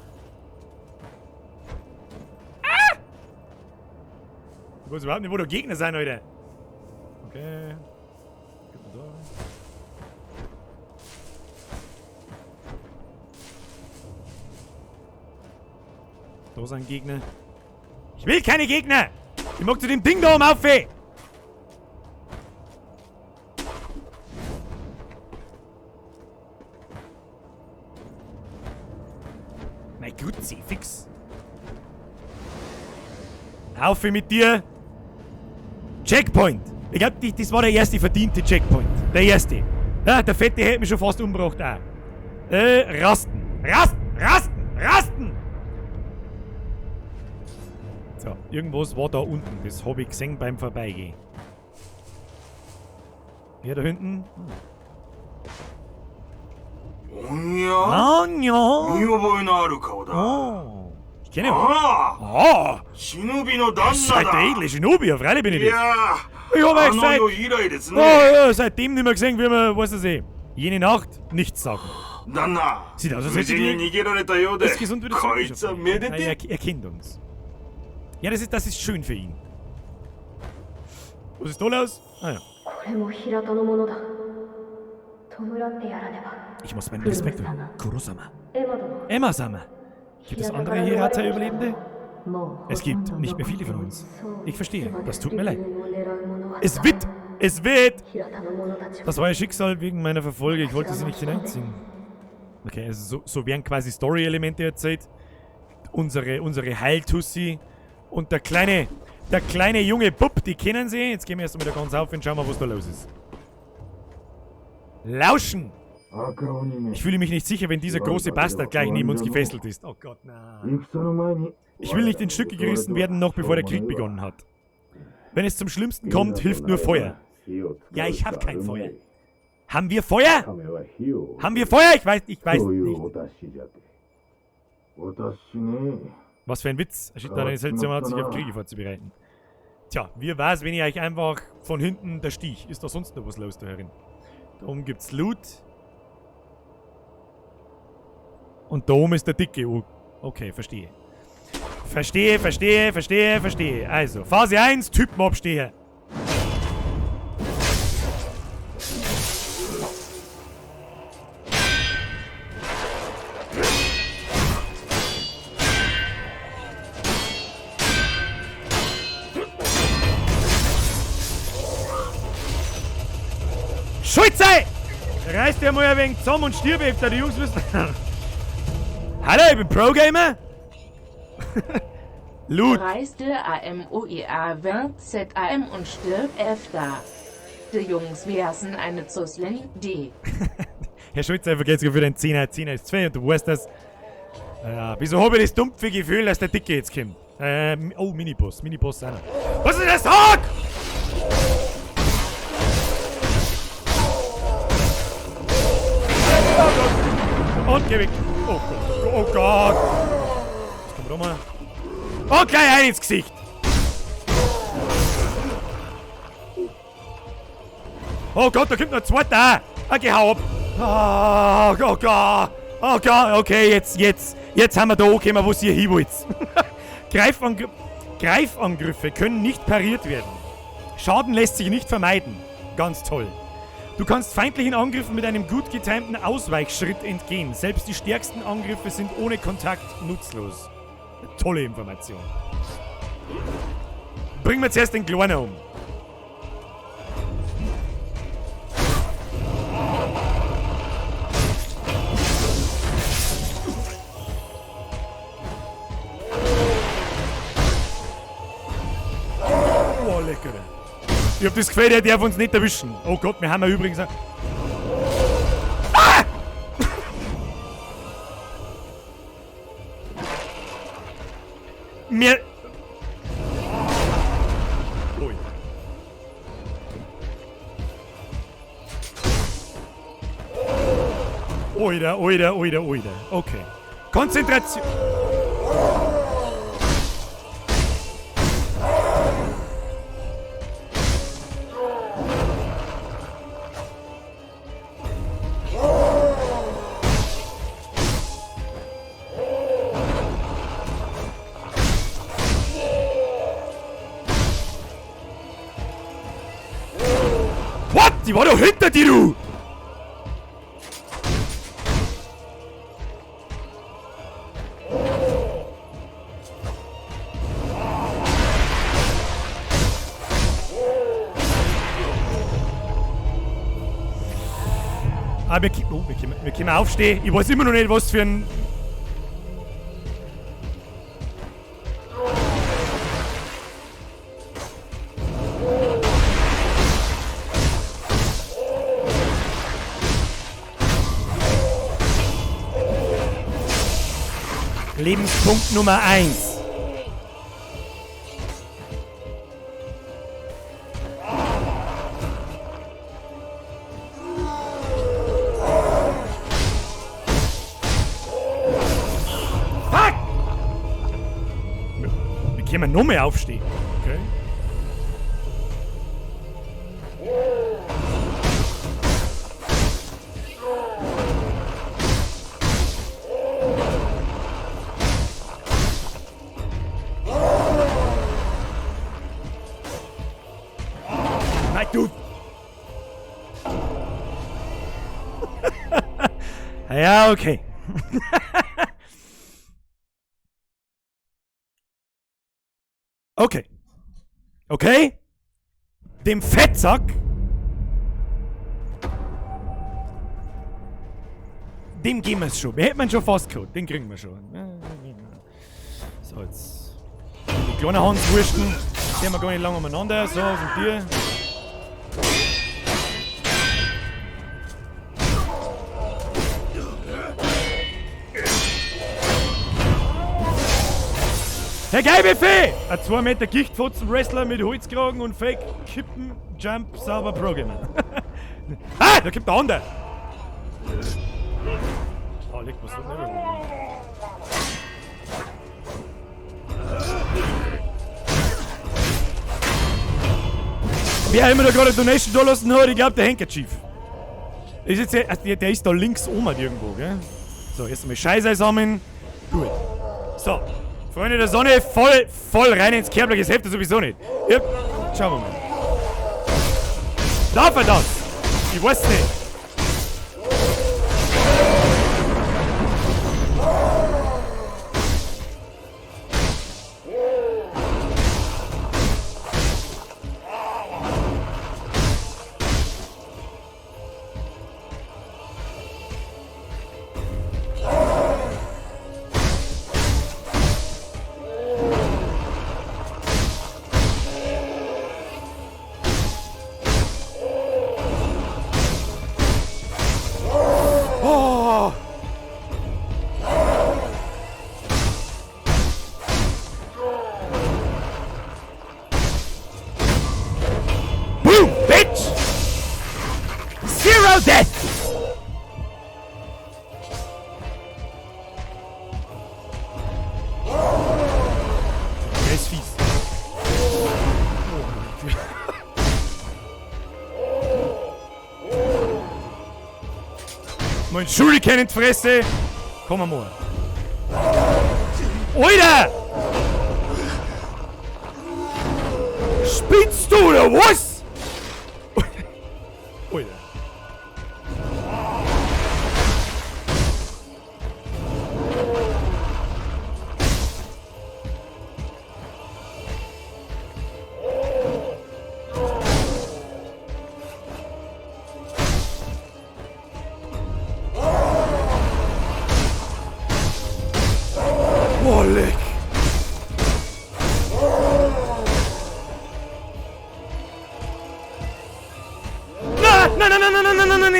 [SPEAKER 1] Ich weiß überhaupt nicht, wo der Gegner sein, Alter. Okay. Kommt man da rein? Da sind Gegner. Ich will keine Gegner! Ich mag zu dem Ding da oben auf, ey! Mein Kruzifix. Auf mit dir! Checkpoint! Ich glaub, das war der erste verdiente Checkpoint. Der erste. Ja, der Fette hätte mich schon fast umgebracht auch. Rasten. Rasten! Rasten! Rasten! So, irgendwas war da unten. Das hab ich gesehen beim Vorbeigehen. Hier da hinten.
[SPEAKER 9] Ja.
[SPEAKER 1] Ah, ja.
[SPEAKER 9] 見覚えのある顔だ。
[SPEAKER 1] Oh. Ich kenne ihn.
[SPEAKER 9] あ
[SPEAKER 1] Ah.
[SPEAKER 9] あ忍びの旦那
[SPEAKER 1] Seid
[SPEAKER 9] だ
[SPEAKER 1] der edle Shinobi, ja, freilich bin ich
[SPEAKER 9] い
[SPEAKER 1] das.
[SPEAKER 9] や
[SPEAKER 1] Ich hab
[SPEAKER 9] ー
[SPEAKER 1] euch
[SPEAKER 9] あの
[SPEAKER 1] seit,
[SPEAKER 9] 世以来です
[SPEAKER 1] oh,
[SPEAKER 9] ね。
[SPEAKER 1] ja, seitdem nicht mehr gesehen, wie man, weiß das eh. Jene Nacht nichts sagen.
[SPEAKER 9] 旦那
[SPEAKER 1] Sieht aus, als
[SPEAKER 9] 無
[SPEAKER 1] hätte
[SPEAKER 9] 事
[SPEAKER 1] die
[SPEAKER 9] に逃げられたようで
[SPEAKER 1] ist gesund wieder
[SPEAKER 9] こいつはめで
[SPEAKER 1] Nein,
[SPEAKER 9] て
[SPEAKER 1] er kennt uns. Ja, das ist schön für ihn. Was ist da los? Ah ja.
[SPEAKER 5] これも平田のものだ。弔ってやらねば。
[SPEAKER 1] Ich muss meinen Respekt. Kurosama.
[SPEAKER 5] エマ殿。
[SPEAKER 1] Emma-sama. Gibt es andere Hirata-Überlebende?
[SPEAKER 5] もう
[SPEAKER 1] Es gibt nicht mehr viele von uns. Ich verstehe, das tut mir leid.
[SPEAKER 5] Es
[SPEAKER 1] Es wird! Es wird!
[SPEAKER 5] 平田の者たちは
[SPEAKER 1] Das war ihr Schicksal wegen meiner Verfolger. Ich wollte sie nicht hineinziehen. Okay, also so werden quasi Story-Elemente erzählt. Unsere Heiltussi und der kleine junge Bub, die kennen sie. Jetzt gehen wir erst mal da ganz auf und schauen mal, was da los ist. Lauschen! Ich fühle mich nicht sicher, wenn dieser große Bastard gleich neben uns gefesselt ist. Oh Gott, na. Ich will nicht in Stücke gerissen werden, noch bevor der Krieg begonnen hat. Wenn es zum Schlimmsten kommt, hilft nur Feuer. Ja, ich hab kein Feuer. Haben wir Feuer? Haben wir Feuer? Ich weiß nicht. Was für ein Witz. Er schickt eine seltsame Art, sich auf Kriege vorzubereiten. Tja, wie war's, wenn ich euch einfach von hinten der Stich? Ist da sonst noch was los da herin? Da oben gibt's Loot. Und da oben ist der dicke U. Okay, verstehe. Verstehe, verstehe, verstehe, verstehe. Also, Phase 1, Typenabsteher. Schulze! Reiß dir mal ein wenig zusammen und stirb öfter, die Jungs müssen... Hallo, ich bin Pro-Gamer! Loot!
[SPEAKER 3] Reiß dir A M O I A W Z A M und stirb öfter. Die Jungs wersen eine Zuslin D.
[SPEAKER 1] Herr Schulze, vergesst für den 10er, 10er ist 2 und du weißt das. Ja, wieso hab ich das dumpfe Gefühl, dass der Dicke jetzt kommt? Oh, Miniboss, Miniboss auch noch. Was ist das? Hack? Und geh weg. Oh Gott, oh Gott. Das kommt nochmal. Und gleich ein ins Gesicht. Oh Gott, da kommt noch ein zweiter. Okay, hau ab. Oh, oh Gott. Oh Gott, okay, jetzt haben wir da angekommen, wo ihr hin wollt. Greifangriffe können nicht pariert werden. Schaden lässt sich nicht vermeiden. Ganz toll. Du kannst feindlichen Angriffen mit einem gut getimten Ausweichschritt entgehen. Selbst die stärksten Angriffe sind ohne Kontakt nutzlos. Tolle Information. Bringen wir zuerst den Kleinen um. Oh, lecker. Ich hab das Gefühl, der darf uns nicht erwischen. Oh Gott, wir haben ja übrigens... Ah! Mir... Ui. Oida, oida, oida, oida. Okay. Konzentration. What? Die war doch hinter dir, du! Ah, wir können aufstehen. Ich weiß immer noch nicht, was für ein... Lebenspunkt Nummer 1. Fuck! Wir können noch mehr aufstehen. Okay. Nein, du! Ja, okay. Okay. Okay? Dem Fettsack. Dem geben wir's schon. Wir hätten ihn schon fast gehabt. Den kriegen wir schon. So, jetzt. Die kleinen Hanswursten. Die haben wir gar nicht lange umeinander. So, von dir. Herr Geilbuffet! Ein 2 Meter Gichtfotzen-Wrestler mit Holzkragen und Fake Kippen Jump sauber Programmer. Ah, da kommt der andere! Oh, leg was nicht. Wer immer da gerade Donation da lassen hat, ich glaub, der Handkerchief. Ist jetzt, also der ist da links oben irgendwo, gell? So, erst einmal Scheiße sammeln. Gut. So. Freunde der Sonne, voll rein ins Kerbler, das hilft ja sowieso nicht. Ja, schauen wir mal. Darf er das? Ich weiß nicht. Mein Shuriken in die Fresse! Komm mal. Alter! Spinnst du oder was? Alter. Oh, leck.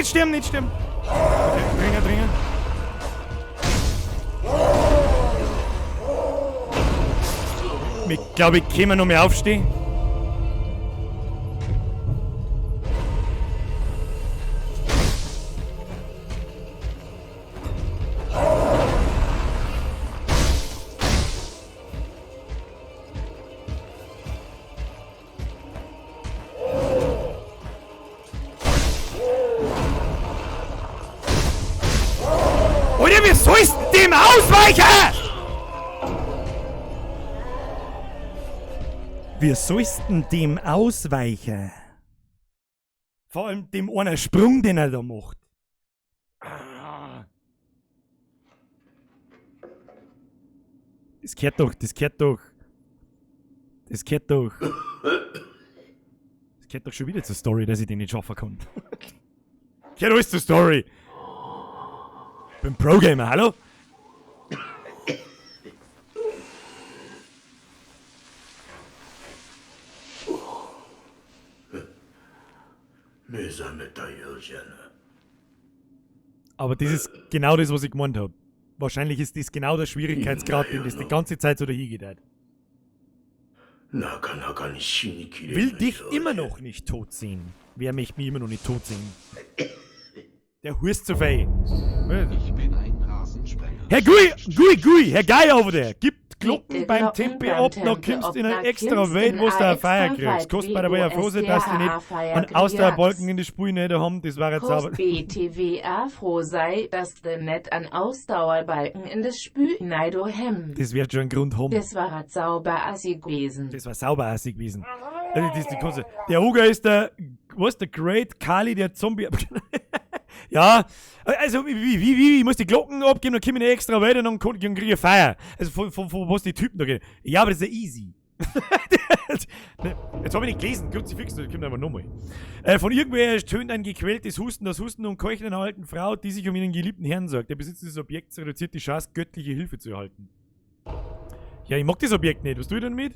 [SPEAKER 1] Nicht sterben, nicht sterben. Okay, dringend, dringend. Ich glaube, ich kann noch mehr aufstehen. Oder wie sollst du dem ausweichen? Wie sollst denn dem ausweichen? Vor allem dem einen Sprung, den er da macht. Ah. Das gehört doch, das gehört doch. Das gehört doch. Das gehört doch schon wieder zur Story, dass ich den nicht schaffen kann. Gehört alles zur Story. Bin Pro-Gamer, hallo?
[SPEAKER 6] 目覚めたようじゃな
[SPEAKER 1] Aber das ist genau das, was ich gemeint habe. Wahrscheinlich ist das genau der Schwierigkeitsgrad, den das die ganze Zeit so dahingeht hat.
[SPEAKER 6] なかなかに死にきれ
[SPEAKER 1] Will
[SPEAKER 6] ぬ
[SPEAKER 1] dich
[SPEAKER 6] ようじゃ
[SPEAKER 1] immer noch nicht tot sehen. Wer möchte mich immer noch nicht tot sehen? Der Hust zu viel.
[SPEAKER 10] Ich bin ein Rasensprenger.
[SPEAKER 1] Herr Gui, Gui, Gui, Herr Geier over there, gibt Glocken
[SPEAKER 3] Gibt
[SPEAKER 1] beim
[SPEAKER 3] Glocken
[SPEAKER 1] Tempe
[SPEAKER 3] beim
[SPEAKER 1] ab, dann
[SPEAKER 3] Tempe
[SPEAKER 1] kommst
[SPEAKER 3] ab,
[SPEAKER 1] in eine
[SPEAKER 3] dann
[SPEAKER 1] extra
[SPEAKER 3] kommst
[SPEAKER 1] Welt,
[SPEAKER 3] in
[SPEAKER 1] wo du
[SPEAKER 3] a
[SPEAKER 1] eine Feier
[SPEAKER 3] extra
[SPEAKER 1] kriegst.
[SPEAKER 3] Welt,
[SPEAKER 1] Kostet bei der Way froh sein, dass die nicht
[SPEAKER 3] WOSDA
[SPEAKER 1] einen Ausdauerbalken in die Spur nicht haben, das war jetzt
[SPEAKER 3] Kost
[SPEAKER 1] aber.
[SPEAKER 3] BTWA froh sei, dass de net an Ausdauerbalken in des Spü Neido hem.
[SPEAKER 1] Das wird schon einen Grund haben.
[SPEAKER 3] Das war sauber assi gewesen.
[SPEAKER 1] Das war sauber assig gewesen. Also das, die kannst du- der Uga ist der, was, der Great Kali, der Zombie. Ja, also wie, ich muss die Glocken abgeben, dann komme ich eine extra weiter und dann kriege ich Feier. Also von was die Typen da gehen. Ja, aber das ist ja easy. Ne, jetzt habe ich nicht gelesen, Kruzifix, das kommt einfach nochmal. Von irgendwoher tönt ein gequältes Husten, das Husten und Keuchen einer alten Frau, die sich um ihren geliebten Herrn sorgt. Der Besitz dieses Objekts reduziert die Chance, göttliche Hilfe zu erhalten. Ja, ich mag das Objekt nicht. Was tue ich denn damit?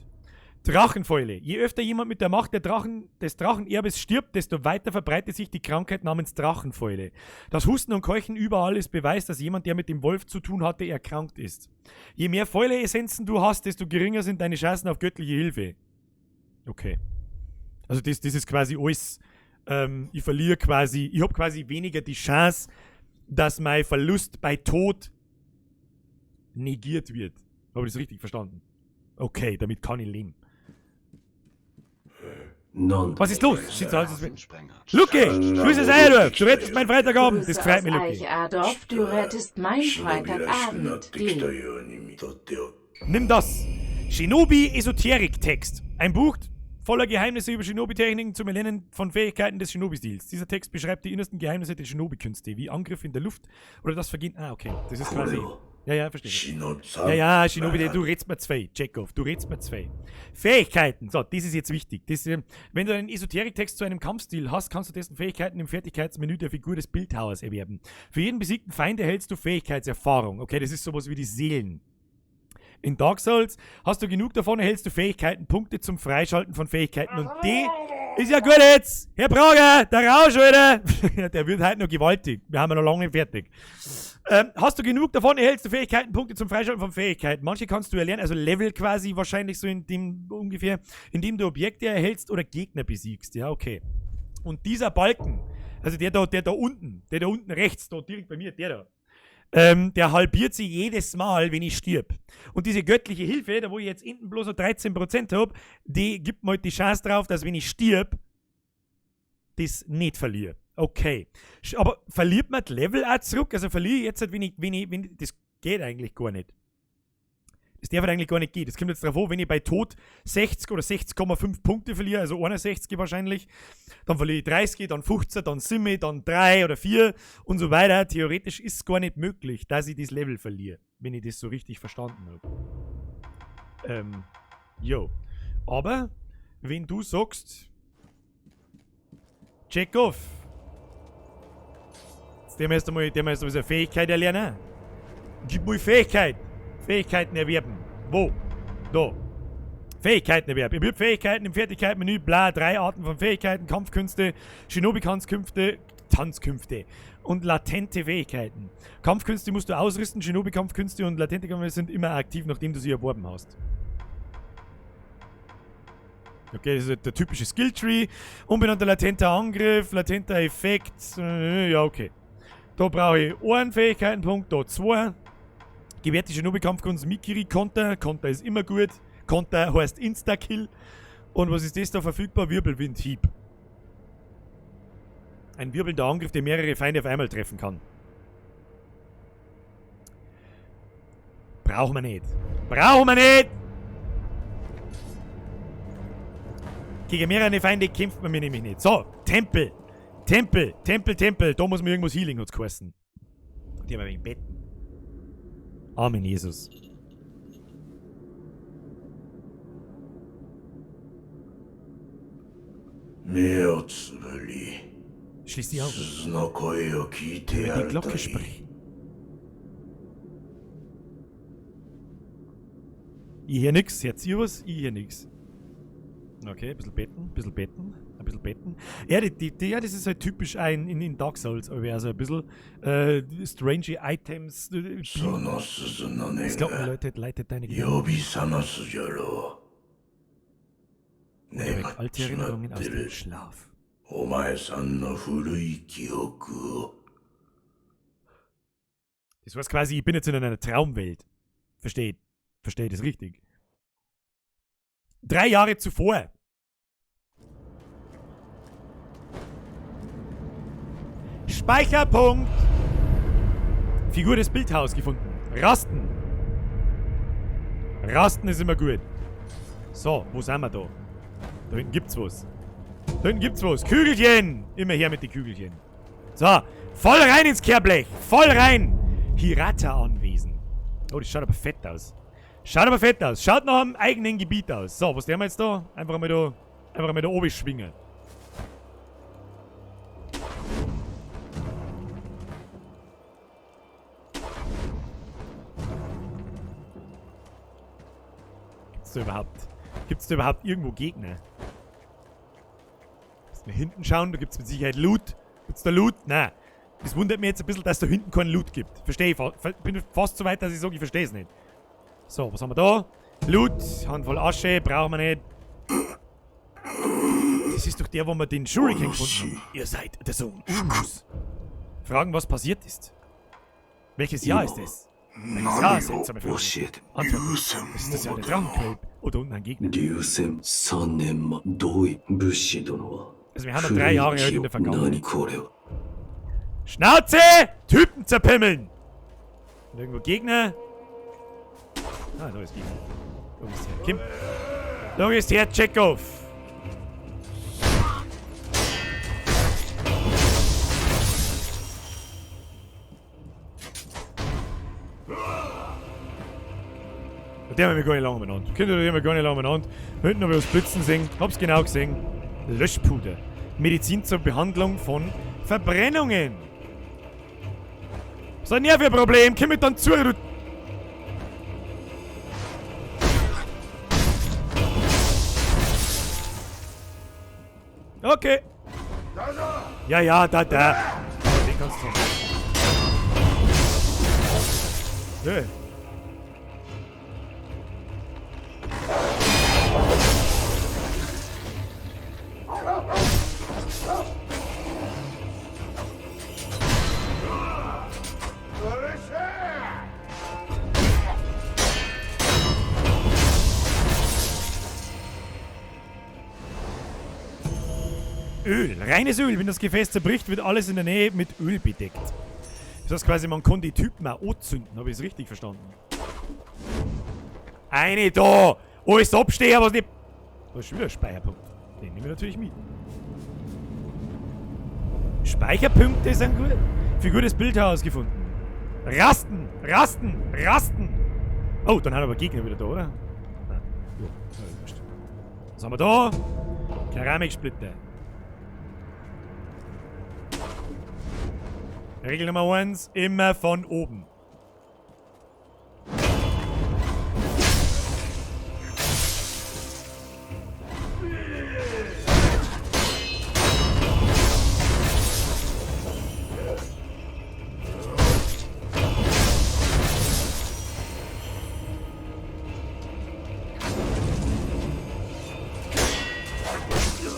[SPEAKER 1] Drachenfäule. Je öfter jemand mit der Macht der Drachen, des Drachenerbes stirbt, desto weiter verbreitet sich die Krankheit namens Drachenfäule. Das Husten und Keuchen überall ist Beweis, dass jemand, der mit dem Wolf zu tun hatte, erkrankt ist. Je mehr Fäule-Essenzen du hast, desto geringer sind deine Chancen auf göttliche Hilfe. Okay. Also das ist quasi alles. Ich verliere quasi, ich hab quasi weniger die Chance, dass mein Verlust bei Tod negiert wird. Habe ich das richtig verstanden? Okay, damit kann ich leben.
[SPEAKER 6] なんだ
[SPEAKER 1] Was ist los? Sieht so aus, als wenn...
[SPEAKER 10] Rasensprenger.
[SPEAKER 1] Lucky! Grüße Seidorf! Du rettest meinen Freitagabend! Das
[SPEAKER 3] Grüße
[SPEAKER 1] freut
[SPEAKER 3] aus
[SPEAKER 1] mich, Lucky.
[SPEAKER 3] Eichadorf, du rettest meinen
[SPEAKER 6] 忍びらしくなっ
[SPEAKER 3] Freitagabend.
[SPEAKER 6] てきた
[SPEAKER 3] D.
[SPEAKER 6] ように見とってお
[SPEAKER 1] Nimm das! Shinobi Esoterik Text. Ein Buch voller Geheimnisse über Shinobi-Techniken zum Erlernen von Fähigkeiten des Shinobi-Stils. Dieser Text beschreibt die innersten Geheimnisse der Shinobi-Künste, wie Angriff in der Luft oder das Vergehen. Ah, okay. Das ist quasi. Ja, ja, verstehe.
[SPEAKER 6] 忍びさん
[SPEAKER 1] Ja, ja, Shinobi, du redst mir zwei. Chekhov, du redst mir zwei. Fähigkeiten. So, das ist jetzt wichtig. Das, wenn du einen Esoterik-Text zu einem Kampfstil hast, kannst du dessen Fähigkeiten im Fertigkeitsmenü der Figur des Bildhauers erwerben. Für jeden besiegten Feind erhältst du Fähigkeitserfahrung. Okay, das ist sowas wie die Seelen. In Dark Souls hast du genug davon, erhältst du Fähigkeiten, Punkte zum Freischalten von Fähigkeiten. Und die ist ja gut jetzt! Herr Prager, der Rausch, Alter! Der wird heute noch gewaltig. Wir haben ja noch lange nicht fertig. Hast du genug davon, erhältst du Fähigkeiten, Punkte zum Freischalten von Fähigkeiten. Manche kannst du erlernen, also Level quasi wahrscheinlich so in dem ungefähr, indem du Objekte erhältst oder Gegner besiegst. Ja, okay. Und dieser Balken, also der da unten rechts, da direkt bei mir, der da, der halbiert sie jedes Mal, wenn ich stirb. Und diese göttliche Hilfe, da wo ich jetzt hinten bloß noch 13% hab, die gibt mir halt die Chance drauf, dass wenn ich stirb, das nicht verliere. Okay. Aber verliert man das Level auch zurück? Also verliere ich jetzt halt, wenn ich, das geht eigentlich gar nicht. Das darf halt eigentlich gar nicht gehen. Das kommt jetzt darauf an, wenn ich bei Tod 60 oder 60,5 Punkte verliere, also 61 wahrscheinlich, dann verliere ich 30, dann 15, dann 7, dann 3 oder 4 und so weiter. Theoretisch ist es gar nicht möglich, dass ich das Level verliere, wenn ich das so richtig verstanden habe. Jo. Aber, wenn du sagst, Chekhov, jetzt dem erst einmal so eine Fähigkeit erlernen. Gib mir Fähigkeit. Fähigkeiten erwerben. Wo? Da. Fähigkeiten erwerben. Erwirb Fähigkeiten im Fertigkeitenmenü, bla, 3 Arten von Fähigkeiten, Kampfkünste, Shinobi-Kampfkünste, Tanzkünste und latente Fähigkeiten. Kampfkünste musst du ausrüsten, Shinobi-Kampfkünste und latente Kampfkünste sind immer aktiv, nachdem du sie erworben hast. Okay, das ist der typische Skilltree. Unbenannter latenter Angriff, latenter Effekt. Ja, okay. Da brauche ich einen Fähigkeitenpunkt, da zwei. Gewährte Shinobi-Kampfkunst Mikiri-Konter. Konter ist immer gut. Konter heißt Insta-Kill. Und was ist das da verfügbar? Wirbelwind-Hieb. Ein wirbelnder Angriff, der mehrere Feinde auf einmal treffen kann. Brauchen wir nicht. Brauchen wir nicht! Gegen mehrere Feinde kämpft man mir nämlich nicht. So, Tempel. Tempel, Tempel, Tempel. Da muss man irgendwas Healing uns kosten. Die haben wir wegen Betten. Amen, Jesus.
[SPEAKER 6] 目をつぶり
[SPEAKER 1] Schließ die Augen.
[SPEAKER 6] 鈴の声を聞いてや
[SPEAKER 1] Die
[SPEAKER 6] ると
[SPEAKER 1] Glocke
[SPEAKER 6] いい
[SPEAKER 1] sprechen. Ich höre nix. Hört ihr was? Ich höre nix. Okay, ein bisschen betten, ein bisschen betten, ein bisschen betten. Ja, ja, das ist halt typisch ein, in Dark Souls, aber also ein bisschen strange Items.
[SPEAKER 6] その鈴の音
[SPEAKER 1] Das glaubt mir,
[SPEAKER 6] が
[SPEAKER 1] Leute, leitet deine Gedanken
[SPEAKER 6] 呼び覚ますじゃろう眠
[SPEAKER 1] weg.
[SPEAKER 6] っ
[SPEAKER 1] Alte
[SPEAKER 6] ちま
[SPEAKER 1] Erinnerungen
[SPEAKER 6] っ
[SPEAKER 1] aus
[SPEAKER 6] て
[SPEAKER 1] dem
[SPEAKER 6] る
[SPEAKER 1] Schlaf.
[SPEAKER 6] お前さんの古い記憶を
[SPEAKER 1] Das heißt quasi, ich bin jetzt in einer Traumwelt. Versteht? Versteht das richtig? 3 Jahre zuvor. Speicherpunkt. Figur des Bildhaus gefunden. Rasten. Rasten ist immer gut. So, wo sind wir da? Da hinten gibt's was. Da hinten gibt's was. Kügelchen! Immer her mit den Kügelchen. So, voll rein ins Kehrblech. Voll rein. Hirata-Anwesen. Oh, das schaut aber fett aus. Schaut aber fett aus. Schaut nach einem eigenen Gebiet aus. So, was tun wir jetzt da? Einfach mal da oben schwingen. Gibt's da überhaupt irgendwo Gegner? Lass mal hinten schauen, da gibt's mit Sicherheit Loot. Gibt's da Loot? Nein. Das wundert mich jetzt ein bisschen, dass da hinten keinen Loot gibt. Verstehe ich. Bin fast so weit, dass ich sage, ich verstehe es nicht. So, was haben wir da? Loot, Handvoll Asche, brauchen wir nicht. Das ist doch der, wo wir den Shuriken gefunden haben. Ihr seid der Sohn Unus. Fragen, was passiert ist. Welches Jahr ist es? Welches Jahr ist es?
[SPEAKER 6] 教えて
[SPEAKER 1] Antwort. Ist das ja der Drachenquell? Oder unten ein Gegner?
[SPEAKER 11] 流戦3年前同意武士殿は
[SPEAKER 1] Also wir haben noch 3 Jahre heute in der
[SPEAKER 11] 何
[SPEAKER 1] Vergangenheit.
[SPEAKER 11] これは
[SPEAKER 1] Schnauze! Typen zerpimmeln! Und irgendwo Gegner? Ah, da ist Gegner. Da ist her. Kim. Da ist her, Chekhov. Der haben wir gar nicht lange benannt. Kinder, die haben wir gar nicht lange benannt. Hinten habe ich was Blitzen sehen. Hab's genau gesehen. Löschpuder. Medizin zur Behandlung von Verbrennungen. Was ist denn für ein Problem? Komm mit dann zu, du. Okay. Ja, ja, da, da. Den kannst du. Nö. Öl, reines Öl. Wenn das Gefäß zerbricht, wird alles in der Nähe mit Öl bedeckt. Das heißt quasi, man kann die Typen auch anzünden. Habe ich es richtig verstanden? Eine da! Alles abstehen, was nicht... Da ist schon wieder ein Speicherpunkt. Den nehmen wir natürlich mit. Speicherpunkte sind gut. Figur des Bildhauers gefunden. Rasten! Rasten! Rasten! Oh, dann haben wir aber Gegner wieder da, oder? Nein. Jo, wurscht. Was haben wir da? Keramiksplitter. Regel Nummer 1, immer von oben.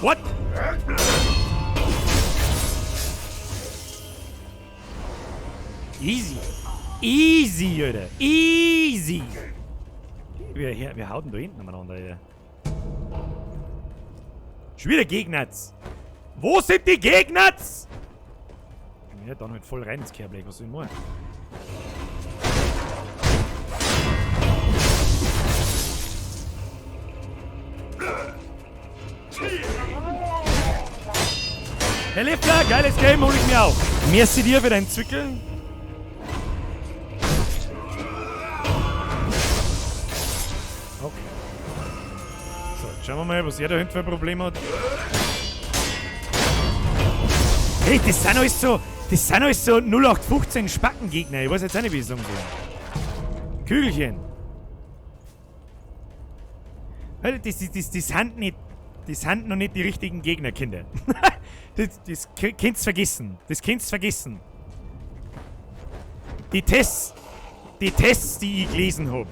[SPEAKER 1] What? Easy. Easy, Alter. Easy. Wir hauen da hinten umeinander, Alter. Schon wieder Gegners. Wo sind die Gegners? Ja, dann halt voll rein ins Kehrblech. Was soll ich machen? Herr Leffler, geiles Game, hol ich mir auch. Merci dir für deinen Zwickel. Okay. So, jetzt schauen wir mal, was er da hinten für ein Problem hat. Hey, das sind alles so. Das sind alles so 0815 Spackengegner. Ich weiß jetzt auch nicht, wie ich sagen soll. Kügelchen. Alter, das sind nicht. Das sind noch nicht die richtigen Gegner, Kinder. Das könnt's vergessen. Das könnt's vergessen. Die Tests, die ich gelesen hab,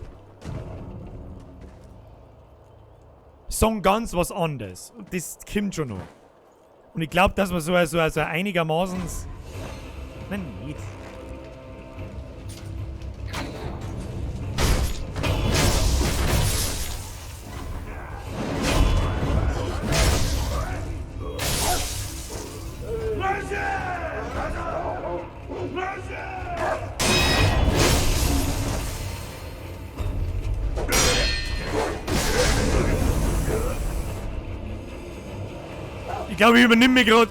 [SPEAKER 1] sagen ganz was anderes. Und das kommt schon noch. Und ich glaub, dass man so einigermaßen. Nein, nicht. Ich glaube, ich übernehme mich gerade.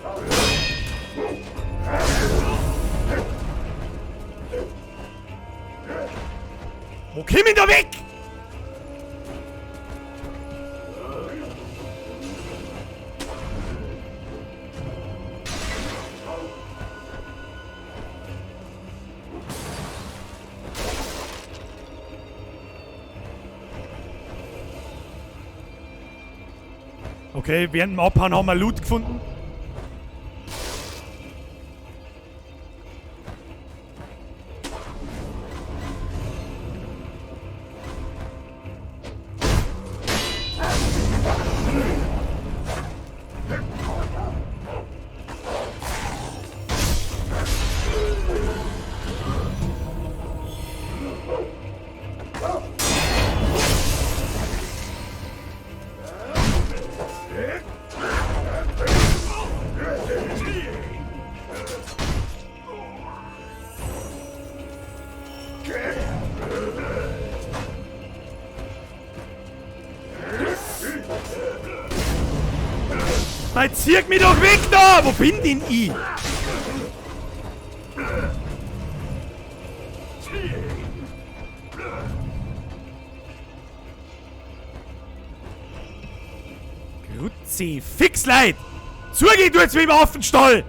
[SPEAKER 1] Wo komm ich da weg? Okay, während dem Abhauen haben wir Loot gefunden. Nein, zieh mich doch weg da! Wo bin denn ich? Kruzifix, Leid! Zugeh du jetzt wie im Affenstall!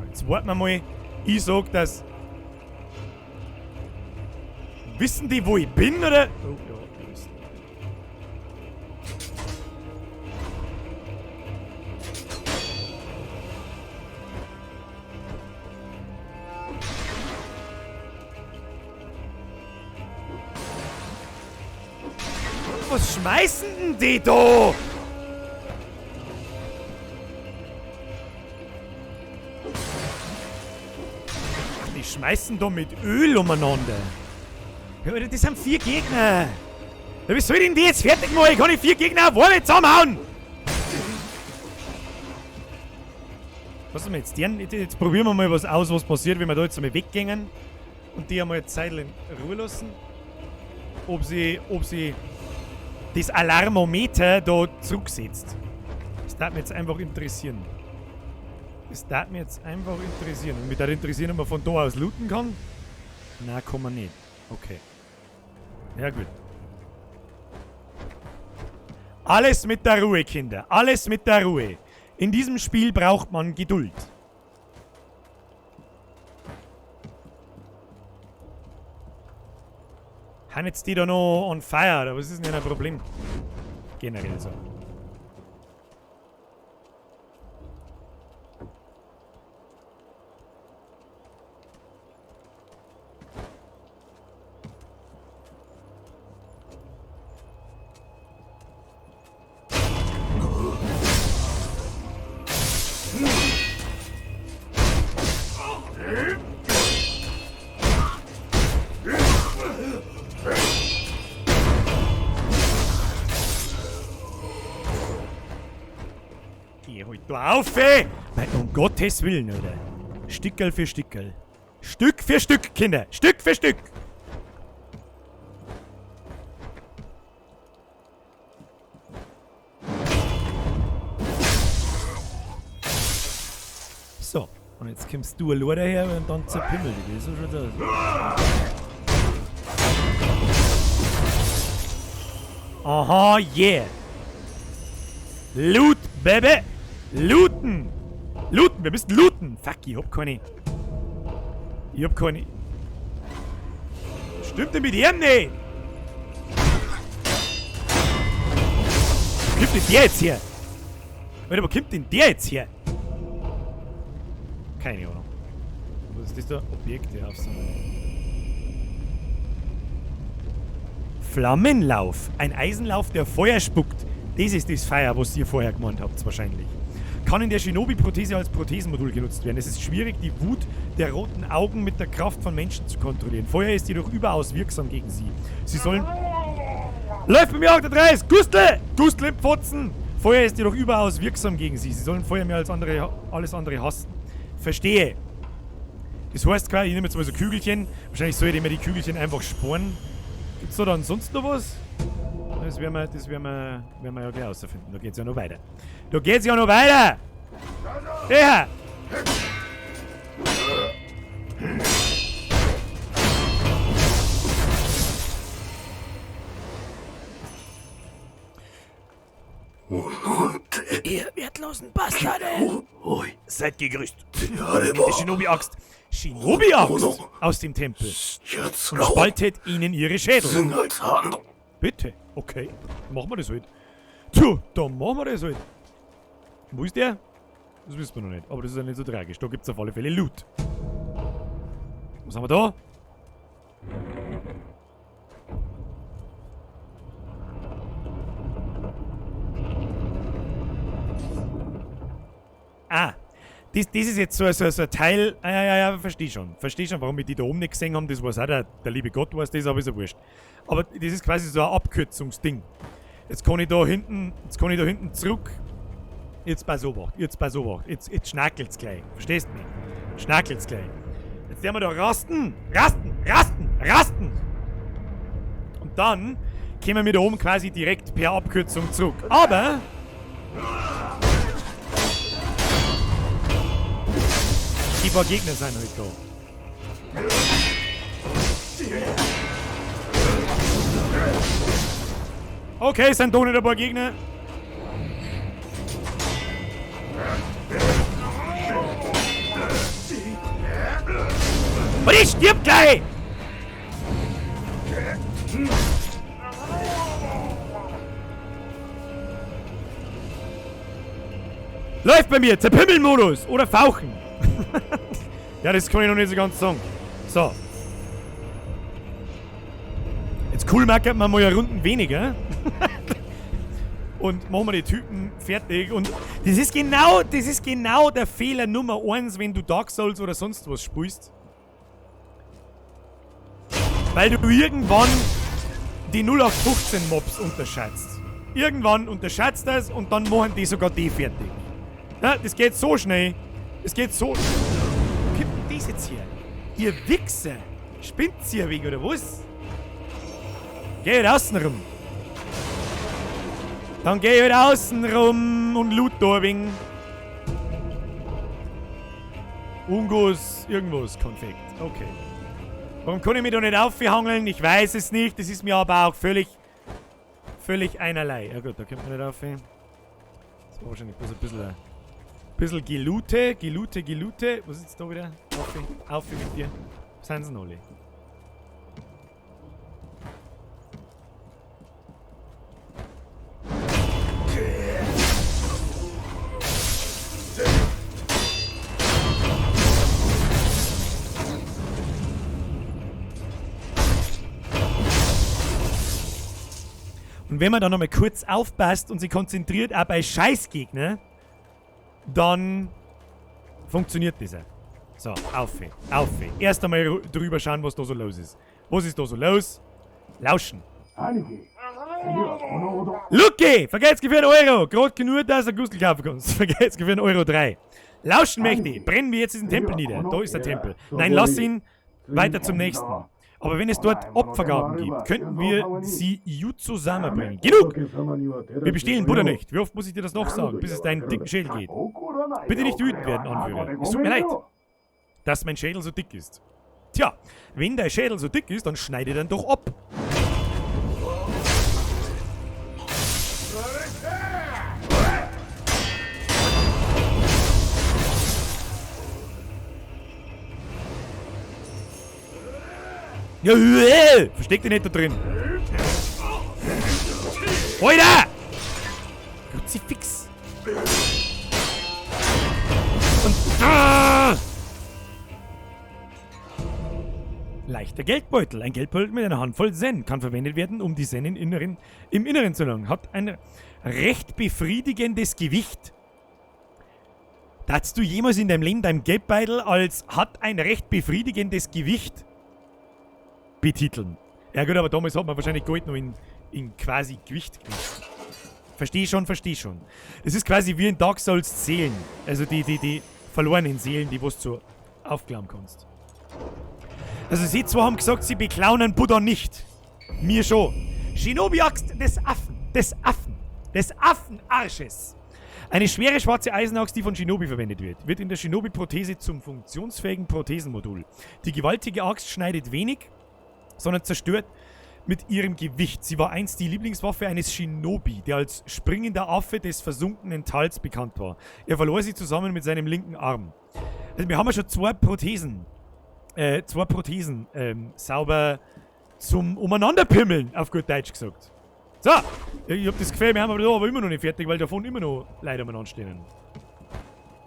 [SPEAKER 1] Jetzt warten wir mal. Ich sag, dass. Wissen die, wo ich bin, oder? Oh, ja, die wissen. Was schmeißen denn die da? Die schmeißen da mit Öl umeinander. Ja, Alter, das sind 4 Gegner. Ja, wie soll ich denn die jetzt fertig machen? Ich kann nicht 4 Gegner auf einmal zusammenhauen. Was ist denn jetzt? Jetzt probieren wir mal was aus, was passiert, wenn wir da jetzt einmal weggehen und die einmal eine Zeit in Ruhe lassen. Ob sie das Alarmometer da zurücksetzt. Das darf mich jetzt einfach interessieren. Das darf mich jetzt einfach interessieren. Und mich darf interessieren, ob man von da aus looten kann. Na, kann man nicht. Okay. Ja, gut. Alles mit der Ruhe, Kinder. Alles mit der Ruhe. In diesem Spiel braucht man Geduld. Haben jetzt die da noch on fire, oder was ist denn ein Problem? Generell so. Geh halt da auf, ey! Mei, um Gottes Willen, Alter. Stickerl für Stickerl. Stück für Stück, Kinder. Stück für Stück. So, und jetzt kommst du allein daher und dann zerpimmel dich. So schaut's aus. Aha, yeah. Loot, Baby. Looten. Looten, wir müssen looten. Fuck, ich hab keine. Ich hab keine. Was stimmt denn mit ihm nicht? Wo kommt denn der jetzt her? Warte, wo kommt denn der jetzt her? Keine Ahnung. Was ist das da? Objekte aufsammeln. Flammenlauf. Ein Eisenlauf, der Feuer spuckt. Das ist das Feuer, was ihr vorher gemeint habt, wahrscheinlich. Kann in der Shinobi-Prothese als Prothesenmodul genutzt werden. Es ist schwierig, die Wut der roten Augen mit der Kraft von Menschen zu kontrollieren. Feuer ist jedoch überaus wirksam gegen sie. Sie sollen... Läuft bei mir auch der 30! Gustl! Gustl im Pfotzen! Feuer ist jedoch überaus wirksam gegen sie. Sie sollen Feuer mehr als andere, alles andere hassen. Verstehe. Das heißt quasi, ich nehme jetzt mal so Kügelchen. Wahrscheinlich sollte ich mir die Kügelchen einfach sporen. Gibt's da dann sonst noch was? Das werden wir ja gleich rausfinden. Da geht's ja noch weiter. Da geht's ja noch weiter! Der! Ihr wertlosen Bastarde! Seid gegrüßt. Die Shinobi-Axt. Shinobi-Axt aus dem Tempel. Und spaltet ihnen ihre Schädel. Bitte. Okay. Machen wir das halt. Tja, dann machen wir das halt. Wo ist der? Das wissen wir noch nicht. Aber das ist ja nicht so tragisch. Da gibt es auf alle Fälle Loot. Was haben wir da? Ah, das ist jetzt so ein Teil. Ah, ja, verstehe schon. Verstehe schon, warum wir die da oben nicht gesehen haben. Das weiß auch der liebe Gott weiß das, aber ist ja wurscht. Aber das ist quasi so ein Abkürzungsding. Jetzt kann ich da hinten, zurück. Jetzt pass auf, jetzt pass auf. Jetzt schnackelt's gleich. Verstehst du mich? Schnackelt's gleich. Jetzt werden wir da rasten. Rasten, rasten, rasten. Und dann kommen wir da oben quasi direkt per Abkürzung zurück. Aber... Die paar Gegner sind halt da. Okay, sind doch nicht ein paar Gegner. Und ich stirb gleich! Läuft bei mir! Zerpimmelmodus! Oder Fauchen! Ja, das kann ich noch nicht so ganz sagen. So. Jetzt cool markert man mal eine Runden weniger. Und machen wir die Typen fertig. Und das ist genau der Fehler Nummer 1, wenn du Dark Souls oder sonst was spielst. Weil du irgendwann die 0815 Mobs unterschätzt. Irgendwann unterschätzt das und dann machen die sogar die fertig. Ja, das geht so schnell. Es geht so. Wo kommt denn das jetzt her? Ihr Wichser! Spinnt ihr wegen oder was? Geh halt außen rum. Dann geh halt außen rum und loot da ein wenig. Ungus, irgendwas, Konfekt. Okay. Warum kann ich mich da nicht aufhangeln? Ich weiß es nicht. Das ist mir aber auch völlig einerlei. Ja gut, da kommt man nicht auf. Das war wahrscheinlich bloß ein bisschen Gelute, Gelute, Gelute. Was ist jetzt da wieder? Auf mit dir. Wo sind sie denn alle? Und wenn man da nochmal kurz aufpasst und sich konzentriert, auch bei Scheißgegner, dann funktioniert das auch. So, auf, auf. Erst einmal drüber schauen, was da so los ist. Was ist da so los? Lauschen. Lucky! Vergelt's für einen Euro! Gerade genug, dass du Gustel kaufen kannst. Vergelt's für einen Euro 3. Lauschen möchte, brennen wir jetzt diesen Tempel nieder. Da ist der Tempel. Nein, lass ihn weiter zum nächsten. Aber wenn es dort Opfergaben gibt, könnten wir sie Jutsu-sama bringen. Genug! Wir bestehlen Buddha nicht. Wie oft muss ich dir das noch sagen, bis es deinen dicken Schädel geht? Bitte nicht wütend werden, Anführer. Es tut mir leid, dass mein Schädel so dick ist. Tja, wenn dein Schädel so dick ist, dann schneide dann doch ab. Ja, versteck dich nicht da drin. Alter! Kruzifix. Und ah! Leichter Geldbeutel. Ein Geldbeutel mit einer Handvoll Zen kann verwendet werden, um die Zen im Inneren zu langen. Hat ein recht befriedigendes Gewicht. Darfst du jemals in deinem Leben dein Geldbeutel als hat ein recht befriedigendes Gewicht betiteln? Ja gut, aber damals hat man wahrscheinlich Gold noch in quasi Gewicht gemacht. Versteh schon, versteh schon. Das ist quasi wie in Dark Souls Seelen. Also die verlorenen Seelen, die was du aufklauen kannst. Also sie zwei haben gesagt, sie beklauen Buddha nicht. Mir schon. Shinobi-Axt des Affen. Des Affen. Des Affenarsches. Eine schwere schwarze Eisenaxt, die von Shinobi verwendet wird, wird in der Shinobi-Prothese zum funktionsfähigen Prothesenmodul. Die gewaltige Axt schneidet wenig, sondern zerstört mit ihrem Gewicht. Sie war einst die Lieblingswaffe eines Shinobi, der als springender Affe des versunkenen Tals bekannt war. Er verlor sie zusammen mit seinem linken Arm. Also wir haben ja schon zwei Prothesen. Sauber zum Umeinanderpimmeln, auf gut Deutsch gesagt. So, ich hab das Gefühl, wir haben aber da aber immer noch nicht fertig, weil davon immer noch Leute umeinander stehen.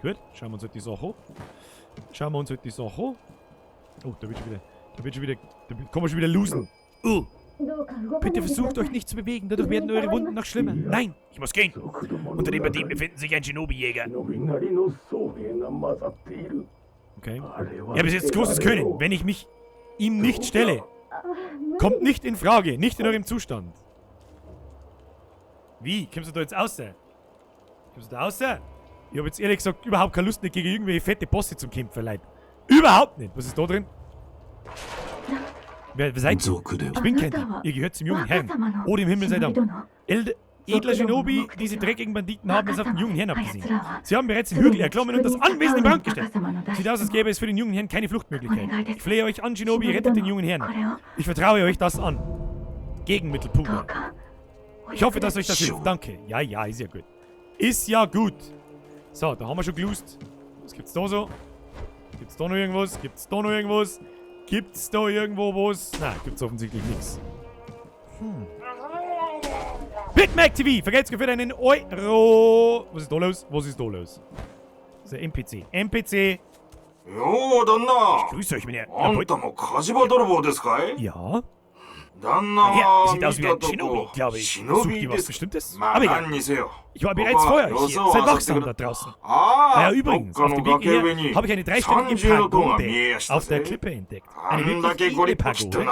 [SPEAKER 1] Gut, schauen wir uns halt die Sache an. Schauen wir uns halt die Sache an. Oh, da wird schon wieder, da kann man schon wieder losen. Oh. Bitte versucht euch nicht zu bewegen, dadurch werden eure Wunden noch schlimmer. Nein, ich muss gehen. Unter den Banditen befinden sich ein Shinobi-Jäger. Okay. Ich habe bis jetzt großes Können, wenn ich mich ihm nicht stelle. Kommt nicht in Frage, nicht in eurem Zustand. Wie? Kommst du da jetzt raus? Kommst du da raus? Ich habe jetzt ehrlich gesagt überhaupt keine Lust, nicht gegen irgendwelche fette Bosse zum Kämpfen, Leute. Überhaupt nicht. Was ist da drin? Wer seid ihr? Ich bin kein Dieb. Ihr gehört zum jungen Herrn. Oh, dem Himmel sei Dank. Edler Shinobi, diese dreckigen Banditen haben es auf den jungen Herrn abgesehen. Sie haben bereits den Hügel erklommen und das Anwesen in Brand gesteckt. Sieht aus, als gäbe es für den jungen Herrn keine Fluchtmöglichkeit. Ich flehe euch an, Shinobi, rettet den jungen Herrn. Ich vertraue euch das an. Gegenmittel pur. Ich hoffe, dass euch das hilft. Danke. Ja, ja, ist ja gut. Ist ja gut. So, da haben wir schon gelust. Was gibt's da so? Gibt's da noch irgendwas? Gibt's da noch irgendwas? Gibt's da irgendwo was? Nein, gibt's offensichtlich nichts. Hm. Big Mac TV, vergelt's für einen Euro. Was ist da los? Was ist da los? Das ist ein NPC. NPC.
[SPEAKER 9] Jo, Danna.
[SPEAKER 1] Ich grüße euch, meine
[SPEAKER 9] Herren.
[SPEAKER 1] Ja. Ja, sieht aus wie ein Shinobi, glaube ich. Sucht ihr was Bestimmtes? Aber egal. Ich war bereits vor euch hier. Seid wachsam da draußen. Naja, übrigens, auf dem Weg hierher habe ich eine dreistöckige Pagode auf der Klippe entdeckt. Eine wirklich edle Pagode.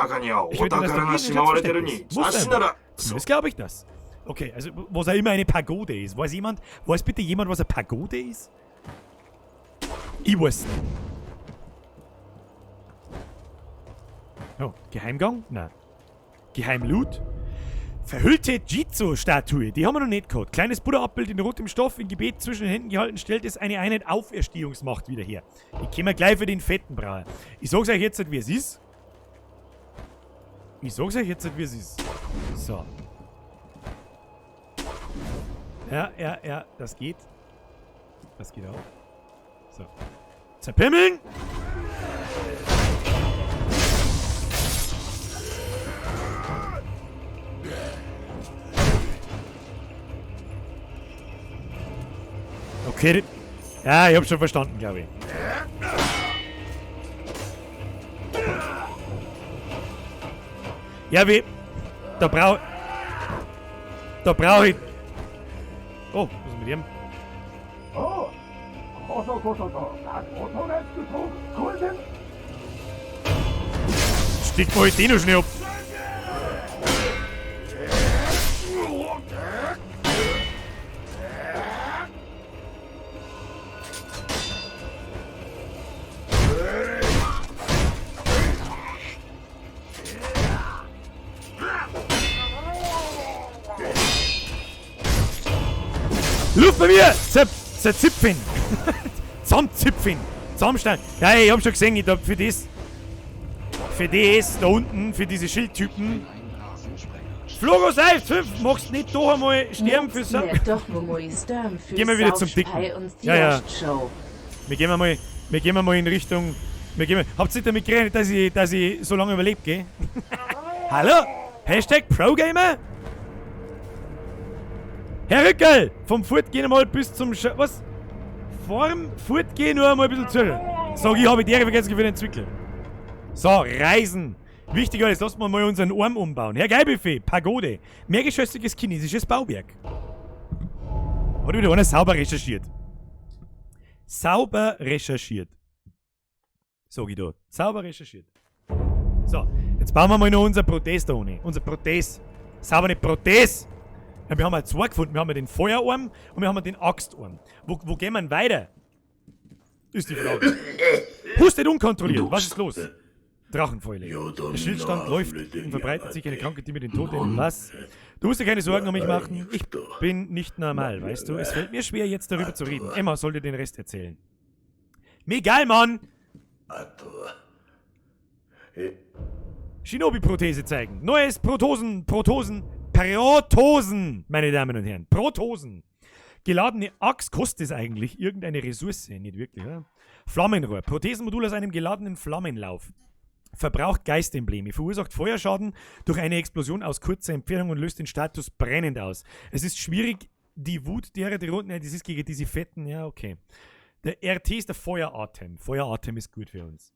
[SPEAKER 1] Ich würde das doch jeden Schatz verstecken. Muss sein. Zumindest glaube ich das. Okay, also, was auch immer eine Pagode ist. Weiß jemand, weiß bitte jemand, was eine Pagode ist? Ich weiß nicht. Oh, Geheimgang? Nein. Geheimloot? Verhüllte Jizo-Statue, die haben wir noch nicht gehabt. Kleines Buddha-Abbild in rotem Stoff, im Gebet zwischen den Händen gehalten, stellt es eine Einheit Auferstehungsmacht wieder her. Die können wir gleich für den fetten Brauer. Ich sag's euch jetzt, wie es ist. Ich sag's euch jetzt, wie es ist. So. Ja, ja, ja, das geht. Das geht auch. So. Zerpimmeln! Okay. Ja, ich hab schon verstanden, glaube ich. Ja, wie. Da brauch ich. Oh, was ist mit ihm? Stick mal den noch schnell ab. Luft bei mir! Zerzipfen! Zusammenzipfen! Zusammenstellen! Ja, ich hab schon gesehen, ich hab für das. Für das da unten, für diese Schildtypen. Flogos 1, 5, magst nicht doch einmal sterben für
[SPEAKER 3] Magst nicht doch einmal sterben für
[SPEAKER 1] Gehen wir wieder zum Dicken.
[SPEAKER 3] Saufspei und die
[SPEAKER 1] Ja, ja.
[SPEAKER 3] Show.
[SPEAKER 1] Wir gehen mal, wir gehen mal in Richtung. Wir gehen mal, habt ihr nicht damit gerechnet, dass ich so lange überlebe, gell? Hallo? Hashtag ProGamer? Herr Rückel! Vom Fortgehen mal bis zum Sch was? Vorm Fortgehen nur einmal ein bisschen zurück. Sag ich, habe die Ehre vergessen für den Zwickel. So, Reisen. Wichtiger ist, lassen wir mal unseren Arm umbauen. Herr Geilbuffet, Pagode. Mehrgeschossiges chinesisches Bauwerk. Hat wieder einer sauber recherchiert. Sauber recherchiert. Sag ich da. Sauber recherchiert. So, jetzt bauen wir mal noch unser Protest da ohne. Unser Protest. Saubere Protest. Ja, wir haben ja zwei gefunden. Wir haben ja den Feuerarm und wir haben ja den Axtarm. Wo gehen wir denn weiter? Ist die Frage. Hustet unkontrolliert. Was ist los? Drachenfäule. Der Stillstand läuft und verbreitet sich eine Krankheit, die mir den Tod endet. Was? Du musst dir keine Sorgen um mich machen. Ich bin nicht normal, weißt du? Es fällt mir schwer, jetzt darüber zu reden. Emma sollte den Rest erzählen. Mir egal, Mann! Shinobi-Prothese zeigen. Neues Protosen, Protosen, Protosen, meine Damen und Herren. Protosen. Geladene Axt kostet es eigentlich irgendeine Ressource? Nicht wirklich, oder? Flammenrohr. Prothesenmodul aus einem geladenen Flammenlauf. Verbraucht Geistembleme, verursacht Feuerschaden durch eine Explosion aus kurzer Entfernung und löst den Status brennend aus. Es ist schwierig, die Wut derer, die Runden, ja, das ist gegen diese Fetten, ja, okay. Der RT ist der Feueratem. Feueratem ist gut für uns.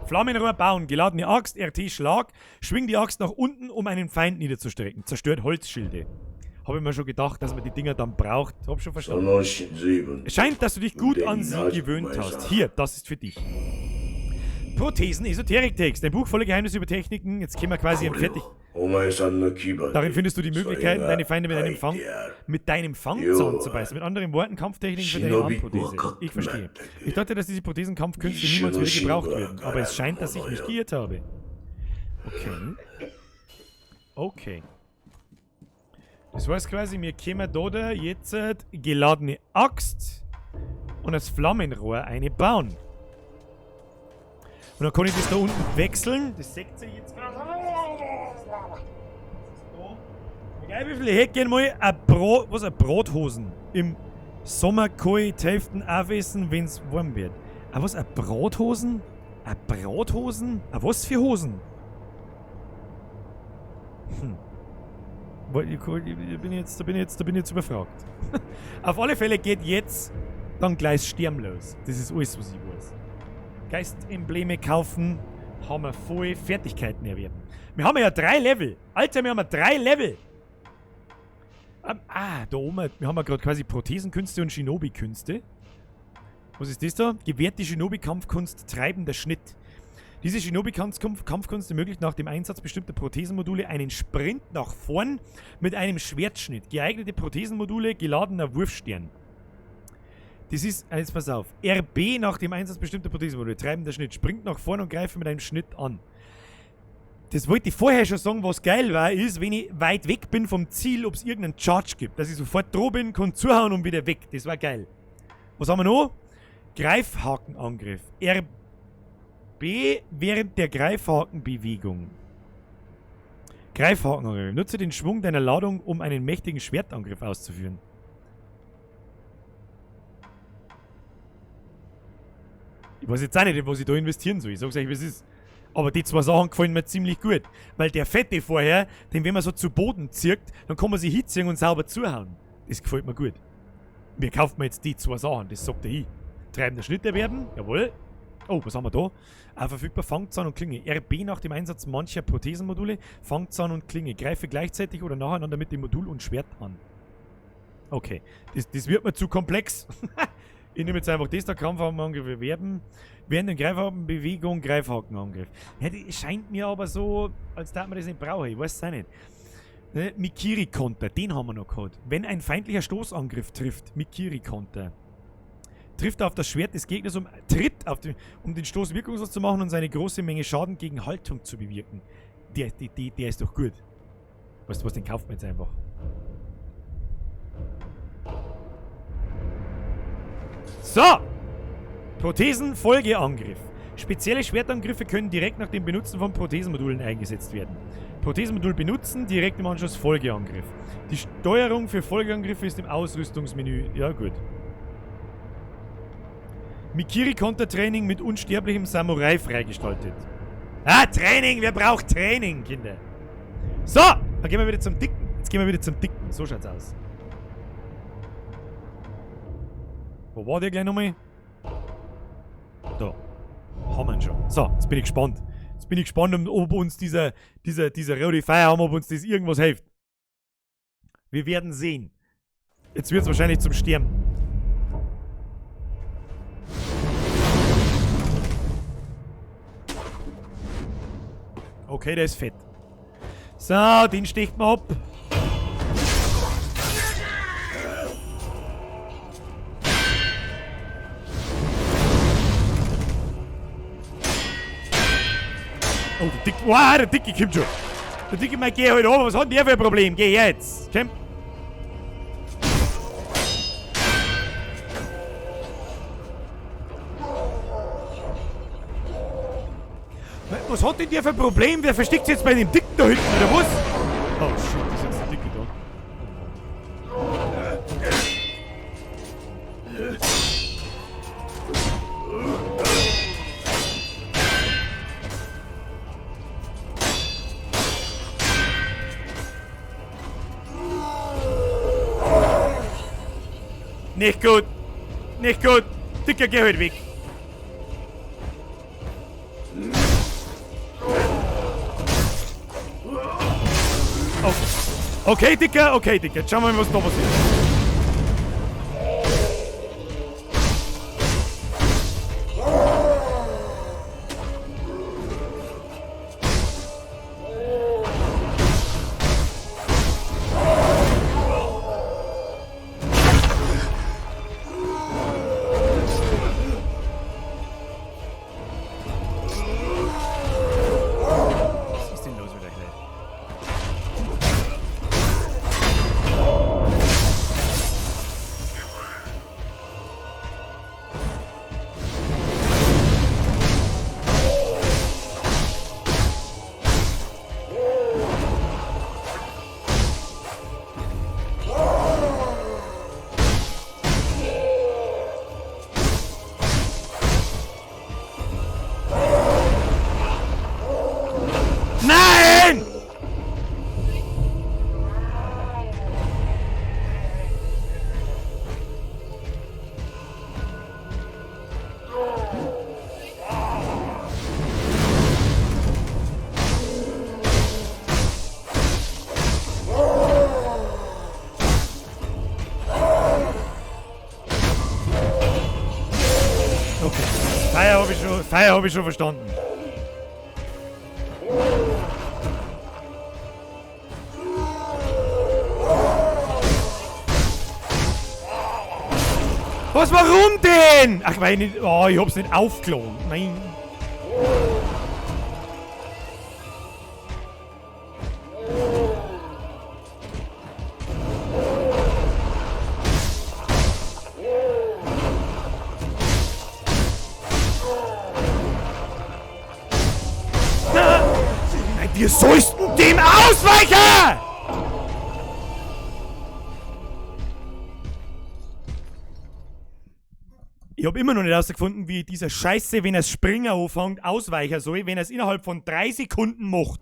[SPEAKER 1] Flammenrohr bauen, geladene Axt, RT Schlag, schwing die Axt nach unten, um einen Feind niederzustrecken. Zerstört Holzschilde. Hab ich mir schon gedacht, dass man die Dinger dann braucht. Hab schon verstanden. Es scheint, dass du dich gut an sie gewöhnt hast. Hier, das ist für dich. Prothesen, Esoterik-Text. Ein Buch voller Geheimnisse über Techniken. Jetzt gehen wir quasi am fertig. Darin findest du die Möglichkeiten, deine Feinde mit deinem Fangzahn zu beißen. Mit anderen Worten, Kampftechniken für deine Armprothese. Ich verstehe. Ich dachte, dass diese Prothesenkampfkünste niemals wieder gebraucht würden. Aber es scheint, dass ich mich geirrt habe. Okay. Okay. Das heißt quasi, wir kämen da jetzt geladene Axt und das Flammenrohr eine bauen. Und dann kann ich das da unten wechseln. Das seht ihr jetzt gerade. Egal wie viel, ich hätte gerne mal ein Brot, was, ein Brothosen. Im Sommer kann ich die Hälfte aufessen, wenn's warm wird. Aber was, ein Brothosen? Ein Brothosen? Ein was für Hosen? Ich bin jetzt, da bin ich jetzt, da bin ich jetzt überfragt. Auf alle Fälle geht jetzt dann gleich Sterben los. Das ist alles, was ich weiß. Geistembleme kaufen, haben wir voll Fertigkeiten erwerben. Wir haben ja 3 Level. Alter, wir haben ja 3 Level. Da oben, wir haben ja gerade quasi Prothesenkünste und Shinobi-Künste. Was ist das da? Gewährt die Shinobi-Kampfkunst treibender Schnitt. Diese Shinobi-Kampfkunst ermöglicht nach dem Einsatz bestimmter Prothesenmodule einen Sprint nach vorn mit einem Schwertschnitt. Geeignete Prothesenmodule, geladener Wurfstern. Das ist, jetzt pass auf, RB nach dem Einsatz bestimmter Prothesenmodule, treibender Schnitt, springt nach vorn und greift mit einem Schnitt an. Das wollte ich vorher schon sagen, was geil war, ist, wenn ich weit weg bin vom Ziel, ob's irgendeinen Charge gibt. Dass ich sofort droh bin, kann zuhauen und wieder weg. Das war geil. Was haben wir noch? Greifhakenangriff. RB während der Greifhakenbewegung. Greifhakenangriff. Nutze den Schwung deiner Ladung, um einen mächtigen Schwertangriff auszuführen. Ich weiß jetzt auch nicht, was ich da investieren soll. Ich sag's euch, wie es ist. Aber die zwei Sachen gefallen mir ziemlich gut. Weil der Fette vorher, den wenn man so zu Boden zirkt, dann kann man sich hinziehen und sauber zuhauen. Das gefällt mir gut. Mir kauft man jetzt die zwei Sachen, das sagt er hin. Treibender Schnitt erwerben, jawohl. Oh, was haben wir da? Auch verfügbar Fangzahn und Klinge. RB nach dem Einsatz mancher Prothesenmodule. Fangzahn und Klinge. Greife gleichzeitig oder nacheinander mit dem Modul und Schwert an. Okay, das wird mir zu komplex. Ich nehme jetzt einfach das da, Kampfhakenangriff erwerben. Während der Greifhakenbewegung, Greifhakenangriff. Ja, die scheint mir aber so, als darf man das nicht brauchen. Ich weiß es auch nicht. Ne? Mikiri-Konter, den haben wir noch gehabt. Wenn ein feindlicher Stoßangriff trifft, Mikiri-Konter. Trifft auf das Schwert des Gegners, um den Stoß wirkungslos zu machen und seine große Menge Schaden gegen Haltung zu bewirken. Der ist doch gut. Weißt du was, den kauft man jetzt einfach. So! Prothesen-Folgeangriff. Spezielle Schwertangriffe können direkt nach dem Benutzen von Prothesenmodulen eingesetzt werden. Prothesenmodul benutzen, direkt im Anschluss Folgeangriff. Die Steuerung für Folgeangriffe ist im Ausrüstungsmenü. Ja, gut. Mikiri-Kontertraining mit unsterblichem Samurai freigestaltet. Ah, Training! Wer braucht Training, Kinder? So, dann gehen wir wieder zum Dicken. Jetzt gehen wir wieder zum Dicken. So schaut's aus. Wo war der gleich nochmal? Da. Haben wir ihn schon. So, jetzt bin ich gespannt. Jetzt bin ich gespannt, ob uns dieser rote Feierabend, ob uns das irgendwas hilft. Wir werden sehen. Jetzt wird's wahrscheinlich zum Sterben. Okay, der ist fett. So, den sticht man ab. Oh, der Dicke. Wow, der Dicke kommt schon. Der Dicke meint, geh halt runter. Was hat denn der für ein Problem? Geh jetzt. Komm. Was hat denn der für ein Problem? Wer versteckt sich jetzt bei dem Dicken da hinten, oder was? Oh shit, das ist jetzt der Dicke da. Nicht gut! Nicht gut! Dicker, geh halt weg! Okay, Dicker, okay, Dicker. Jetzt schauen wir mal, was da passiert. Was ist denn los mit euch, Leute? Nein! Okay, Feuer habe ich schon verstanden. Was, warum denn? Ach, weil ich nicht. Oh, ich hab's nicht aufgeladen. Nein. Nein, wir sollten dem ausweichen! Ich hab immer noch nicht herausgefunden, wie dieser Scheiße, wenn er Springer anfängt, ausweichen soll, wenn er es innerhalb von 3 Sekunden macht.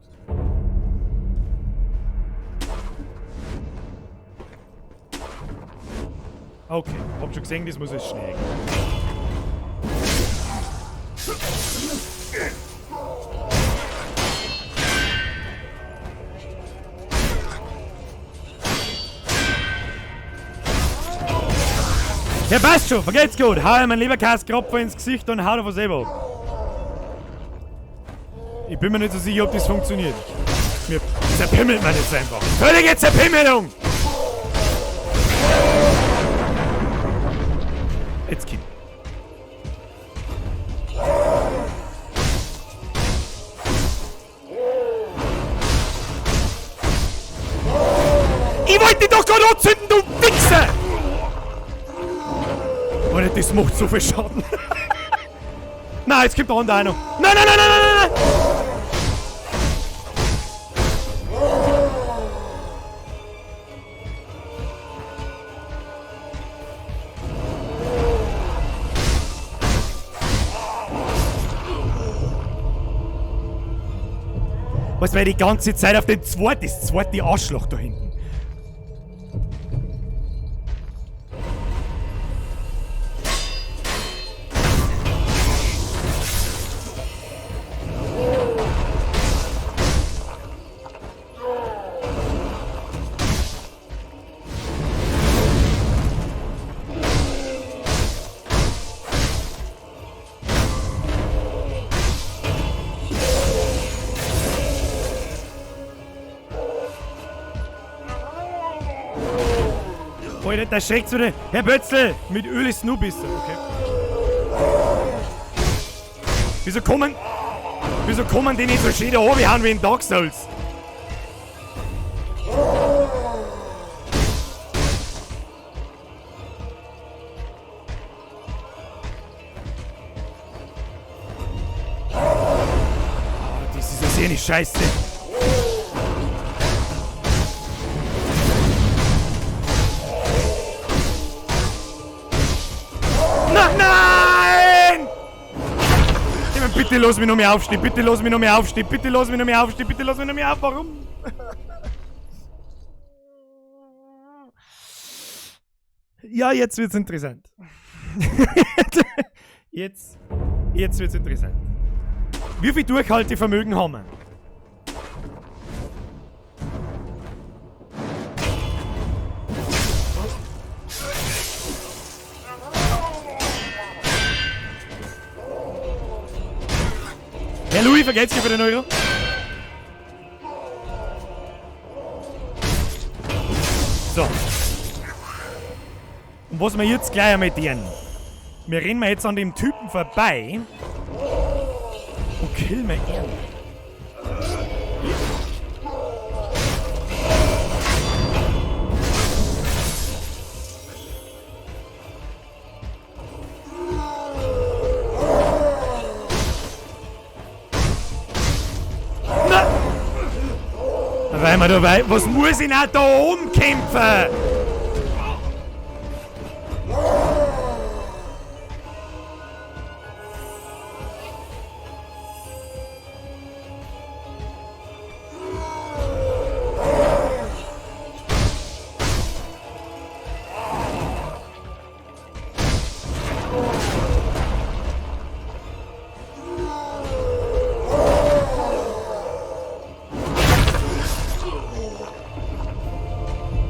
[SPEAKER 1] Okay, hab schon gesehen, das muss jetzt schnell gehen. Ja, passt schon, vergeht's gut. Hau ihm mein Leberkäskropfer ins Gesicht und hau davon selber ab. Ich bin mir nicht so sicher, ob das funktioniert. Mir zerpimmelt man jetzt einfach. Völlige Zerpimmelung! Jetzt kommt. Ich wollte dich doch gerade anzünden, du Wichser! Oder das Das macht so viel Schaden. Nein, jetzt kommt der andere auch noch. Nein, nein, nein, nein, nein, nein, nein! Was, weil die ganze Zeit auf den zweiten, das zweite Arschloch da hinten. Alter, da schreckt's wieder. Herr Bötzl, mit Öl ist nur besser, okay. Wieso kommen die nicht so schön da runterhauen wie in Dark Souls? Oh, das ist ja sehr eine Scheiße. Nein! Bitte lass mich noch mehr aufstehen, bitte lass mich noch mehr aufstehen, bitte lass mich noch mehr aufstehen, bitte lass mich noch mehr auf. Warum? Ja, jetzt wird's interessant. Jetzt wird's interessant. Wie viel Durchhaltevermögen haben wir? Herr Louis, vergelt's dir für den Euro. So. Und was wir jetzt gleich einmal tun. Wir rennen wir jetzt an dem Typen vorbei und killen wir ihn. Weil wir da wei-, was muss ich denn da oben kämpfen?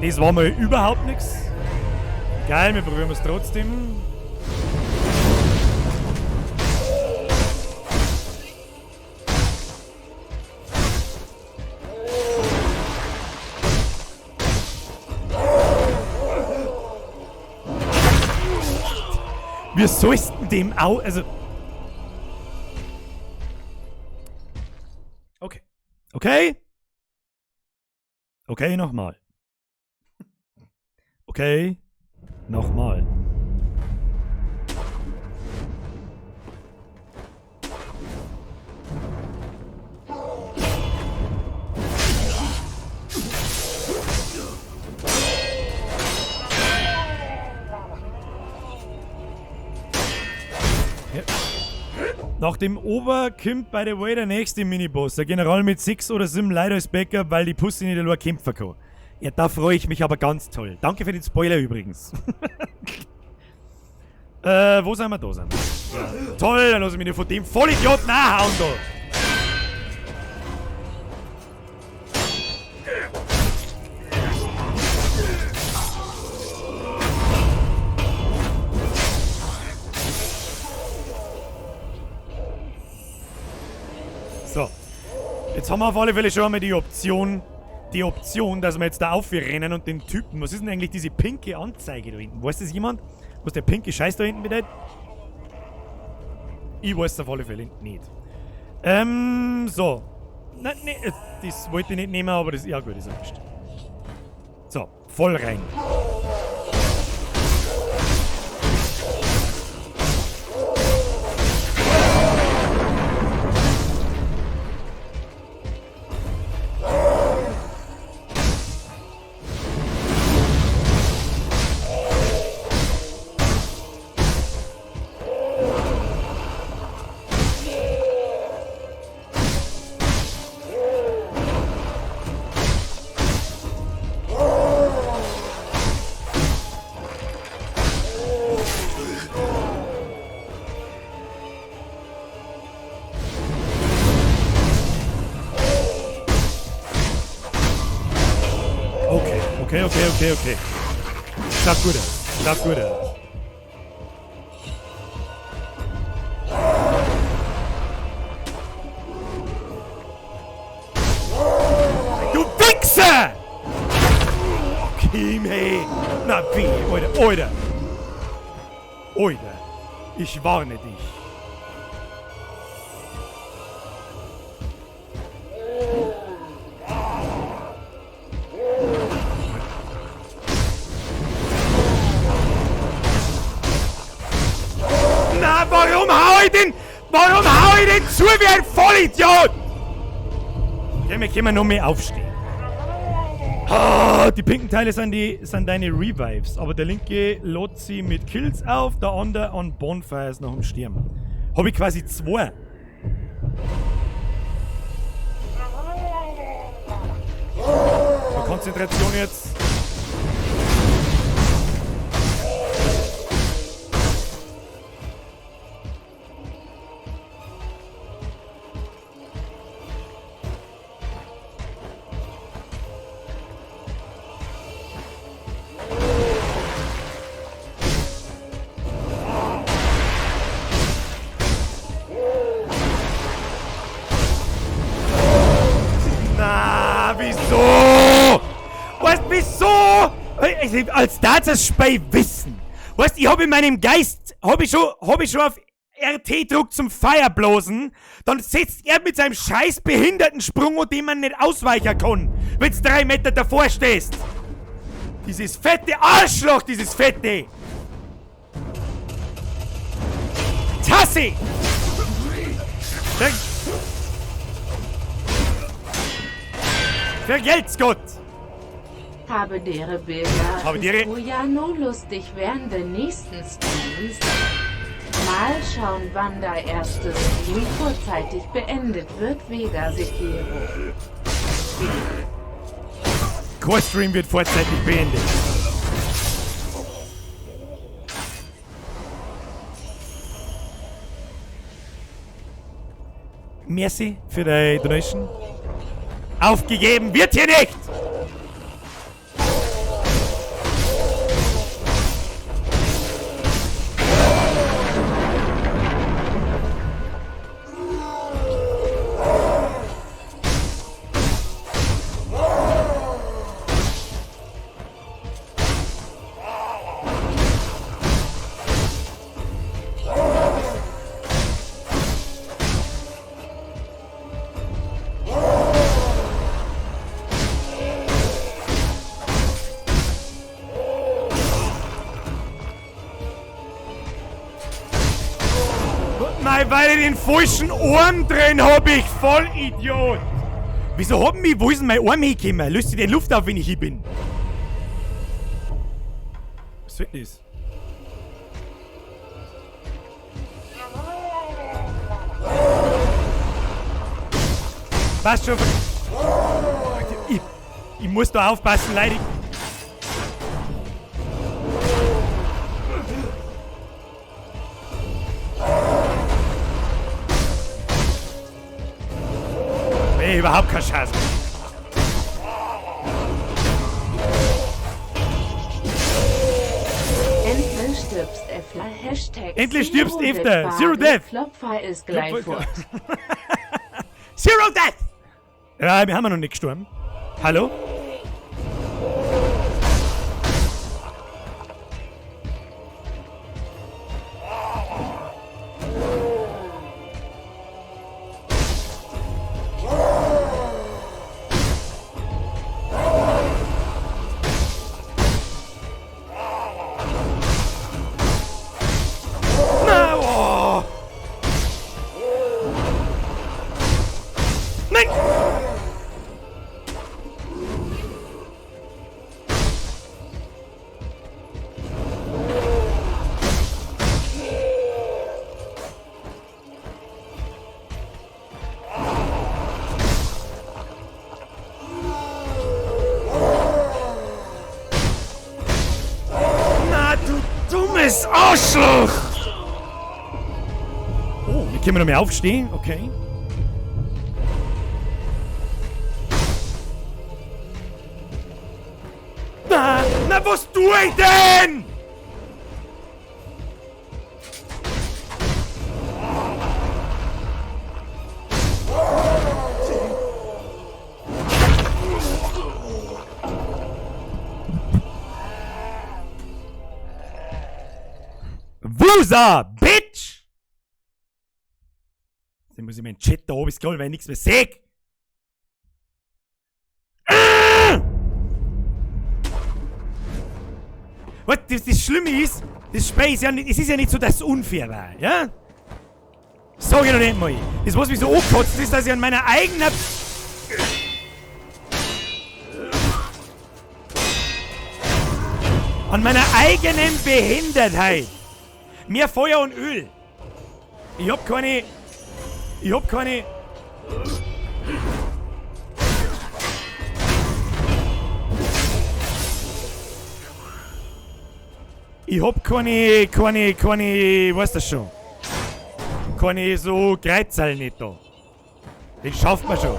[SPEAKER 1] Das war mal überhaupt nix. Geil, wir probieren es trotzdem. Wir sollten dem au-, also okay. Okay. Okay, nochmal. Okay, nochmal. Ja. Nach dem Ober kommt by the way der nächste Miniboss, der General mit 6 oder 7 leider als Backup, weil die Pussy nicht allein kämpfen kann. Ja, da freue ich mich aber ganz toll. Danke für den Spoiler übrigens. Wo sind wir? Da sind wir. Ja. Toll, dann lass ich mich nicht von dem Vollidioten nachhauen da. So. Jetzt haben wir auf alle Fälle schon einmal die Option, dass wir jetzt da aufrennen und den Typen... Was ist denn eigentlich diese pinke Anzeige da hinten? Weiß das jemand? Was der pinke Scheiß da hinten bedeutet? Ich weiß es auf alle Fälle nicht. So. Nein, nee, das wollte ich nicht nehmen, aber das... Ja gut, ist ja wurscht. So, voll rein. okay, okay, okay. Schaut gut aus. Schaut gut aus. Du Wichser! Okay, hey. Na wie, Alter, Alter. Alter. Ich warne dich. Na, warum hau ich den? Warum hau ich den zu wie ein Vollidiot? Okay, wir können noch mehr aufstehen. Ah, die pinken Teile sind deine Revives, aber der linke lädt sie mit Kills auf, der andere an Bonfires nach dem Sterben. Hab ich quasi zwei. So, Konzentration jetzt. Als das Spiel wissen. Weißt, ich hab in meinem Geist, hab ich schon auf RT-Druck zum Feuerblasen, dann setzt er mit seinem scheiß Behindertensprung, und dem man nicht ausweichen kann, wenn's 3 Meter davor stehst. Dieses fette Arschloch, dieses fette! Tasse! Vergelt's Gott!
[SPEAKER 3] Habe dere Bilder.
[SPEAKER 1] Habe dere.
[SPEAKER 3] Ist ja nur lustig während der nächsten Streams. Mal schauen, wann der erste Stream vorzeitig beendet wird, Vega Sekiro.
[SPEAKER 1] Kein Stream wird vorzeitig beendet. Merci für deine Donation. Aufgegeben wird hier nicht! Weil ich den falschen Arm drin hab, ich Vollidiot! Wieso haben mich, wo ist denn mein Arm hingekommen? Löst sich die Luft auf, wenn ich hier bin? Was soll das? Passt schon. Ich muss da aufpassen, Leute. Nee, überhaupt keine Chance.
[SPEAKER 3] Endlich stirbst Efter. Hashtag
[SPEAKER 1] Endlich stirbst Efter. Zero Death.
[SPEAKER 3] Klopfer ist gleich fort.
[SPEAKER 1] Zero Death! Ja, wir haben ja noch nicht gestorben. Hallo? Arschloch! Oh, wir können noch mehr aufstehen? Okay. Was tue ich denn? Wusa, Bitch! Jetzt muss ich meinen Chat da oben scrollen, weil ich nichts mehr sehe. Was, das Schlimme ist, das Spiel ist ja nicht, es ist ja nicht so, dass es unfair war, ja? Sag ich noch nicht mal. Das, was mich so angekotzt ist, dass ich an meiner eigenen... An meiner eigenen Behindertheit. Mehr Feuer und Öl. Ich hab keine... Ich hab keine... Ich hab keine, weißt du schon. Keine so Kreuzerl nicht da. Den schafft man schon.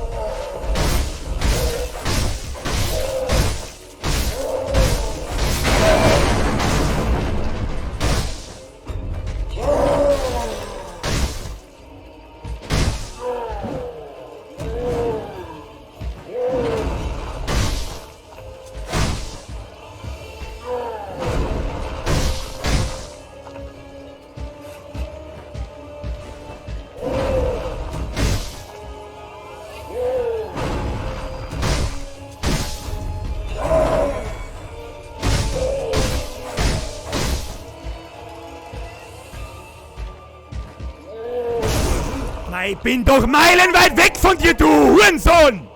[SPEAKER 1] Ich bin doch meilenweit weg von dir, du Hurensohn!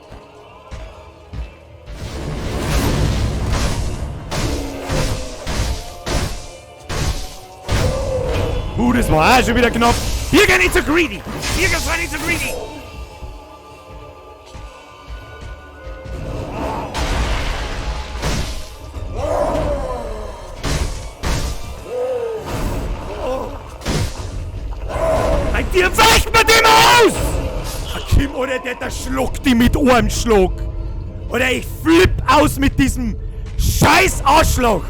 [SPEAKER 1] Das war auch schon wieder knapp. Hier geh nicht so greedy! Hier geh nicht so greedy! Dir weicht man dem aus! Kim, oder der schluckt die mit einem Schluck. Oder ich flipp aus mit diesem scheiß Arschloch.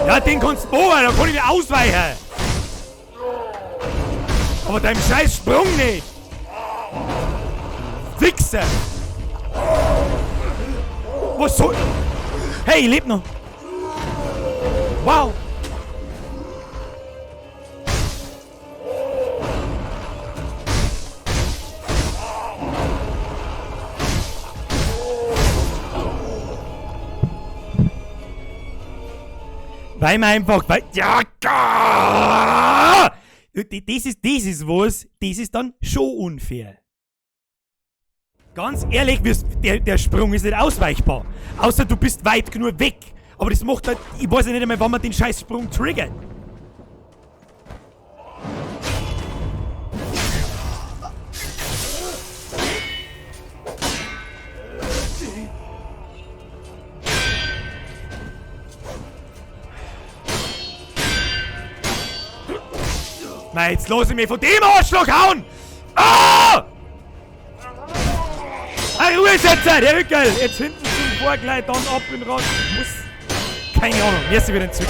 [SPEAKER 1] Ja, den kannst du bohren, da kann ich mir ausweichen. Aber deinem scheiß Sprung nicht. Wichser. Was soll... Hey, ich leb noch. Wow! Weil man einfach... Weil, ja, das ist was, das ist dann schon unfair. Ganz ehrlich, der Sprung ist nicht ausweichbar. Außer du bist weit genug weg. Aber das macht halt... Ich weiß ja nicht einmal, wann man den scheiß Sprung triggert. Na, jetzt lass ich mich von dem Arschloch hauen! Ah! Ein Ruhesetzer, der Hückel! Jetzt hinten zum Vorgleit, dann ab in den Rad. Muss... Keine Ahnung, mir ist sie wieder entzückt.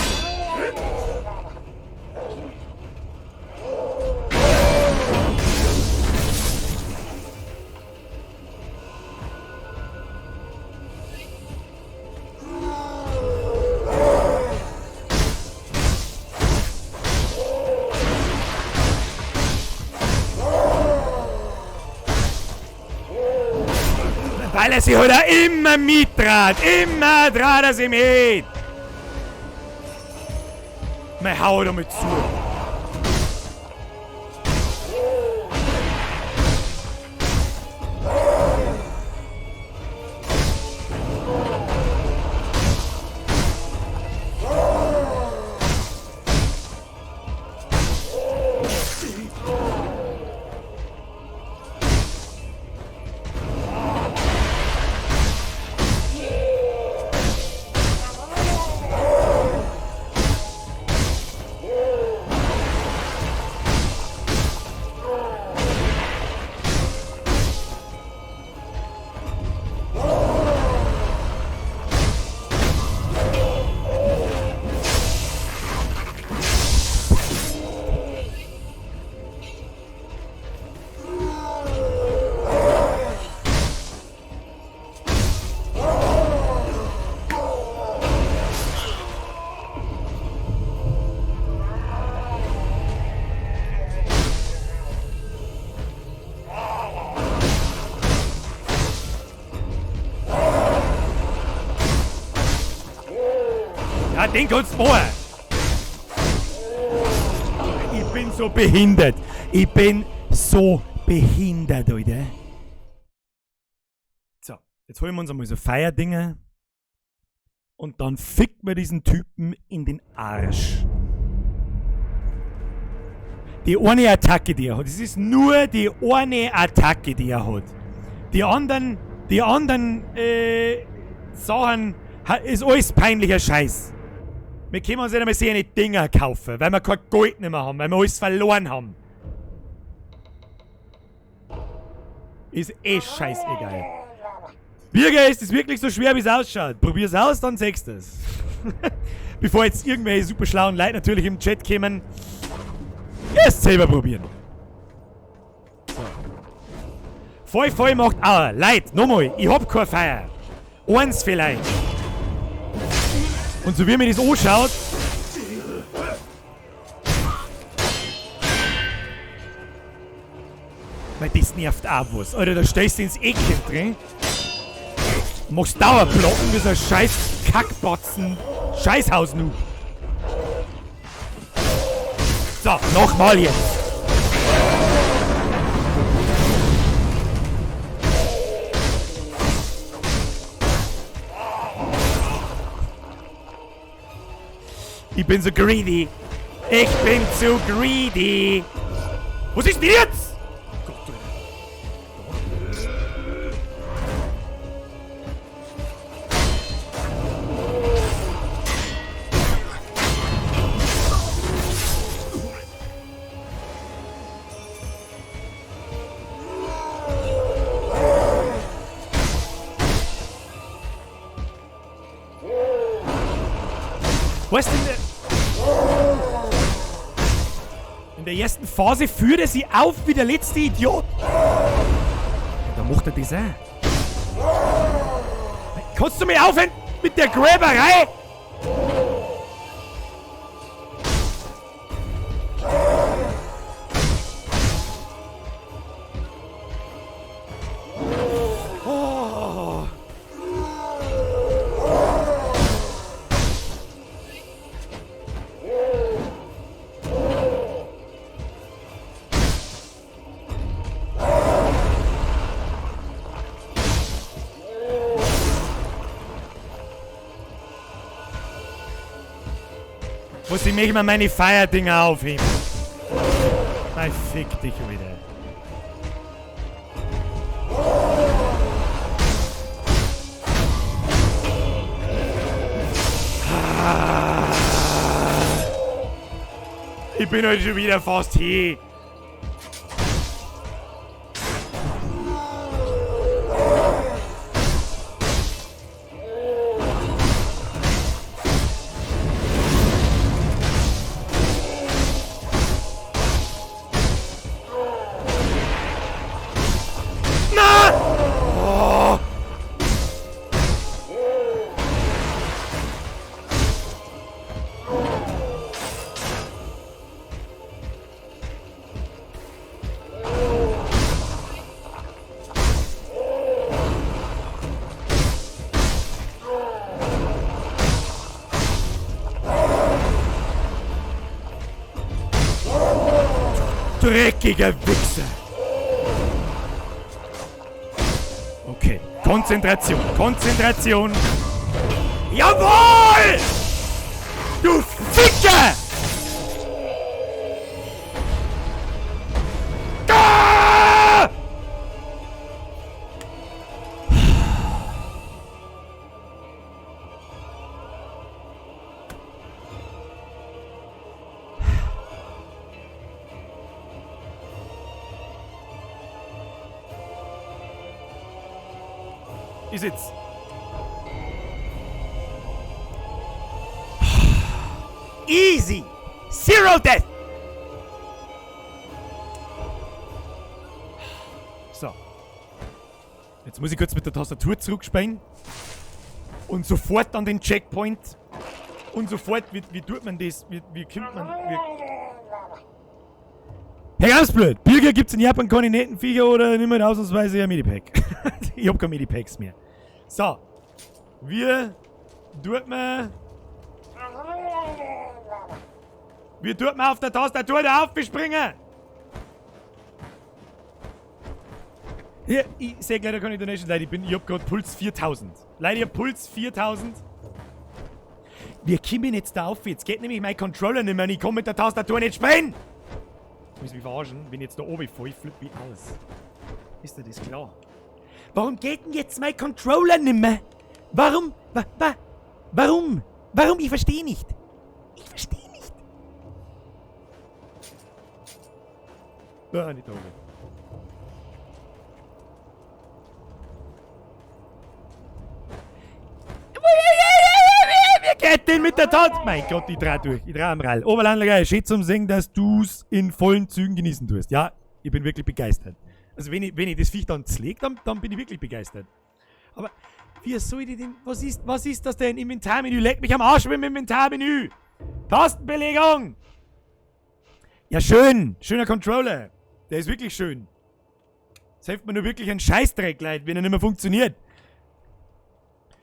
[SPEAKER 1] Weil er sich heute immer mittrat, immer trat er sich mit. Mei, hau damit zu. Ja, den kannst du machen. Ich bin so behindert. Ich bin so behindert, Alter. So, jetzt holen wir uns einmal so Feierdinger. Und dann fickt wir diesen Typen in den Arsch. Die eine Attacke, die er hat. Das ist nur die eine Attacke, die er hat. Die anderen Sachen ist alles peinlicher Scheiß. Wir können uns nicht einmal seine Dinger kaufen, weil wir kein Gold mehr haben, weil wir alles verloren haben. Ist eh scheißegal. Birger, ist es wirklich so schwer, wie es ausschaut? Probier's aus, dann siehst du es. Bevor jetzt irgendwelche super schlauen Leute natürlich im Chat kommen. Erst selber probieren. So. Voll, voll macht auch. Leute, nochmal, ich hab kein Feuer. Eins vielleicht. Und so wie mir das anschaut. Weil das nervt auch was. Alter, da stellst du ins Eckchen drin. Und machst Dauerblocken wie so ein scheiß Kackbatzen. Scheißhaus-Noob. So, nochmal jetzt. Ich bin so greedy. Ich bin zu greedy. Was ist denn jetzt? Gott, Alter. Weißt du, in der ersten Phase führt er sie auf wie der letzte Idiot. Da macht er das auch. Kannst du mir aufhören mit der Gräberei? Oh. Muss ich mich mal meine Feierdinger aufheben? Nein, fick dich wieder. Ich bin heute schon wieder fast hier. Na! Oh. Dreckiger Wichser! Okay, Konzentration, Konzentration! Jawohl! Du Ficker! Ah! Ist jetzt. Easy! Zero Death! So. Jetzt muss ich kurz mit der Tastatur zurückspielen. Und sofort an den Checkpoint. Und sofort, wie tut man das? Wie kommt man. Hey, ganz blöd! Birger gibt's in Japan keine netten Viecher oder nimm halt ausnahmsweise ein Medipack. Ich hab keine Medipacks mehr. So. Wie tut man. Wie tut man auf der Tastatur da aufspringen? Hier, ich sehe leider keine Donation, Leute, ich hab grad Puls 4000. Leute, ich hab Puls 4000. Wir kommen jetzt da auf? Jetzt geht nämlich mein Controller nicht mehr und ich kann mit der Tastatur nicht spielen! Ich muss mich verarschen, wenn ich jetzt da oben falle, flippe ich aus. Ist dir das klar? Warum geht denn jetzt mein Controller nicht mehr? Warum? Warum? Warum? Ich verstehe nicht. Ich verstehe nicht. Ah, nicht da oben. Wie geht denn mit der Tat? Mein Gott, ich dreh durch. Ich dreh am Rall. Oberlandler, schön zum Singen, dass du's in vollen Zügen genießen tust. Ja, ich bin wirklich begeistert. Also wenn ich das Viech dann zlegt, dann bin ich wirklich begeistert. Aber wie soll ich denn... Was ist das denn? Inventarmenü? Leck mich am Arsch mit dem Inventarmenü! Tastenbelegung! Ja, schön! Schöner Controller. Der ist wirklich schön. Das hilft mir nur wirklich ein Scheißdreck, Leute, wenn er nicht mehr funktioniert.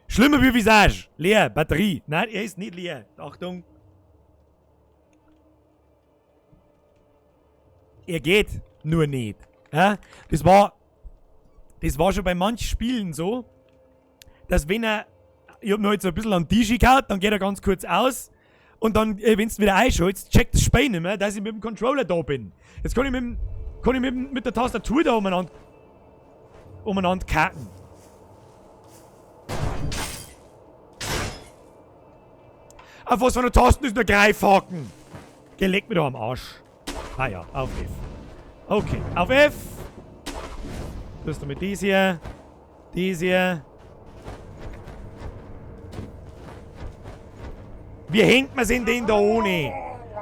[SPEAKER 1] Schlimmer wie Visage. Leer, Batterie. Nein, er ist nicht leer. Achtung. Er geht nur nicht. Ja? Das war schon bei manchen Spielen so, dass wenn er... Ich hab noch jetzt so ein bisschen an den Tisch gehauen, dann geht er ganz kurz aus und dann, wenn du wieder einschaltest, checkt das Spiel nicht mehr, dass ich mit dem Controller da bin. Jetzt kann ich mit der Tastatur da umeinander kacken. Auf was für eine Tasten ist der Greifhaken? Geh, leck mir doch am Arsch. Ah ja, auf F. Okay, auf F. Das ist damit dies hier. Dies hier. Wie hängt man sich denn da ohne?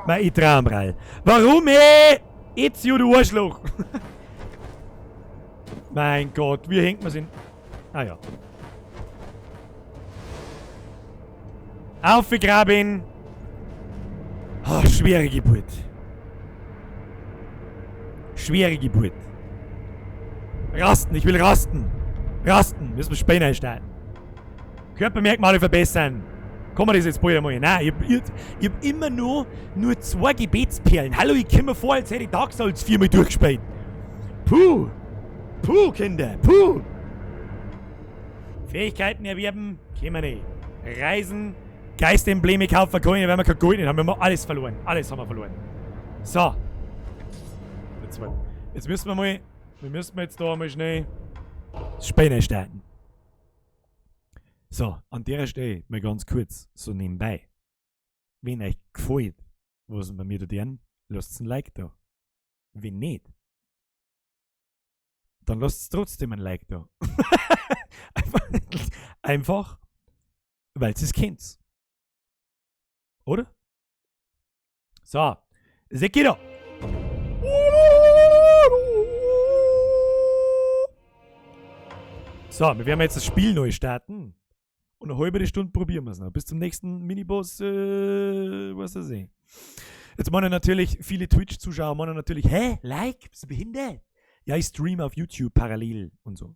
[SPEAKER 1] Mein ich Traumrall. Warum, ey? Ezio, du Arschloch. Mein Gott, wie hängt man sich... Ah ja. Aufgegraben. Oh, schwere Geburt. Schwere Geburt. Rasten, ich will rasten. Rasten, müssen wir Späne einstarten. Körpermerkmale verbessern. Kann man das jetzt bald einmal? Nein, ich hab immer nur 2 Gebetsperlen. Hallo, ich komme mir vor, als hätte ich Dark Souls 4-mal durchgespielt. Puh. Puh, Kinder. Puh. Fähigkeiten erwerben, können wir nicht. Reisen, Geistembleme kaufen können, weil wir kein Gold nicht haben. Wir haben alles verloren. Alles haben wir verloren. So. Jetzt müssen wir mal. Wir müssen jetzt da mal schnell das Spiel starten. So, an der Stelle mal ganz kurz, so nebenbei. Wenn euch gefällt, was bei mir da tun, lasst ein Like da. Wenn nicht, dann lasst trotzdem ein Like da. Einfach, weil ihr es kennt. Oder? So, Sekiro. So, wir werden jetzt das Spiel neu starten. Und eine halbe Stunde probieren wir es noch. Bis zum nächsten Miniboss, was das ist. Jetzt meinen natürlich viele Twitch-Zuschauer meinen natürlich, hä? Like? Bist du behindert? Ja, ich streame auf YouTube parallel und so.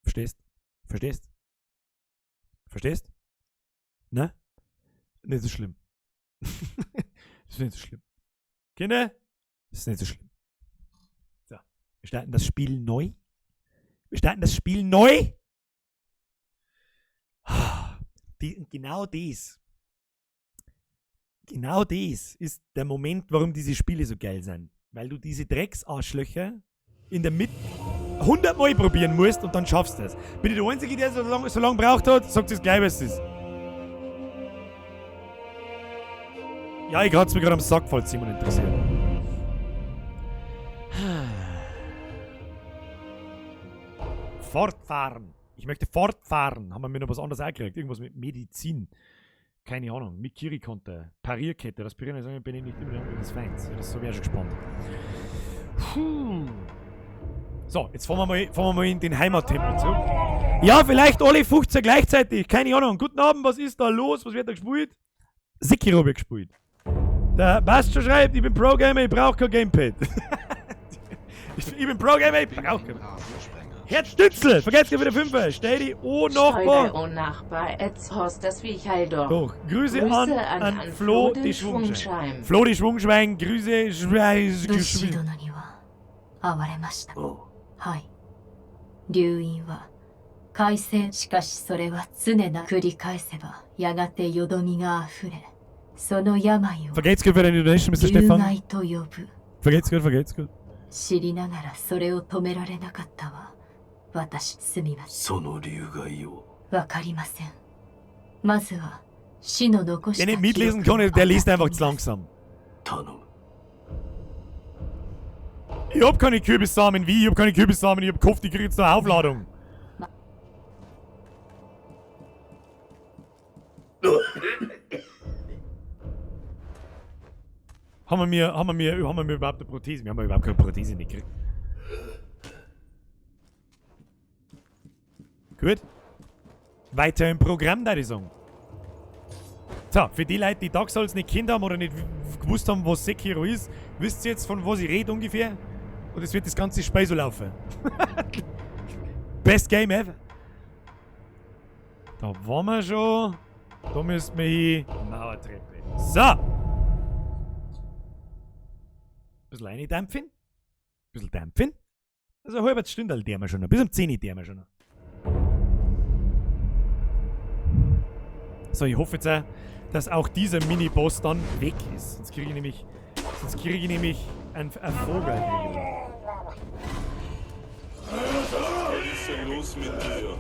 [SPEAKER 1] Verstehst? Verstehst? Verstehst? Ne? Nicht so schlimm. Ist nicht so schlimm. Kinder? Ist nicht so schlimm. So, wir starten das Spiel neu. Wir starten das Spiel neu. Genau das. Genau das ist der Moment, warum diese Spiele so geil sind. Weil du diese Drecksarschlöcher in der Mitte 100 Mal probieren musst und dann schaffst du es. Bin ich der Einzige, der so lange braucht hat? Sagt es gleich, was es ist. Ja, ich kratze mir gerade am Sack, falls jemand interessiert. Fortfahren. Ich möchte fortfahren. Haben wir mir noch was anderes eingekriegt? Irgendwas mit Medizin. Keine Ahnung. Mikiri-Konter. Parierkette. Das Parieren ist bin ich nicht immer der des Feinds. Das wäre schon gespannt. Puh. So, jetzt fahren wir mal in den Heimattempel zurück. Ja, vielleicht alle 15 gleichzeitig. Keine Ahnung. Guten Abend, was ist da los? Was wird da gespielt? Sekiro wird gespielt. Der Bastio schreibt, ich bin Pro-Gamer, ich brauche kein Gamepad. Ich bin Pro-Gamer, ich brauche kein Gamepad. Herr Stützel, vergesst wieder Fünfer. Stell die O
[SPEAKER 3] Steuer
[SPEAKER 1] Nachbar.
[SPEAKER 3] O Nachbar Etzhorst das Wiechaldorf.
[SPEAKER 1] Doch, Grüße, an Flo,
[SPEAKER 3] den
[SPEAKER 1] die Schwungschwein.
[SPEAKER 3] Schwungscheim.
[SPEAKER 1] Flo, die Schwungschwein, Grüße,
[SPEAKER 5] 武士殿には哀れました。はい。流因は改正しかしそれは常な繰り返せばやがてよどみがあふれその病を
[SPEAKER 1] Vergelt's gut für deine Donation, Mr.
[SPEAKER 5] 流
[SPEAKER 1] Stefan.
[SPEAKER 5] 害と呼ぶ
[SPEAKER 1] Vergelt's gut, vergelt's gut.
[SPEAKER 5] 知りながらそれを止められなかったわ私すみませ
[SPEAKER 11] その理害を
[SPEAKER 5] んわかりませんまずは死の残し
[SPEAKER 1] Der
[SPEAKER 5] た
[SPEAKER 1] nicht
[SPEAKER 5] 記
[SPEAKER 1] mitlesen
[SPEAKER 5] 録を
[SPEAKER 1] kann, der liest einfach zu langsam.
[SPEAKER 11] 頼む
[SPEAKER 1] Ich hab keine Kürbissamen, wie? Ich hab keine Kürbissamen, ich hab gehofft, ich krieg jetzt eine Aufladung. Haben wir mir überhaupt eine Prothese? Wir haben ja überhaupt keine Prothese nicht gekriegt. Gut. Weiter im Programm, da ich sagen. So, für die Leute, die Dark Souls nicht kennt haben oder nicht gewusst haben, was Sekiro ist, wisst ihr jetzt, von was ich rede ungefähr? Und es wird das ganze Spiel so laufen. Best Game ever. Da waren wir schon. Da müssen wir hin. Mauertreppe. So. Bisschen reindampfen. Bisschen dampfen. Also eine halbe Stunde der wir schon noch. Bis um 10 Uhr der wir schon noch. So, ich hoffe jetzt auch, dass auch dieser Mini-Boss dann weg ist. Sonst kriege ich nämlich einen Vogel.
[SPEAKER 7] Was ist denn los mit dir?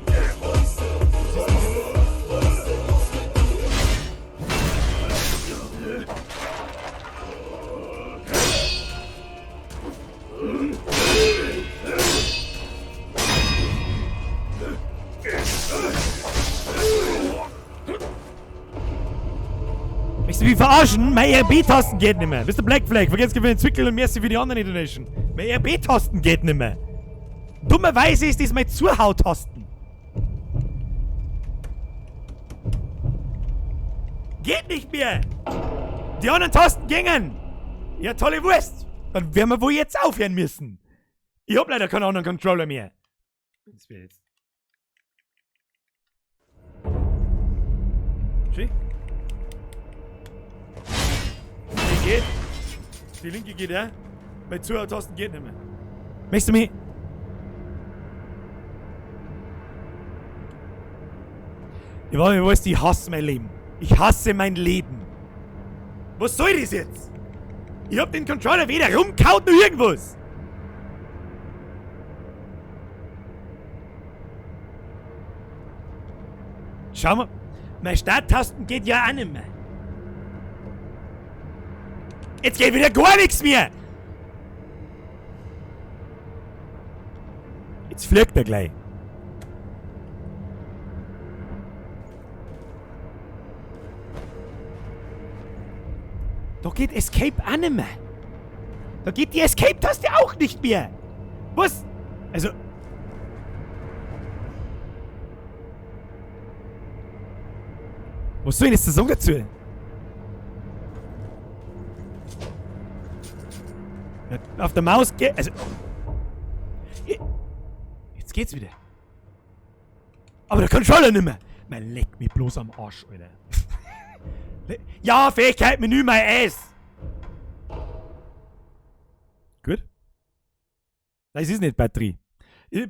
[SPEAKER 1] Möchtest du mich verarschen? Mein RB-Tasten geht nicht mehr. Mr. Black Flag, vergiss für den Zwickel und merci für die anderen Donation. Mein RB-Tasten geht nicht mehr. Dummerweise ist das mein Zuhautasten. Geht nicht mehr. Die anderen Tasten gingen. Ja, tolle Wurst. Dann werden wir wohl jetzt aufhören müssen. Ich hab leider keinen anderen Controller mehr. Das wäre jetzt. Schön. Die geht. Die linke geht, ja? Mein Zuhörtasten geht nicht mehr. Möchtest du mich? Ich weiß, ich weiß, ich hasse mein Leben. Ich hasse mein Leben. Was soll das jetzt? Ich hab den Controller weder rumkaut noch irgendwas. Schau mal, mein Starttasten geht ja auch nicht mehr. Jetzt geht wieder gar nichts mehr. Jetzt fliegt er gleich. Da geht Escape auch nicht mehr. Da geht die Escape-Taste auch nicht mehr. Was? Also... Was soll ich jetzt da sagen dazu? Ja, auf der Maus geht... Also... Jetzt geht's wieder. Aber der Controller nicht mehr. Man leckt mich bloß am Arsch, Alter. Ja, Fähigkeit, Menü, my ass. Gut. Nein, es ist nicht Batterie.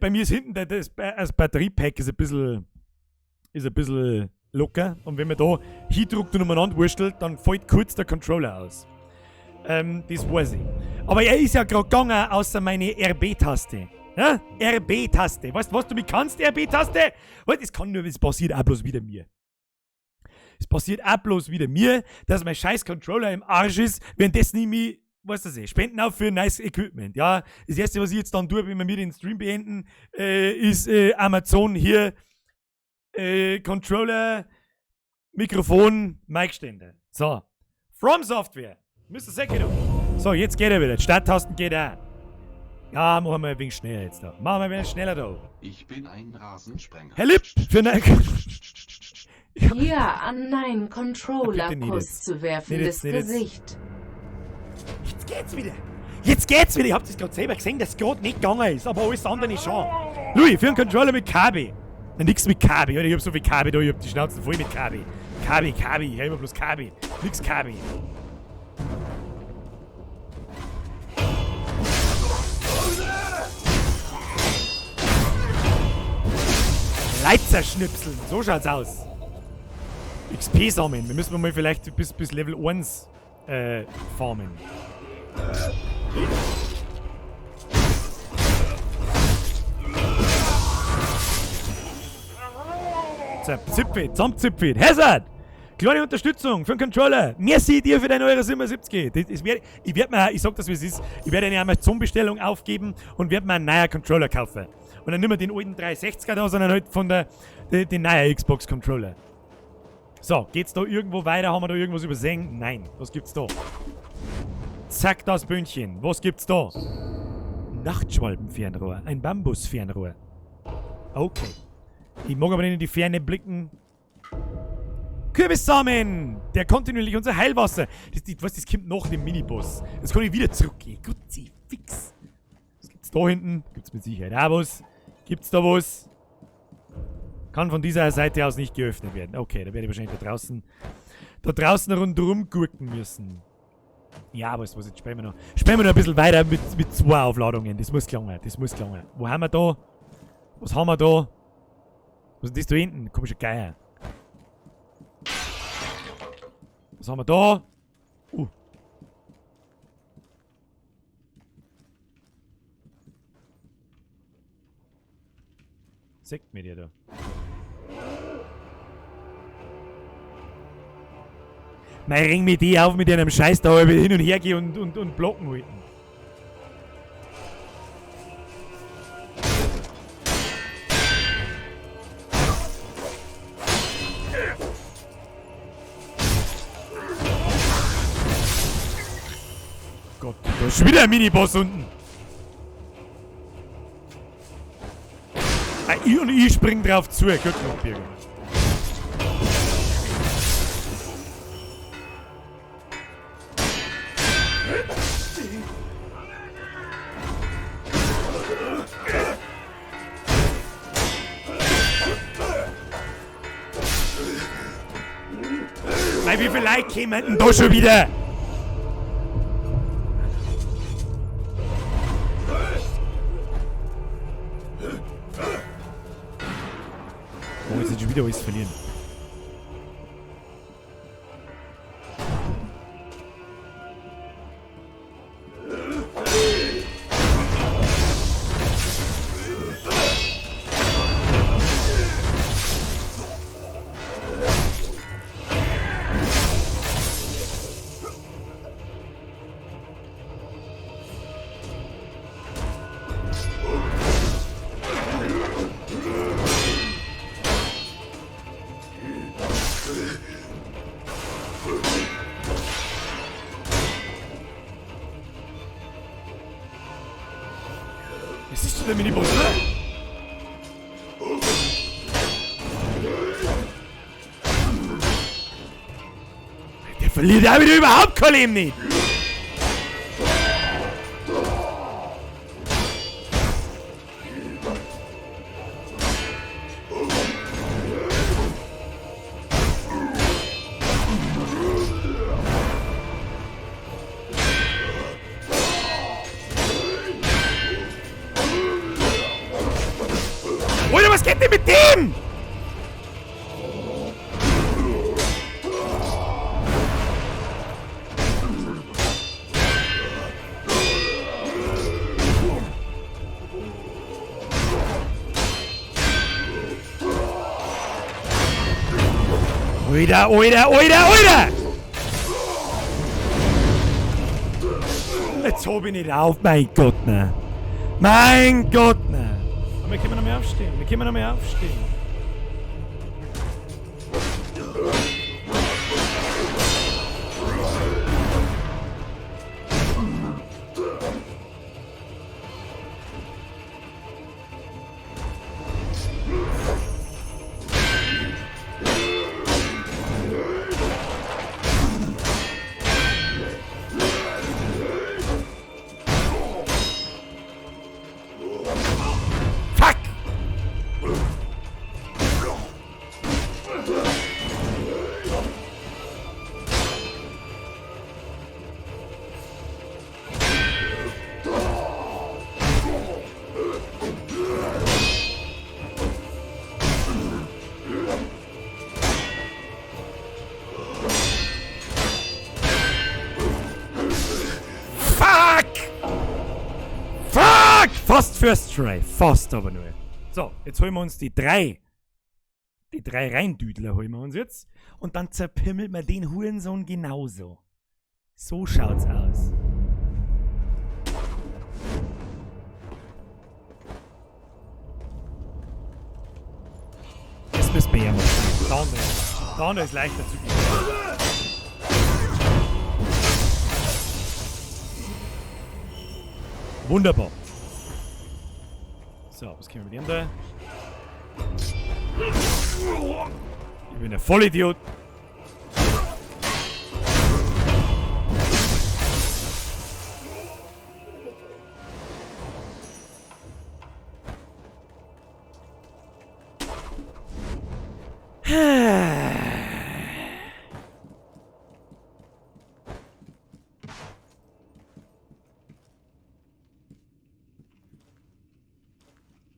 [SPEAKER 1] Bei mir ist hinten das Batteriepack ist ein bisschen locker. Und wenn man da hindruckt und umeinander wurstelt, dann fällt kurz der Controller aus. Das weiß ich. Aber er ist ja gerade gegangen, außer meine RB-Taste. Ja? RB-Taste. Weißt du, was du mit kannst, RB-Taste? Das kann nur, das passiert auch bloß wieder mir. Es passiert auch bloß wieder mir, dass mein scheiß Controller im Arsch ist, währenddessen ich mich, weißt du das, Spenden auf für nice Equipment. Ja, das erste, was ich jetzt dann tue, wenn wir mir den Stream beenden, ist Amazon hier, Controller, Mikrofon, Mic-Ständer. So. From Software. Mr. Sekiro. So, jetzt geht er wieder. Starttasten geht auch. Ja, machen wir ein wenig schneller jetzt da. Machen wir ein wenig schneller da.
[SPEAKER 10] Ich bin ein Rasensprenger.
[SPEAKER 1] Herr Lipp, für eine...
[SPEAKER 3] Hier an nein Controller-Kuss zu werfendes Gesicht.
[SPEAKER 1] Jetzt geht's wieder. Jetzt geht's wieder. Ich hab das gerade selber gesehen, dass es gerade nicht gegangen ist, aber alles andere schon. Louis, für einen Controller mit KB. Na, nix mit KB, oder? Ich hab so viel KB da, ich hab die Schnauzen voll mit KB. KB, KB, ich hab immer bloß KB. Nix KB. Leitzer schnipseln, so schaut's aus. XP sammeln. Wir müssen mal vielleicht bis Level 1 farmen. Zipfel, zusammenzipfel. Hazard! Kleine Unterstützung für den Controller. Merci dir für deine Euro 77. Das ist, ich werd mir, ich sag das wie es ist, ich werde eine Amazon-Bestellung aufgeben und werd mir einen neuen Controller kaufen. Und dann nicht mehr den alten 360er da, sondern halt von der, den neuen Xbox-Controller. So, geht's da irgendwo weiter? Haben wir da irgendwas übersehen? Nein. Was gibt's da? Zack, das Bündchen. Was gibt's da? Nachtschwalbenfernrohr. Ein Bambusfernrohr. Okay. Ich mag aber nicht in die Ferne blicken. Kürbissamen! Der kontinuierlich unser Heilwasser. Das kommt nach dem Miniboss. Das kann ich wieder zurückgehen. Gut, sie fix. Was gibt's da hinten? Gibt's mit Sicherheit auch was. Gibt's da was? Kann von dieser Seite aus nicht geöffnet werden. Okay, da werde ich wahrscheinlich da draußen rundherum gurken müssen. Ja, aber was, jetzt spielen wir noch. Spielen wir noch ein bisschen weiter mit 2 Aufladungen. Das muss gelingen, das muss gelingen. Wo haben wir da? Was haben wir da? Was ist das da hinten? Komischer Geier. Was haben wir da? Sagt mir der da. Mei, ring mir die auf mit einem Scheiß da halb hin und her geh und blocken halten. Gott, da ist schon wieder ein Miniboss unten. Ah, ich und ich spring drauf zu. Gut gemacht, Birger. Mei, wie viele Leute kommen denn da schon wieder? Oh, jetzt schon wieder alles verlieren. Es ist schon der Miniboss, oder? Der verliert auch wieder überhaupt kein Leben nicht. Alter, was geht denn mit dem? Alter, Alter, Alter, Alter! Jetzt hab ich nicht auf, mein Gott, ne. Mein Gott, ne. Aber wir können noch mehr aufstehen, wir können noch mehr aufstehen. Fuck! Fast first try. Fast aber nur. So, jetzt holen wir uns die drei. Die drei Reindüdler holen wir uns jetzt. Und dann zerpimmelt man den Hurensohn genauso. So schaut's aus. Das müssen wir ja machen. Der andere ist leichter zu gehen. Wunderbar. So, was können wir mit dem da? Ich bin ein Vollidiot.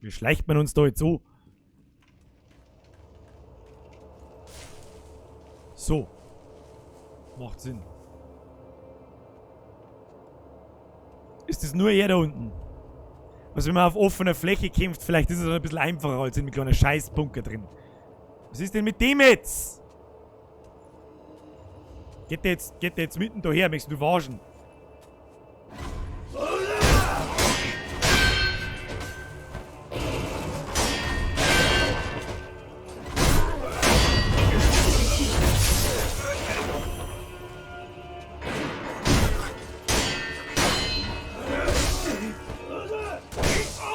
[SPEAKER 1] Wie schleicht man uns da jetzt so? So. Macht Sinn. Ist das nur er da unten? Also wenn man auf offener Fläche kämpft, vielleicht ist es ein bisschen einfacher als in einem kleinen Scheißbunker drin. Was ist denn mit dem jetzt? Geht der jetzt mitten daher? Möchtest du waschen?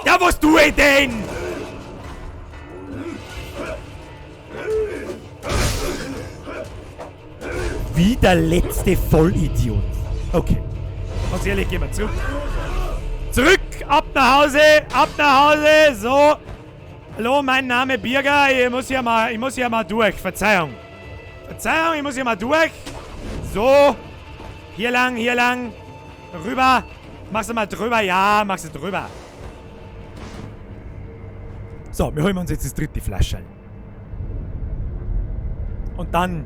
[SPEAKER 1] Ja, was tue ich denn? Wie der letzte Vollidiot. Okay. Ganz ehrlich, gehen wir zurück. Zurück! Ab nach Hause! Ab nach Hause! So. Hallo, mein Name Birger. Ich muss hier mal durch. Verzeihung. Verzeihung, ich muss hier mal durch. So. Hier lang, hier lang. Rüber. Machst du mal drüber? Ja, machst du drüber. So, wir holen uns jetzt das dritte Flascherl. Und dann...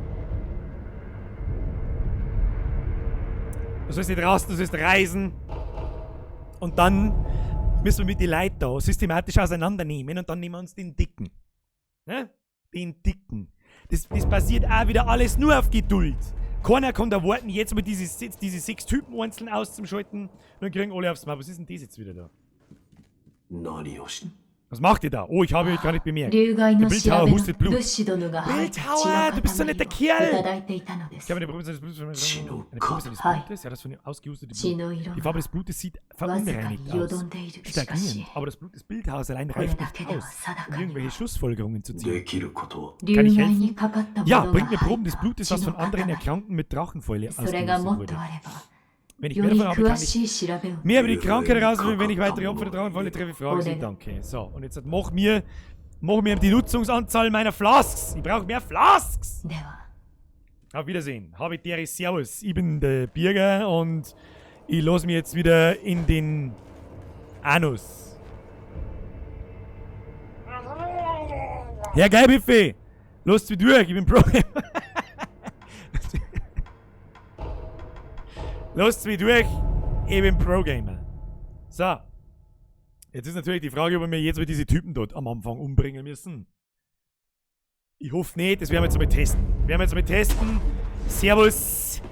[SPEAKER 1] Du sollst nicht raus, du sollst reisen. Und dann müssen wir mit den Leuten da systematisch auseinandernehmen und dann nehmen wir uns den Dicken. Ne? Den Dicken. Das basiert auch wieder alles nur auf Geduld. Keiner kann da warten, jetzt mal diese 6 Typen einzeln auszuschalten und dann kriegen alle aufs Maul. Was ist denn das jetzt wieder da? Was macht ihr da? Oh, ich habe euch gar nicht bemerkt. Der Bildhauer hustet Blut. Bildhauer, du bist so ein netter Kerl! Ich habe eine Probe seines Blutes. Eine Probe seines Blutes? Ja, das von ihm ausgehustete Blut. Die Farbe des Blutes sieht verunreinigt aus. Stagnierend, aber das Blut des Bildhauers allein reicht nicht aus, um irgendwelche Schlussfolgerungen zu ziehen. Kann ich helfen? Ja, bringt mir Proben des Blutes, das von anderen Erkrankten mit Drachenfäule ausgehustet wurde. Wenn ich mehr davon habe, kann ich mehr über die Krankheit herausfinden, wenn ich weitere Opfer der Drachenfäule treffe, frage sie. Danke. So, und jetzt mach mir die Nutzungsanzahl meiner Flasks. Ich brauche mehr Flasks. Auf Wiedersehen. Habe die Ehre, Servus. Ich bin der Birger und ich lasse mich jetzt wieder in den Anus. Herr Geilbiffe, lasst mich durch, ich bin Pro. Lasst mich durch, ich bin Pro-Gamer. So. Jetzt ist natürlich die Frage, ob wir jetzt mit diese Typen dort am Anfang umbringen müssen. Ich hoffe nicht, das werden wir jetzt mal testen. Werden wir jetzt mal testen. Servus.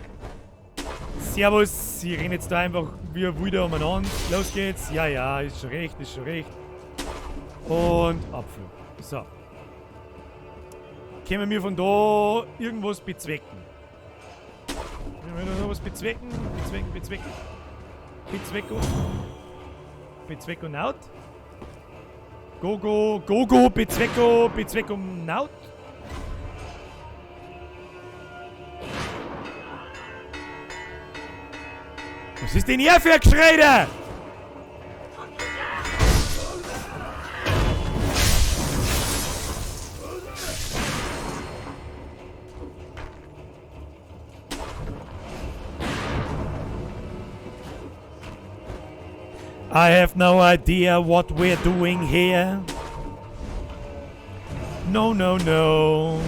[SPEAKER 1] Servus. Ich renne jetzt da einfach wie ein Wilder umeinander. Los geht's. Ja, ja, ist schon recht, ist schon recht. Und Abflug. So. Können wir von da irgendwas bezwecken? Können wir da noch was bezwecken? Bezwecken, bezwecken. Bezwecko. Bezwecko naut. Go, go, go, go, bezwecko, bezwecko naut. Was ist denn hier für ein Geschrei da? I have no idea what we're doing here. No, no, no.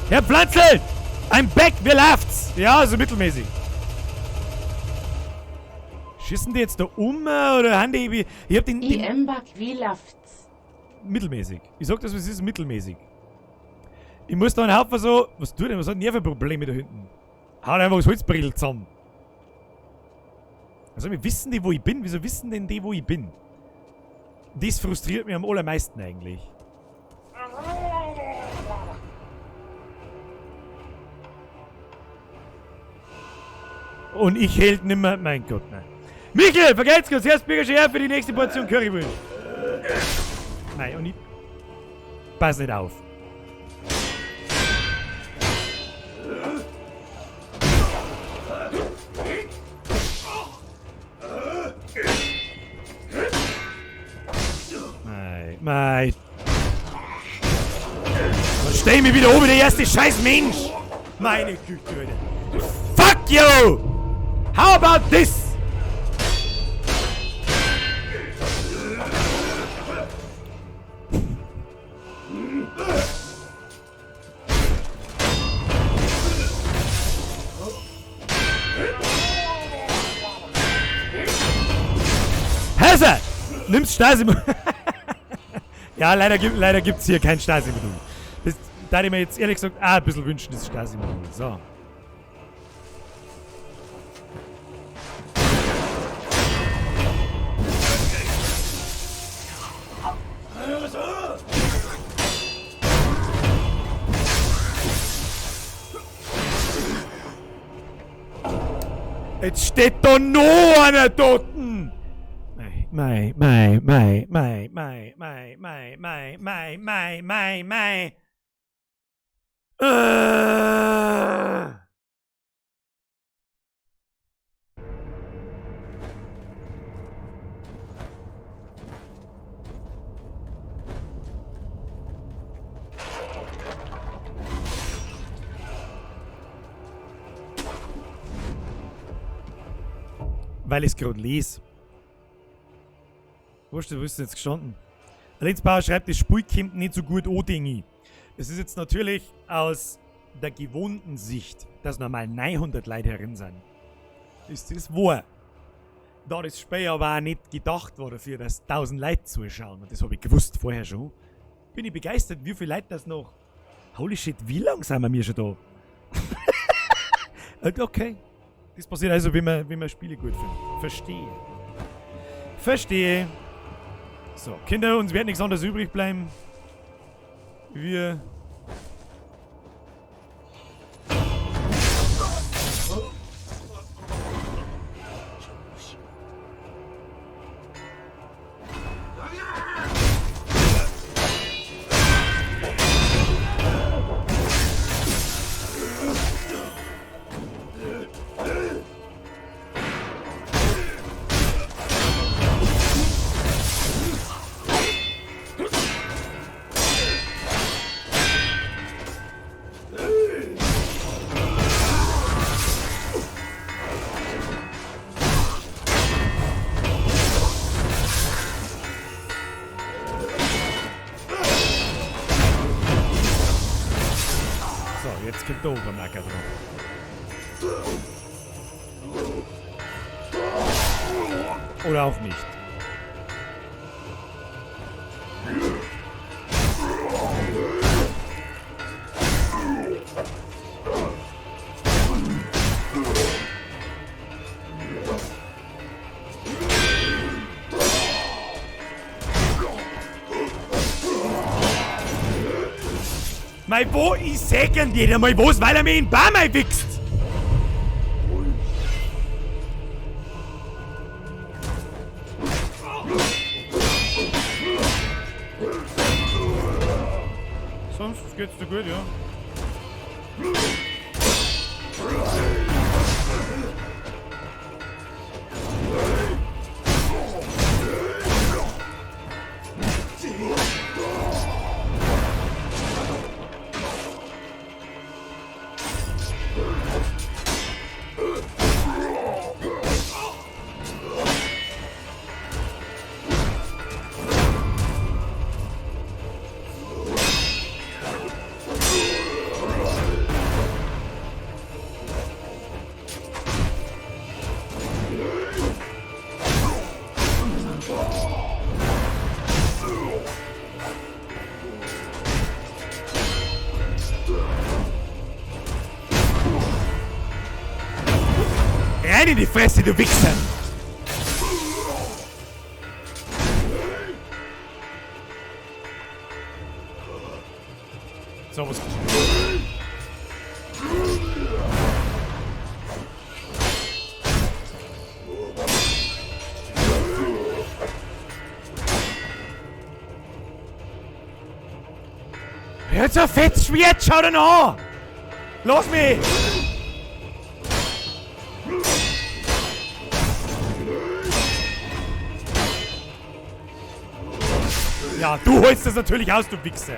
[SPEAKER 1] Herr Pflanzl! I'm back, wie läuft's? Ja, also mittelmäßig. Schießen die jetzt da um oder haben die... Ich hab den
[SPEAKER 3] IM-Bug, wie läuft's?
[SPEAKER 1] Mittelmäßig. Ich sag das, es ist mittelmäßig. Ich muss da einen Haufen so... Was tut denn? Was hat denn der für Probleme da hinten? Haut einfach das Holzbrettel zusammen. Also, wir wissen die, wo ich bin? Wieso wissen denn die, wo ich bin? Das frustriert mich am allermeisten eigentlich. Und ich hält nimmer... Mein Gott, nein. Michael, vergelt's Gott, zuerst Bürger her für die nächste Portion Currywurst. Nein, und ich... Pass nicht auf. Mei, mei. Dann stell mich wieder oben, der erste scheiß Mensch! Meine Güte, Alter. Fuck you! How about this? Hesse! Nimm's Stasi-Modul. Ja, leider gibt's hier kein Stasi-Modul. Das da ich mir jetzt ehrlich gesagt auch ein bisschen wünschen, das Stasi-Modul. So. Jetzt steht da noch einer Toten! Mei, mei, mei, mei, mei, mei, mei, mei, mei, mei, mei, mei. Weil ich es gerade lese. Wurscht, wo ist denn jetzt gestanden? Der Lenzbauer schreibt, das Spiel kommt nicht so gut an, Dinge. Es ist jetzt natürlich aus der gewohnten Sicht, dass normal 900 Leute herin sind. Ist das wahr? Da das Spiel aber auch nicht gedacht war dafür, dass 1000 Leute zuschauen, und das habe ich gewusst vorher schon, bin ich begeistert, wie viele Leute das noch... Holy shit, wie lange sind wir mir schon da? Okay. Das passiert also, wenn man Spiele gut findet. Verstehe. Verstehe. So, Kinder, uns wird nichts anderes übrig bleiben. Wir... Jetzt kommt der Obermacker drauf. Oder auch nicht. Mei, wo ich sägen dir mal was, weil er mir in Baum einwichst. Sonst geht's dir gut, ja. in die Fresse, du Wichser! So, was... Jetzt ein fettes Schwert, schau den an! Lass mich! Ja, du holst das natürlich aus, du Wichser!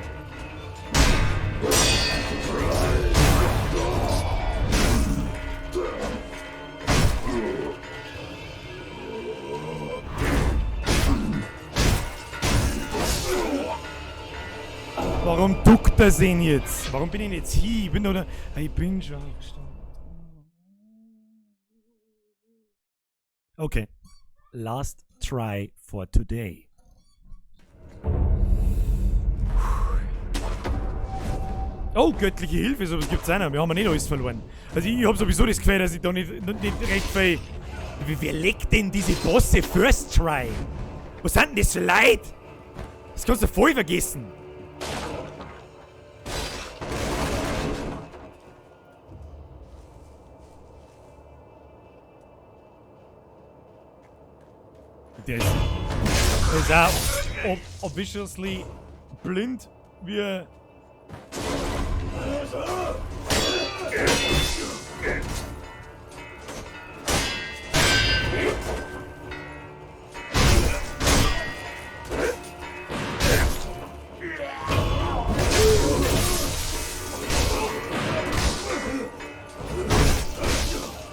[SPEAKER 1] Warum duckt er sich jetzt? Warum bin ich denn jetzt hier? Ich bin doch da. Ich bin schon gestorben. Okay. Last try for today. Oh, göttliche Hilfe, sowas gibt's auch noch. Wir haben ja nicht alles verloren. Also ich hab sowieso das Gefühl, dass ich da nicht recht viel... Wer legt denn diese Bosse First Try? Was sind denn das für Leute? Das kannst du voll vergessen. Der ist auch obviously blind wie...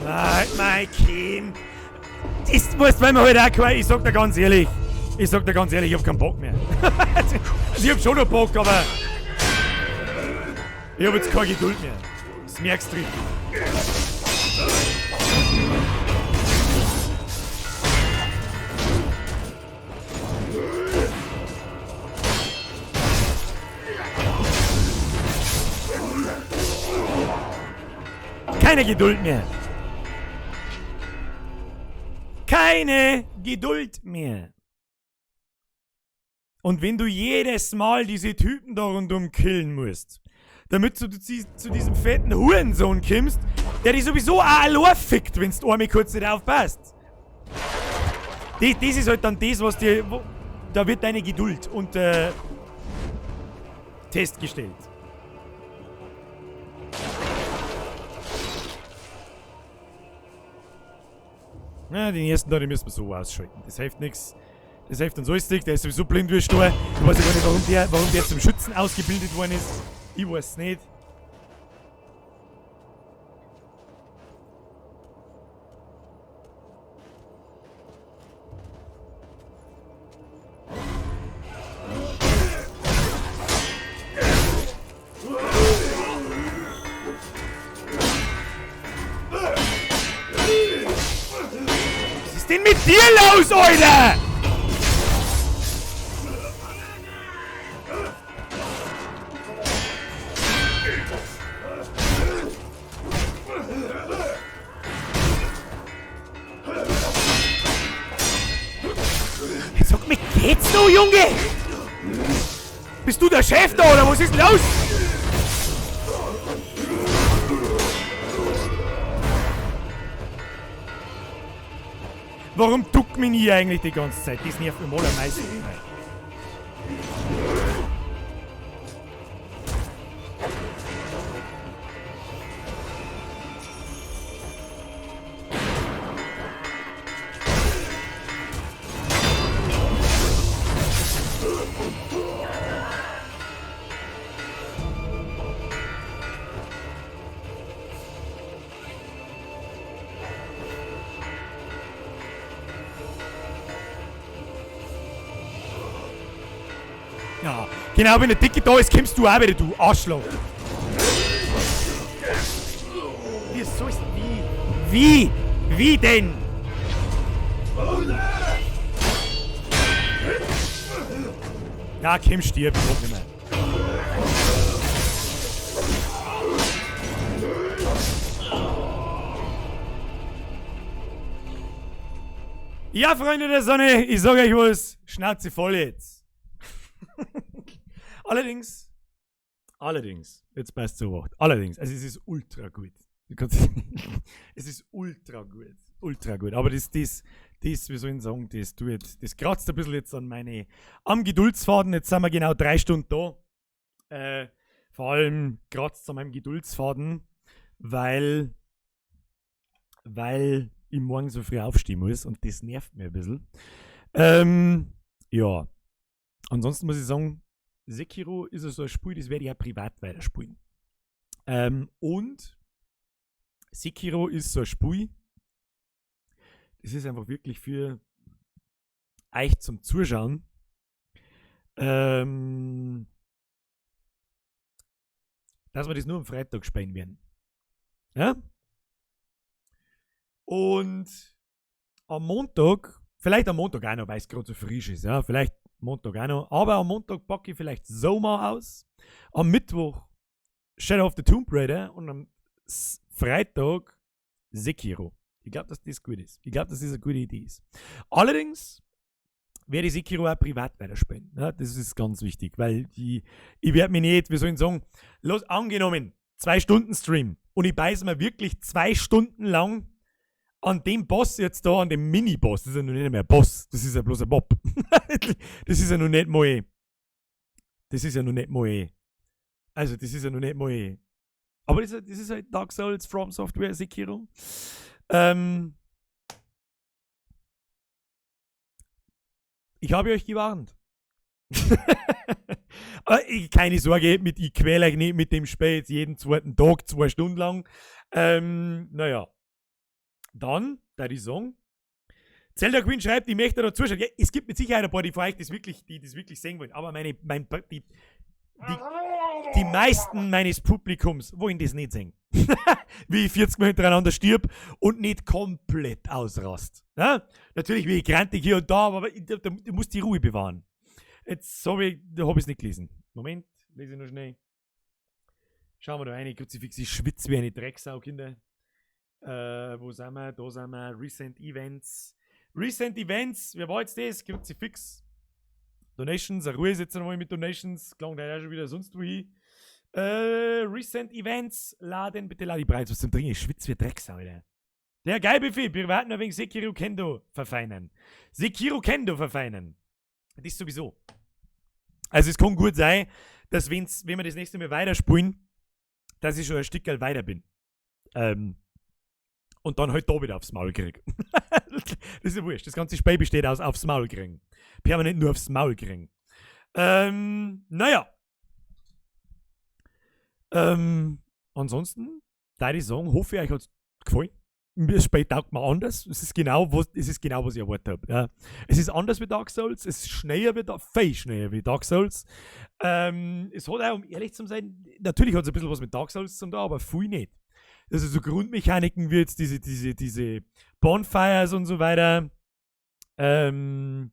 [SPEAKER 1] Nein, mein Kind. Das weißt, weil man halt auch kein, ich sag dir ganz ehrlich, ich hab keinen Bock mehr. Also ich hab schon noch Bock, aber ich hab jetzt keine Geduld mehr. Das merkst du richtig. Keine Geduld mehr. Keine Geduld mehr. Und wenn du jedes Mal diese Typen da rundum killen musst, damit du zu diesem fetten Hurensohn kommst, der dich sowieso auch allein fickt, wenn du einmal kurz nicht aufpasst. Das ist halt dann das, was dir... Wo, da wird deine Geduld unter Test gestellt. Na, den ersten da, den müssen wir so ausschalten. Das hilft nix. Das hilft uns alles nicht. Der ist sowieso blind wie ein Stor. Ich weiß ja gar nicht, warum der zum Schützen ausgebildet worden ist. Ich weiß es nicht. Was ist denn mit dir los, Alter? Jetzt sag mir, geht's noch, Junge? Bist du der Chef da, oder was ist denn los? Warum duckt mich nie eigentlich die ganze Zeit? Das nervt mich mal am meisten. Ja, genau, wenn der Dicke da ist, kommst du auch wieder, du Arschloch. Wie soll's wie? Wie? Wie denn? Ja, komm, stirb, ich hab nicht mehr. Ja, Freunde der Sonne, ich sag euch was, Schnauze voll jetzt. Allerdings, allerdings, jetzt passt zu Wort. Allerdings, also es ist ultra gut. Du kannst, es ist ultra gut. Ultra gut. Aber das, wie soll ich sagen, das tut, das kratzt ein bisschen jetzt an meine, am Geduldsfaden. Jetzt sind wir genau 3 Stunden da. Vor allem kratzt es an meinem Geduldsfaden, weil ich morgen so früh aufstehen muss und das nervt mir ein bisschen. Ja. Ansonsten muss ich sagen, Sekiro ist so ein Spiel, das werde ich auch privat weiterspielen. Und Sekiro ist so ein Spiel, das ist einfach wirklich für euch zum Zuschauen. Dass wir das nur am Freitag spielen werden. Ja? Und am Montag, vielleicht am Montag auch noch, weil es gerade so frisch ist, ja, vielleicht Montag auch noch, aber am Montag packe ich vielleicht Soma aus, am Mittwoch Shadow of the Tomb Raider und am Freitag Sekiro. Ich glaub, dass das gut ist. Ich glaub, dass das eine gute Idee ist. Allerdings werde ich Sekiro auch privat weiterspielen. Ja, das ist ganz wichtig, weil ich werde mich nicht, wie soll ich sagen, los, angenommen, 2 Stunden Stream und ich beiße mir wirklich 2 Stunden lang an dem Boss jetzt da, an dem Mini-Boss, das ist ja noch nicht mehr ein Boss, das ist ja bloß ein Mob. Das ist ja noch nicht mal, das ist ja noch nicht mal, also das ist ja noch nicht mal, aber das ist halt Dark Souls, From Software, Sekiro. Ich habe euch gewarnt. Aber keine Sorge, ich quäle euch nicht mit dem Spiel jetzt jeden zweiten Tag, 2 Stunden lang. Naja. Dann, da die Song. Zelda Queen schreibt, ich möchte da zuschauen. Ja, es gibt mit Sicherheit ein paar, die vielleicht die das wirklich sehen wollen. Aber die meisten meines Publikums wollen das nicht sehen. Wie ich 40 Mal hintereinander stirb und nicht komplett ausrast. Ja? Natürlich bin ich grantig hier und da, aber du musst die Ruhe bewahren. Jetzt hab ich, da hab ich's nicht gelesen. Moment, lese ich noch schnell. Schauen wir da rein, Kruzifix, ich schwitze wie eine Drecksau, Kinder. Wo sind wir? Da sind wir. Recent Events. Recent Events, wer war jetzt das? Kruzifix. Donations, eine Ruhe ist jetzt nochmal mit Donations. Klang da ja schon wieder sonst wohin. Recent Events, laden, bitte lade ich breit, was zum Trinken, ich schwitze wie Drecksau, Alter. Der Geilbuffet, privat nur wegen Sekiro Kendo verfeinern. Sekiro Kendo verfeinern. Das ist sowieso. Also es kann gut sein, dass wenn wir das nächste Mal weiterspielen, dass ich schon ein Stückchen weiter bin. Und dann halt da wieder aufs Maul krieg. Das ist ja wurscht. Das ganze Spiel besteht aus aufs Maul kriegen. Permanent nur aufs Maul kriegen. Naja. Ansonsten, da ich sagen, hoffe ich, euch hat's gefallen. Mir das Spiel taugt mir anders. Es ist genau, was, es ist genau, was ich erwartet hab. Ja. Es ist anders wie Dark Souls, es ist schneller wie viel schneller wie Dark Souls. Es hat auch, um ehrlich zu sein, natürlich hat's ein bisschen was mit Dark Souls zu tun, aber viel nicht. Also so Grundmechaniken wie jetzt diese Bonfires und so weiter. Und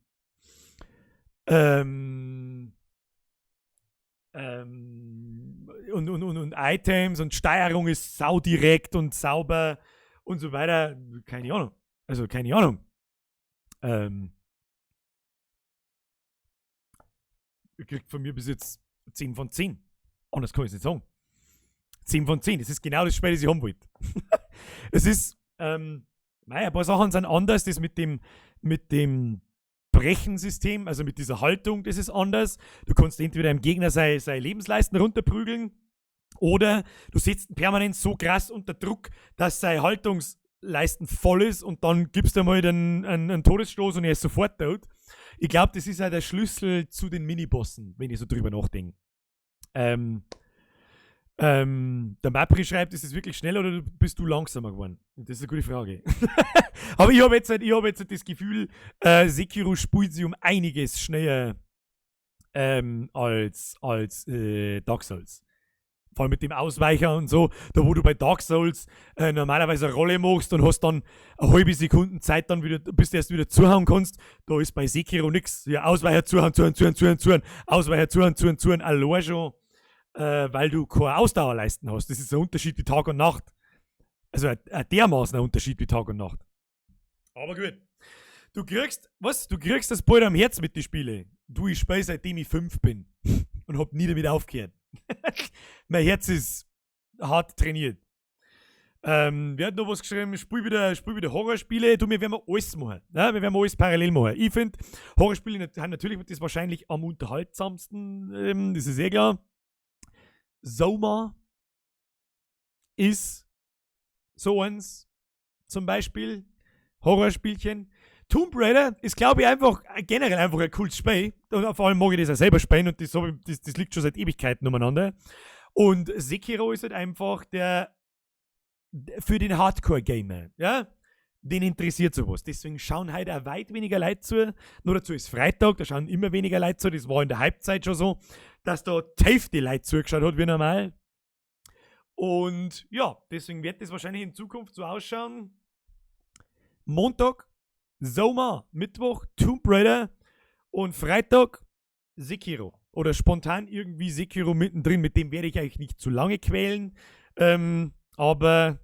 [SPEAKER 1] Items und Steuerung ist saudirekt und sauber und so weiter. Keine Ahnung. Also keine Ahnung. Ihr kriegt von mir bis jetzt 10 von 10. Anders kann ich es nicht sagen. 10 von 10. Das ist genau das Spiel, das ich haben wollte. Es ist, mei, ein paar Sachen sind anders. Das mit dem Brechensystem, also mit dieser Haltung, das ist anders. Du kannst entweder dem Gegner seine Lebensleisten runterprügeln oder du setzt ihn permanent so krass unter Druck, dass seine Haltungsleisten voll ist und dann gibst du mal einen Todesstoß und er ist sofort tot. Ich glaub, das ist auch der Schlüssel zu den Minibossen, wenn ich so drüber nachdenke. Der Mapri schreibt, ist es wirklich schnell oder bist du langsamer geworden? Das ist eine gute Frage. Aber ich habe jetzt halt, ich hab jetzt halt das Gefühl, Sekiro spielt sich um einiges schneller als Dark Souls. Vor allem mit dem Ausweicher und so, da wo du bei Dark Souls normalerweise eine Rolle machst und hast dann eine halbe Sekunde Zeit, dann wieder, bis du erst wieder zuhauen kannst, da ist bei Sekiro nix. Ja, Ausweicher zuhauen, zuhauen, zuhauen, zuhauen, zuhauen, Ausweicher zuhauen, zuhauen, zuhauen, allein schon, weil du keine Ausdauerleisten hast. Das ist ein Unterschied wie Tag und Nacht. Also ein dermaßen ein Unterschied wie Tag und Nacht. Aber gut. Du kriegst, was? Du kriegst das bald am Herz mit den Spielen. Du, ich spiele seitdem ich 5 bin. Und hab nie damit aufgehört. Mein Herz ist hart trainiert. Wer hat noch was geschrieben? Spiel wieder Horrorspiele. Du, wir werden alles machen. Ja, wir werden alles parallel machen. Ich finde, Horrorspiele sind natürlich das wahrscheinlich am unterhaltsamsten. Das ist eh klar. Soma ist so eins zum Beispiel. Horrorspielchen. Tomb Raider ist, glaube ich, einfach generell einfach ein cooles Spiel. Und vor allem mag ich das auch selber spielen und das liegt schon seit Ewigkeiten umeinander. Und Sekiro ist halt einfach der für den Hardcore-Gamer, ja? Den interessiert sowas. Deswegen schauen heute auch weit weniger Leute zu. Nur dazu ist Freitag, da schauen immer weniger Leute zu. Das war in der Halbzeit schon so, dass da die Hälfte Leute zugeschaut hat, wie normal. Und ja, deswegen wird das wahrscheinlich in Zukunft so ausschauen. Montag Soma, Mittwoch Tomb Raider und Freitag Sekiro. Oder spontan irgendwie Sekiro mittendrin, mit dem werde ich eigentlich nicht zu lange quälen. Aber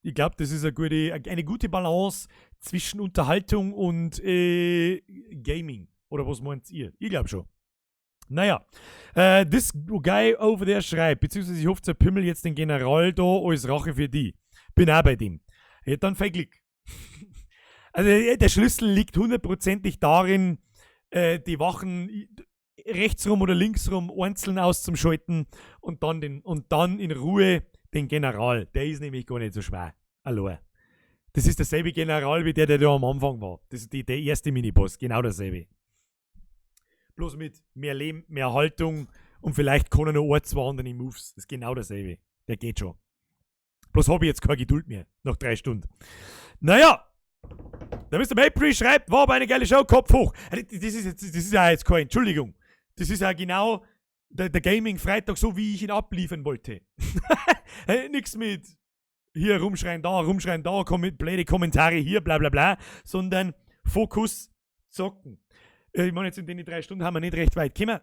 [SPEAKER 1] ich glaube, das ist eine gute Balance zwischen Unterhaltung und Gaming. Oder was meint ihr? Ich glaube schon. Naja, this guy over there schreibt, beziehungsweise ich hoffe, zerpimmel jetzt den General da als Rache für die. Bin auch bei dem. Ja, dann viel Glück. Also der Schlüssel liegt hundertprozentig darin, die Wachen rechtsrum oder linksrum einzeln auszuschalten und dann in Ruhe den General. Der ist nämlich gar nicht so schwer. Allein. Das ist derselbe General wie der, der da am Anfang war. Das ist der erste Miniboss, genau dasselbe. Bloß mit mehr Leben, mehr Haltung und vielleicht kann er noch ein, zwei andere Moves. Das ist genau dasselbe. Der geht schon. Bloß habe ich jetzt keine Geduld mehr, nach 3 Stunden. Naja, der Mr. Mapri schreibt, war aber eine geile Show, Kopf hoch. Das ist ja jetzt keine Entschuldigung. Das ist ja genau der Gaming-Freitag, so wie ich ihn abliefern wollte. Nix mit hier rumschreien da, blöde Kommentare hier, bla bla bla, sondern Fokus zocken. Ich meine, jetzt in den 3 Stunden haben wir nicht recht weit gekommen.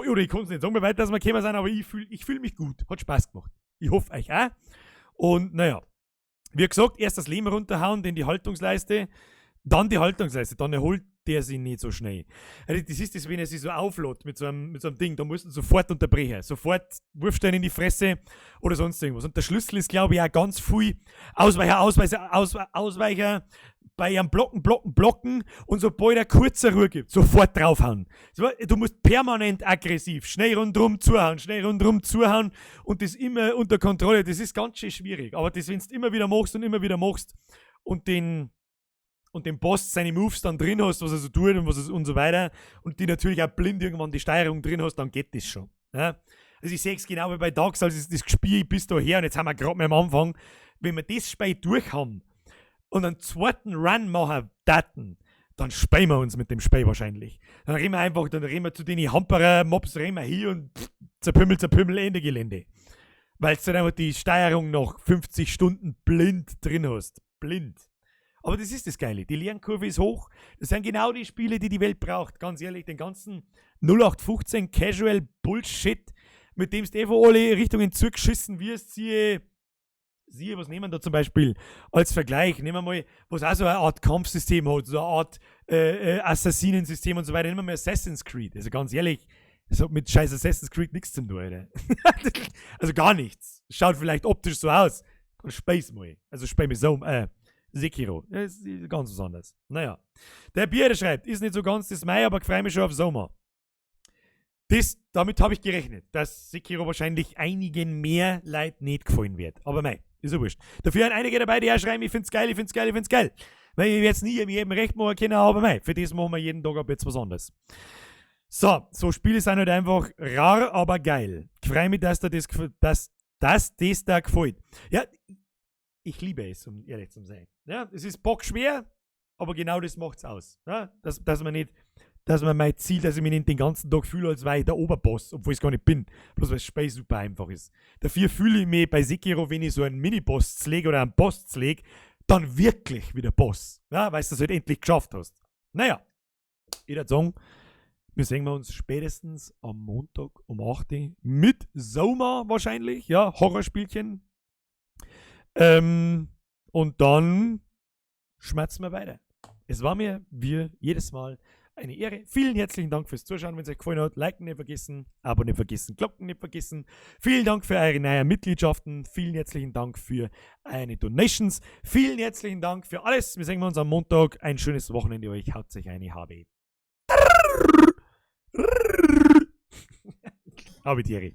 [SPEAKER 1] Oder ich kann es nicht sagen, wie weit dass wir gekommen sind, aber ich fühl mich gut. Hat Spaß gemacht. Ich hoffe euch auch. Und naja, wie gesagt, erst das Leben runterhauen, dann die Haltungsleiste, dann die Haltungsleiste, dann erholt der sich nicht so schnell. Also das ist das, wenn er sich so auflädt mit so einem Ding, da musst du sofort unterbrechen. Sofort Wurfstein in die Fresse oder sonst irgendwas. Und der Schlüssel ist, glaube ich, auch ganz viel Ausweicher, Ausweicher, Ausweicher, bei ihrem Blocken, Blocken, Blocken und sobald er kurze Ruhe gibt, sofort draufhauen. Du musst permanent aggressiv, schnell rundrum zuhauen, schnell rundrum zuhauen und das immer unter Kontrolle. Das ist ganz schön schwierig. Aber das, wenn du immer wieder machst und immer wieder machst und den Boss seine Moves dann drin hast, was er so tut und was er und so weiter und die natürlich auch blind irgendwann die Steuerung drin hast, dann geht das schon. Ja? Also ich sehe es genau wie bei Dark Souls, ist das Spiel bis daher und jetzt haben wir gerade mal am Anfang, wenn wir das Spiel durch haben und einen zweiten Run machen daten, dann spielen wir uns mit dem Spiel wahrscheinlich. Dann reden wir einfach, dann reden wir zu den Hamperer-Mobs, reden wir hier und pff, zerpümmel, zerpümmel, Ende Gelände. Weil du dann einfach die Steuerung noch 50 Stunden blind drin hast. Blind. Aber das ist das Geile. Die Lernkurve ist hoch. Das sind genau die Spiele, die die Welt braucht. Ganz ehrlich, den ganzen 0815 Casual Bullshit, mit dem du eh von alle Richtungen zugeschissen wirst, siehe, siehe, was nehmen wir da zum Beispiel als Vergleich? Nehmen wir mal, was auch so eine Art Kampfsystem hat, so eine Art Assassinensystem und so weiter. Nehmen wir mal Assassin's Creed. Also ganz ehrlich, das hat mit scheiß Assassin's Creed nichts zu tun, Alter. Also gar nichts. Schaut vielleicht optisch so aus. Dann spiel's mal. Also spiel mir so, Sekiro. Das ist ganz was anderes. Naja. Der Bier schreibt, ist nicht so ganz das Mei, aber freue mich schon auf Soma. Damit habe ich gerechnet, dass Sekiro wahrscheinlich einigen mehr Leuten nicht gefallen wird. Aber mei, ist ja wurscht. Dafür sind einige dabei, die auch schreiben, ich find's geil, ich find's geil, ich find's geil. Weil ich werde es nie jedem recht machen können, aber mei, für das machen wir jeden Tag ab jetzt was anderes. So, so Spiele sind halt einfach rar, aber geil. Ich freue mich, dass das da gefällt. Ja, ich liebe es, um ehrlich zu sein. Ja, es ist bockschwer, aber genau das macht's aus. Ja, dass man nicht, dass man mein Ziel, dass ich mich nicht den ganzen Tag fühle, als wäre ich der Oberboss, obwohl ich es gar nicht bin. Bloß weil das Spiel super einfach ist. Dafür fühle ich mich bei Sekiro, wenn ich so einen Miniboss zlege oder einen Boss zlege, dann wirklich wie der Boss. Ja, weil du das halt endlich geschafft hast. Naja, ich würde sagen, wir sehen uns spätestens am Montag um 8 Uhr mit Soma wahrscheinlich, ja, Horrorspielchen. Und dann schauen wir mal, was Schmerzen wir weiter. Es war mir, wie jedes Mal, eine Ehre. Vielen herzlichen Dank fürs Zuschauen. Wenn es euch gefallen hat, liken nicht vergessen, Abo nicht vergessen, Glocken nicht vergessen. Vielen Dank für eure neuen Mitgliedschaften. Vielen herzlichen Dank für eure Donations. Vielen herzlichen Dank für alles. Wir sehen uns am Montag. Ein schönes Wochenende euch. Haut euch eine HB. Habe die Ehre.